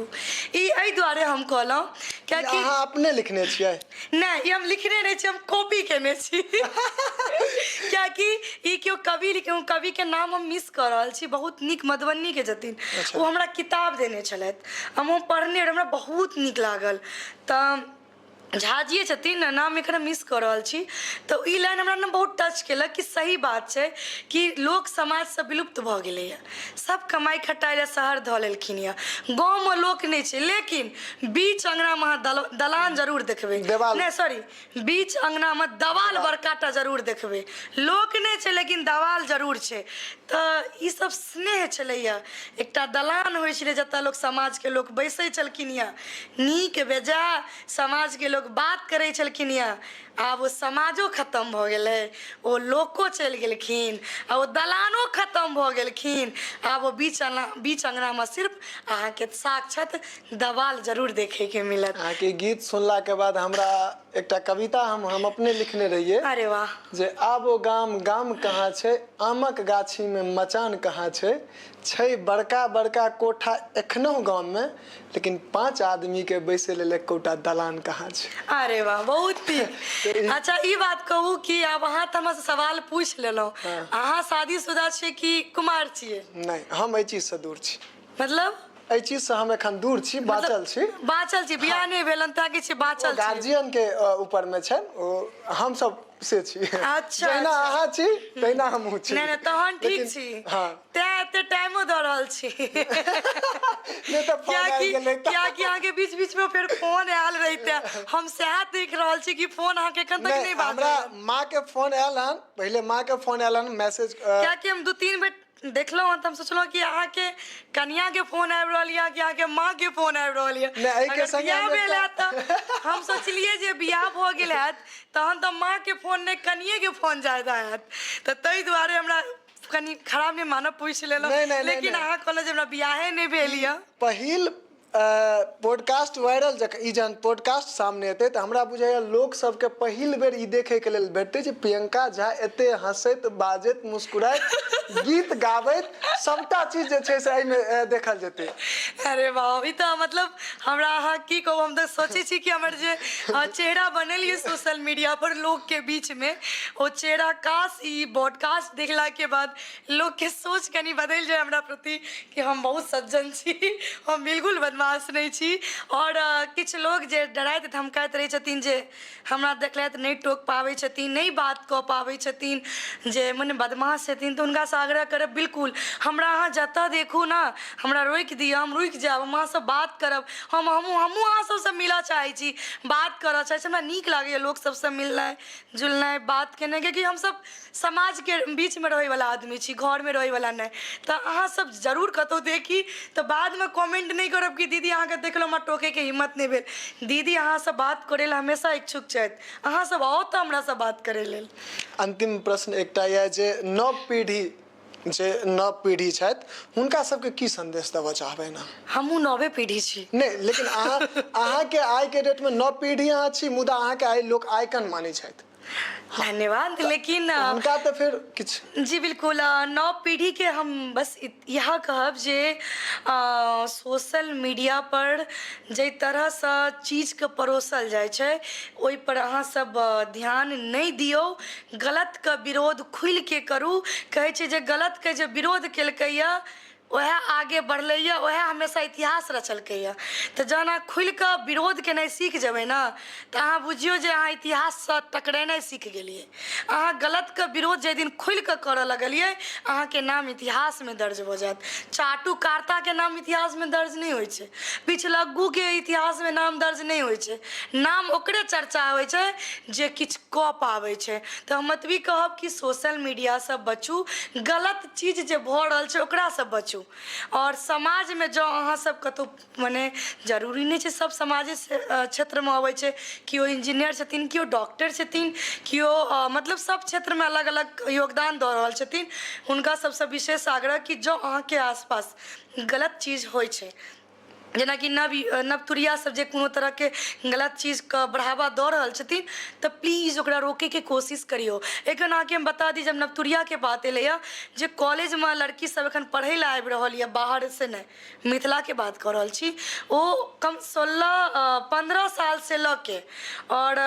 [SPEAKER 1] ई एहि दुआरे हम कहलहुँ कियाकि
[SPEAKER 2] अहाँ अपने लिखने छियै?
[SPEAKER 1] नहि, ई हम लिखने नहि छी, हम कॉपी केने छी। कियाकि ई केओ कवि लिख, कवि के नाम हम मिस कऽ रहल छी, बहुत नीक मधुबनी के छथिन। ओ हमरा किताब देने छलथि, हम ओ पढ़ने रही, हमरा बहुत नीक लागल। तऽ झाजिए छथिन ने, नाम एखन हम मिस कऽ रहल छी। तऽ ई लाइन हमरा ने बहुत टच केलक कि सही बात छै कि लोक समाजसँ विलुप्त भऽ गेलैए, सब कमाइ खटाइ लए शहर धऽ लेलखिन यऽ, गाँवमे लोक नहि छै, लेकिन बीच अङ्गनामे अहाँ दलान जरूर देखबै।
[SPEAKER 2] देवाल।
[SPEAKER 1] नहि, सॉरी, बीच अङ्गनामे दवाल बड़का टा जरूर देखबै। लोक नहि छै लेकिन दवाल जरूर छै। तऽ ई सब स्नेह छलैए। एकटा दलान होइ छलै जतऽ लोक समाजके लोक बैसै छलखिन यऽ, नीक बेजाय समाजके लोक बात करै छलखिन यऽ। आब ओ समाजो खतम भऽ गेलै, ओ लोको चलि गेलखिन आ ओ दलानो खतम भऽ गेलखिन। आब ओ बीच अङ्गना, बीच अङ्गनामे सिर्फ अहाँके साक्षात दवाल जरूर देखैके मिलत।
[SPEAKER 2] अहाँके गीत सुनलाके बाद हमरा एकटा कविता हम अपने लिखने रहियै।
[SPEAKER 1] अरे वाह।
[SPEAKER 2] जे आब ओ गाम गाम कहाँ छै, आमक गाछीमे मचान कहाँ छै, छै बड़का बड़का कोठा एखनहुँ गाममे, लेकिन 5 आदमीके बैसै लेल एकोटा दलान कहाँ छै।
[SPEAKER 1] अरे वाह, बहुत नीक। अच्छा, ई बात कहू कि आब अहाँ तऽ हमरासँ सवाल पूछि लेलहुँ, अहाँ शादीशुदा छियै कि कुमार छियै?
[SPEAKER 2] नहि, हम एहि चीजसँ दूर छी।
[SPEAKER 1] मतलब?
[SPEAKER 2] एहि चीजसँ हम एखन दूर छी, बाँचल छी।
[SPEAKER 1] बाँचल छी, बियाह नहि भेल हन तैं कि बाँचल छी?
[SPEAKER 2] गार्जियन के ऊपर में छनि, ओ हमसब से छी।
[SPEAKER 1] अच्छा,
[SPEAKER 2] जहिना
[SPEAKER 1] अच्छा।
[SPEAKER 2] अहाँ छी तहिना हमहूँ छी।
[SPEAKER 1] नहि नहि, तहन ठीक
[SPEAKER 2] लेकिन
[SPEAKER 1] छी।
[SPEAKER 2] हाँ।
[SPEAKER 1] तैं एते टाइमो दऽ रहल छी।
[SPEAKER 2] नहि तऽ फोन आबि
[SPEAKER 1] कियाकि
[SPEAKER 2] गेलै तऽ।
[SPEAKER 1] कियाकि अहाँके बीच बीच में फेर फोन आयल रहिते, हम सएह देख रहल छी कि फोन अहाँके एखन तक
[SPEAKER 2] नहि,
[SPEAKER 1] नहि
[SPEAKER 2] हमरा
[SPEAKER 1] बाजल।
[SPEAKER 2] माँ के फोन आयल हन, पहिले माँ के फोन आयल हन मैसेज।
[SPEAKER 1] कियाकि हम 2-3 बेर देखलहुँ हँ तऽ हम सोचलहुँ कि अहाँके कनियाके फोन आबि रहल यऽ कि अहाँके माँके फोन आबि रहल यऽ।
[SPEAKER 2] नहि, एहिके
[SPEAKER 1] अगर
[SPEAKER 2] संगे
[SPEAKER 1] बियाह
[SPEAKER 2] हम
[SPEAKER 1] भेल
[SPEAKER 2] एकटा
[SPEAKER 1] हैत तऽ हम सोचलियै जे बियाह भऽ गेल हैत तहन तऽ माँके फोन नहि, कनियेके फोन ज्यादा हैत, तऽ ताहि दुआरे हमरा कनि खराब नहि मानब, पूछि लेलहुँ।
[SPEAKER 2] नहि, नहि, नहि,
[SPEAKER 1] लेकिन
[SPEAKER 2] नहि।
[SPEAKER 1] अहाँ कहलहुँ जे हमरा बियाहे नहि भेल यऽ।
[SPEAKER 2] पहिल पॉडकास्ट वायरल जखन ई जहन पॉडकास्ट सामने एतै तऽ हमरा बुझाइए लोक सबके पहिल बेर ई देखैके लेल भेटतै जे प्रियंका झा एते हँसैत बाजैत मुस्कुराइत गीत गाबैत सबटा चीज जे छै से एहिमे देखल जेतै।
[SPEAKER 1] अरे वाह, ई तऽ मतलब हमरा अहाँ की कहू, हम तऽ सोचै छी कि हमर जे चेहरा बनल यऽ सोशल मीडिया पर लोकके बीचमे, ओ चेहरा काश ई पॉडकास्ट देखलाके बाद लोकके सोच कनि बदलि जाय हमरा प्रति कि हम बहुत सज्जन छी, हम बिल्कुल बदमाश नहि छी। आओर किछु लोक जे डराइत धमकाइत रहै छथिन, जे हमरा देखलथि नहि टोकि पाबै छथिन, नहि बात कऽ पाबै छथिन, जे मने बदमाश छथिन, तऽ हुनकासँ आग्रह करब बिल्कुल हमरा अहाँ जतऽ देखू ने हमरा रोकि दिअ, हम रुकि जायब, हम अहाँसँ बात करब। हमहूँ अहाँ सबसँ मिलऽ चाहै छी, बात करऽ चाहै छी। हमरा नीक लागैए लोक सबसँ मिलनाइ जुलनाइ, बात केनाइ, कियाकि हमसब समाजके बीचमे रहैवला आदमी छी, घरमे रहैवला नहि। तऽ अहाँ सब जरूर कतहु देखी तऽ बादमे कमेंट नहि करब कि दीदी अहाँके देखलहुँ हमरा टोकैके हिम्मत नहि भेल। दीदी अहाँसँ बात करै लए हमेशा इच्छुक छथि, अहाँ सब आउ तऽ हमरासँ बात करै लेल।
[SPEAKER 2] अंतिम प्रश्न एकटा यऽ जे नव पीढ़ी, जे नव पीढ़ी छथि हुनका सबके की संदेश देबऽ चाहबै ने?
[SPEAKER 1] हमहूँ नवे पीढ़ी छी।
[SPEAKER 2] नहि, लेकिन अहाँके आइके डेटमे नव पीढ़ी अहाँ छी, मुदा अहाँके आइ लोक आइकन मानै छथि।
[SPEAKER 1] धन्यवाद, लेकिन
[SPEAKER 2] हुनका तऽ फेर किछु।
[SPEAKER 1] जी बिल्कुल, नव पीढ़ीके हम बस इएह कहब जे सोशल मीडिया पर जाहि तरहसँ चीजके परोसल जाइ छै, ओहिपर अहाँ सब ध्यान नहि दियौ। गलतके विरोध खुलिके करू। कहै छै जे गलतके जे विरोध केलकैए, उएह आगे बढ़लैए, उएह हमेशा इतिहास रचलकैए। तऽ जहन अहाँ खुलि कऽ विरोध केनाइ सीख जेबै ने, तऽ अहाँ बुझियौ जे अहाँ इतिहाससँ टकरेनाइ सीख गेलियै। अहाँ गलतके विरोध जाहि दिन खुलि कऽ करऽ लगलियै, अहाँके नाम इतिहासमे दर्ज भऽ जायत। चाटुकार्ताके नाम इतिहासमे दर्ज नहि होइ छै, पिछलग्गूके इतिहासमे नाम दर्ज नहि होइ छै। नाम ओकरे चर्चा होइ छै जे किछु कऽ पाबै छै। तऽ हम एतबी कहब कि सोशल मीडियासँ बचू, गलत चीज जे भऽ रहल छै ओकरासँ बचू। आओर समाजमे जँ अहाँसभ कतहु, मने जरूरी नहि छै सभ समाजे क्षेत्रमे अबै छै, केओ इंजीनियर छथिन, केओ डॉक्टर छथिन, केओ मतलब सभ क्षेत्रमे अलग अलग योगदान दऽ रहल छथिन, हुनका सभसँ विशेष आग्रह कि जँ अहाँके आसपास गलत चीज होइ छै, जेनाकि नवतुरिया सब जे कोनो तरहके गलत चीजके बढ़ावा दऽ रहल छथिन, तऽ प्लीज ओकरा रोकैके कोशिश करियौ। एखन अहाँके हम बता दी, जब नवतुरियाके बात एलैए, जे कॉलेजमे लड़की सब एखन पढ़ै लए आबि रहल यऽ बाहरसँ, नहि, मिथिलाके बात कऽ रहल छी, ओ कम 16, 15 सालसँ लऽ के आओर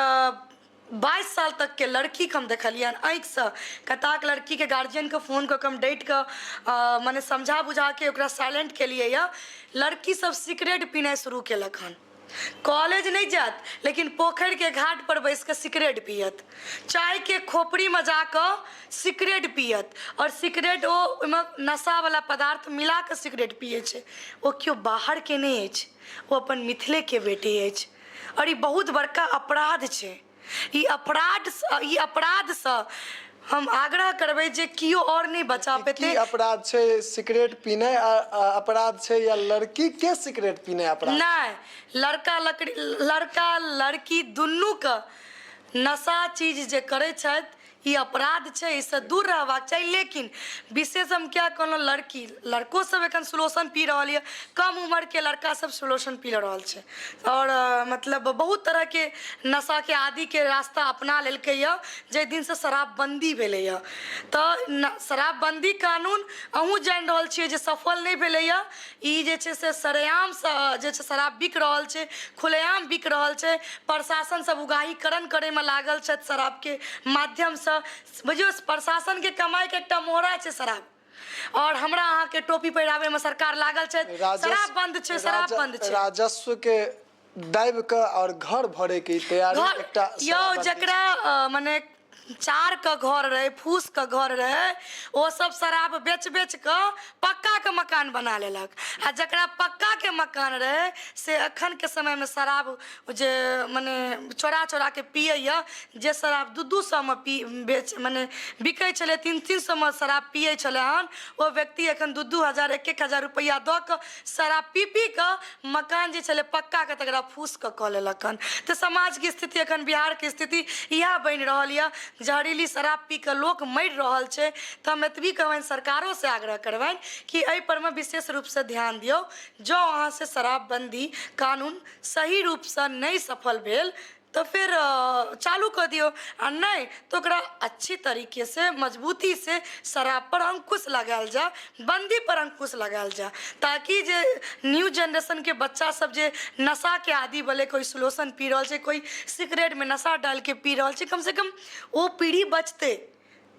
[SPEAKER 1] 22 साल तकके लड़कीके हम देखलियै हन आँखिसँ। कताक लड़कीके गार्जियनके फोन कऽ कऽ हम डाँटि कऽ, मने समझा बुझाके ओकरा साइलेंट केलियै यऽ। लड़की सब सिगरेट पीनाइ शुरू केलक हन। कॉलेज नहि जायत, लेकिन पोखरिके घाट पर बैस कऽ सिगरेट पियत, चायके खोपड़ीमे जा कऽ सिगरेट पियत, आओर सिगरेट ओ ओहिमे नशावला पदार्थ मिला कऽ सिगरेट पियै छै। ओ केओ बाहरके नहि अछि, ओ अपन मिथिलेके बेटी अछि। आओर ई बहुत बड़का अपराध छै। ई अपराधसँ हम आग्रह करबै जे केओ आओर नहि बचा
[SPEAKER 2] की
[SPEAKER 1] पेतै।
[SPEAKER 2] अपराध छै? सिगरेट पीनाइ अपराध छै या लड़की के सिगरेट पीनाइ अपराध?
[SPEAKER 1] नहि, लड़का लड़की दुनूके नशा चीज जे करै छथि, ई अपराध छै, एहिसँ दूर रहबाक चाही। लेकिन विशेष हम किया कहलहुँ लड़की, लड़को सब एखन सुलोशन पी रहल यऽ। कम उम्रके लड़का सब सुलोशन पी रहल छै आओर मतलब बहुत तरहके नशाके आदिके रास्ता अपना लेलकै यऽ, जाहि दिनसँ शराबबन्दी भेलैए। तऽ शराबबन्दी कानून अहूँ जानि रहल छियै जे सफल नहि भेलैए। ई जे छै से सरेआमसँ जे छै शराब बिक रहल छै, खुलेआम बिक रहल छै। प्रशासन सब उगाहीकरण करैमे लागल छथि शराबके माध्यमसँ। बुझियौ, प्रशासनके कमाइके एकटा मोहरा छै शराब, आओर हमरा अहाँके टोपी पहिराबैमे सरकार लागल छथि। शराब बन्द छै, शराब बन्द छै।
[SPEAKER 2] राजस्व के दाबि कऽ आओर घर भरैके तैयारी
[SPEAKER 1] घर
[SPEAKER 2] एकटा
[SPEAKER 1] यौ
[SPEAKER 2] शराबबंदी।
[SPEAKER 1] जकरा मने चारके घर रहै, फूसके घर रहै, ओ सब शराब बेच बेच कऽ पक्काके मकान बना लेलक, आ जकरा पक्काके मकान रहै से एखनके समयमे शराब जे मने चोरा चोराके पियैए। जे शराब 2-2 सएमे पी बेच मने बिकै छलै, 3-3 सएमे शराब पियै छलै हन, ओ व्यक्ति एखन 2-2 हजार, 1-1 हजार रुपैआ दऽ कऽ शराब पी पी कऽ मकान जे छलै पक्काके, तकरा फूसके कऽ लेलक हन। तऽ समाजके स्थिति, एखन बिहारके स्थिति इएह बनि रहल यऽ। जहरीली शराब पी कऽ लोक मरि रहल छै। तऽ हम एतबी कहबनि, सरकारोसँ आग्रह करबनि कि एहि परमे विशेष रूपसँ ध्यान दियौ। जँ अहाँसँ शराबबन्दी कानून सही रूपसँ नहि सफल भेल, तऽ फेर चालू कऽ दियौ, आ नहि तऽ ओकरा अच्छी तरीके से, मजबूती से शराब पर अंकुश लगायल जाय, बंदी पर अंकुश लगायल जाय, ताकि जे न्यू जेनरेशनके बच्चा सब जे नशाके आदी भेलै, कोइ सुलोशन पी रहल छै, कोइ सिगरेटमे नशा डालिके पी रहल छै, कमसँ कम ओ पीढ़ी बचतै,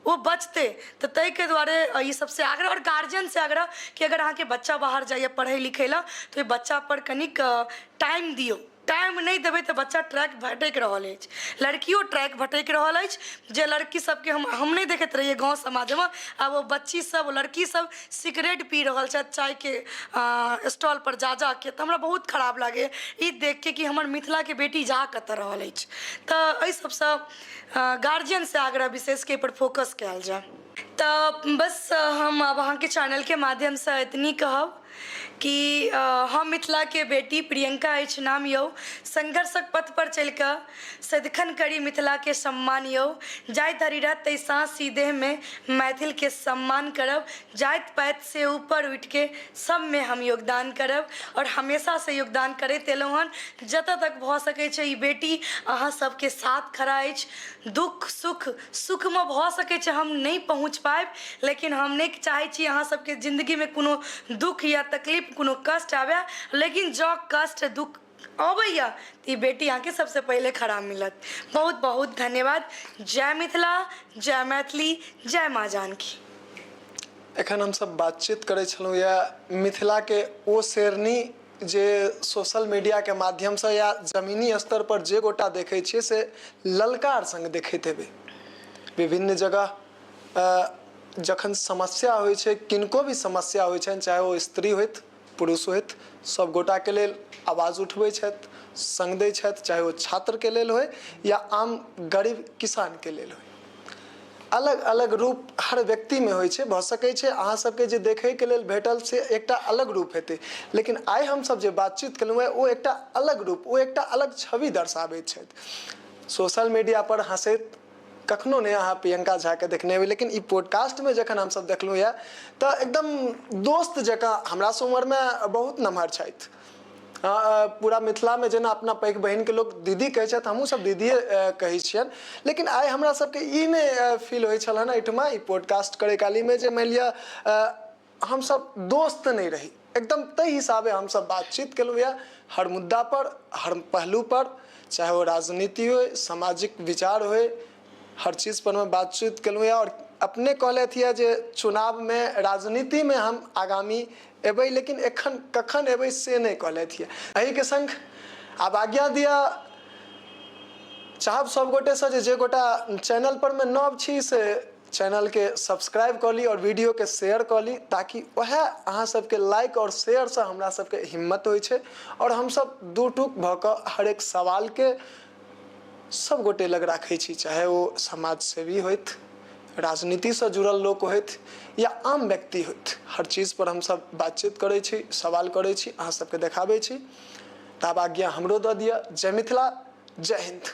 [SPEAKER 1] ओ बचतै। तऽ ताहिके दुआरे ई सबसँ आग्रह आओर गार्जियनसँ आग्रह कि अगर अहाँके बच्चा बाहर जाइए पढ़ै लिखै लए, तऽ ओहि बच्चापर कनिक टाइम दियौ। टाइम नहि देबै तऽ बच्चा ट्रैक भटकि रहल अछि, लड़कियो ट्रैक भटकि रहल अछि। जे लड़की सबके हम नहि देखैत रहियै गाँव समाजमे, आब ओ बच्ची सब, ओ लड़की सब सिगरेट पी रहल छथि चायके स्टॉलपर जा जाके। तऽ हमरा बहुत खराब लागैए ई देखके कि हमर मिथिलाके बेटी जा कतऽ रहल अछि। तऽ एहि सबसँ गार्जियनसँ आग्रह विशेष कि एहिपर फोकस कयल जाय। तऽ बस हम आब अहाँके चैनलके माध्यमसँ एतनी कहब कि हम मिथिलाके बेटी प्रियंका अछि नाम यौ, संघर्षक पथ पर चलि कऽ सदिखन करी मिथिलाके सम्मान यौ। जाइत धरि रहतै साँस ई देहमे मैथिलके सम्मान करब, जाति पातिसँ ऊपर उठिके सबमे हम योगदान करब आओर हमेशासँ योगदान करैत एलहुँ हन। जतऽ तक भऽ सकै छै ई बेटी अहाँ सबके साथ खड़ा अछि। दुःख सुख, सुखमे भऽ सकै छै हम नहि पहुँच पाबि, लेकिन हम नहि चाहै छी अहाँ सबके जिन्दगीमे कोनो दुःख या तकलीफ, कोनो कष्ट आबै, लेकिन जँ कष्ट दुःख अबैए तऽ ई बेटी अहाँके सबसँ पहिले खड़ा मिलत। बहुत बहुत धन्यवाद। जय मिथिला, जय मैथिली, जय माँ जानकी।
[SPEAKER 2] एखन हमसब बातचीत करै छलहुँ यऽ मिथिलाके ओ शेरनी जे सोशल मीडियाके माध्यमसँ या जमीनी स्तरपर जे गोटा देखै छियै से ललकार सङ्ग देखैत हेबै। विभिन्न जगह जखन समस्या होइ छै, किनको भी समस्या होइ छनि, चाहे ओ स्त्री होथि पुरुष होथि, सब गोटाके लेल आवाज उठबै छथि, सङ्ग दै छथि, चाहे ओ छात्रके लेल होइ या आम गरीब किसानके लेल होइ। अलग अलग रूप हर व्यक्तिमे होइ छै। भऽ सकै छै अहाँ सबके जे देखैके लेल भेटल से एकटा अलग रूप हेतै, लेकिन आइ हमसब जे बातचीत केलहुँ हेँ ओ एकटा अलग रूप, ओ एकटा अलग छवि दर्शाबैत छथि। सोशल मीडियापर हँसैत कखनो नहि अहाँ प्रियंका झाके देखने हेबै, लेकिन ई पॉडकास्टमे जखन हमसब देखलहुँ यऽ तऽ एकदम दोस्त जकाँ, हमरासँ उमरमे बहुत नमहर छथि, पूरा मिथिलामे जेना अपना पैघ बहिनके लोक दीदी कहै छथि, हमहूँ सब दीदिए कहै छियनि, लेकिन आइ हमरा सबके ई नहि फील होइ छल हन एहिठमा ई पॉडकास्ट करै कालीमे जे मानि लिअ हमसब दोस्त नहि रही, एकदम ताहि हिसाबे हमसब बातचीत केलहुँ यऽ हर मुद्दापर, हर पहलूपर, चाहे ओ राजनीति होइ, सामाजिक विचार होइ, हर चीजपर मे बातचीत केलहुँ यऽ। आओर अपने कहलथि यऽ जे चुनावमे राजनीतिमे हम आगामी एबै, लेकिन एखन कखन एबै से नहि कहलथि यऽ। एहिके सङ्ग आब आज्ञा दिअ। चाहब सब गोटेसँ जे जे गोटा चैनलपर मे नव छी से चैनलके सब्सक्राइब कऽ ली आओर वीडियोके शेयर कऽ ली, ताकि वएह अहाँ सबके लाइक आओर शेयरसँ हमरा सबके हिम्मत होइ छै आओर हमसब दू टूक भऽ कऽ हरेक सवालके सब गोटे लग राखै छी, चाहे ओ समाज सेवी होथि, राजनीतिसँ जुड़ल लोक होथि या आम व्यक्ति होथि। हर चीजपर हमसब बातचीत करै छी, सवाल करै छी, अहाँ सबके देखाबै छी। तऽ आब आज्ञा हमरो दऽ दिअ। जय मिथिला, जय हिन्द।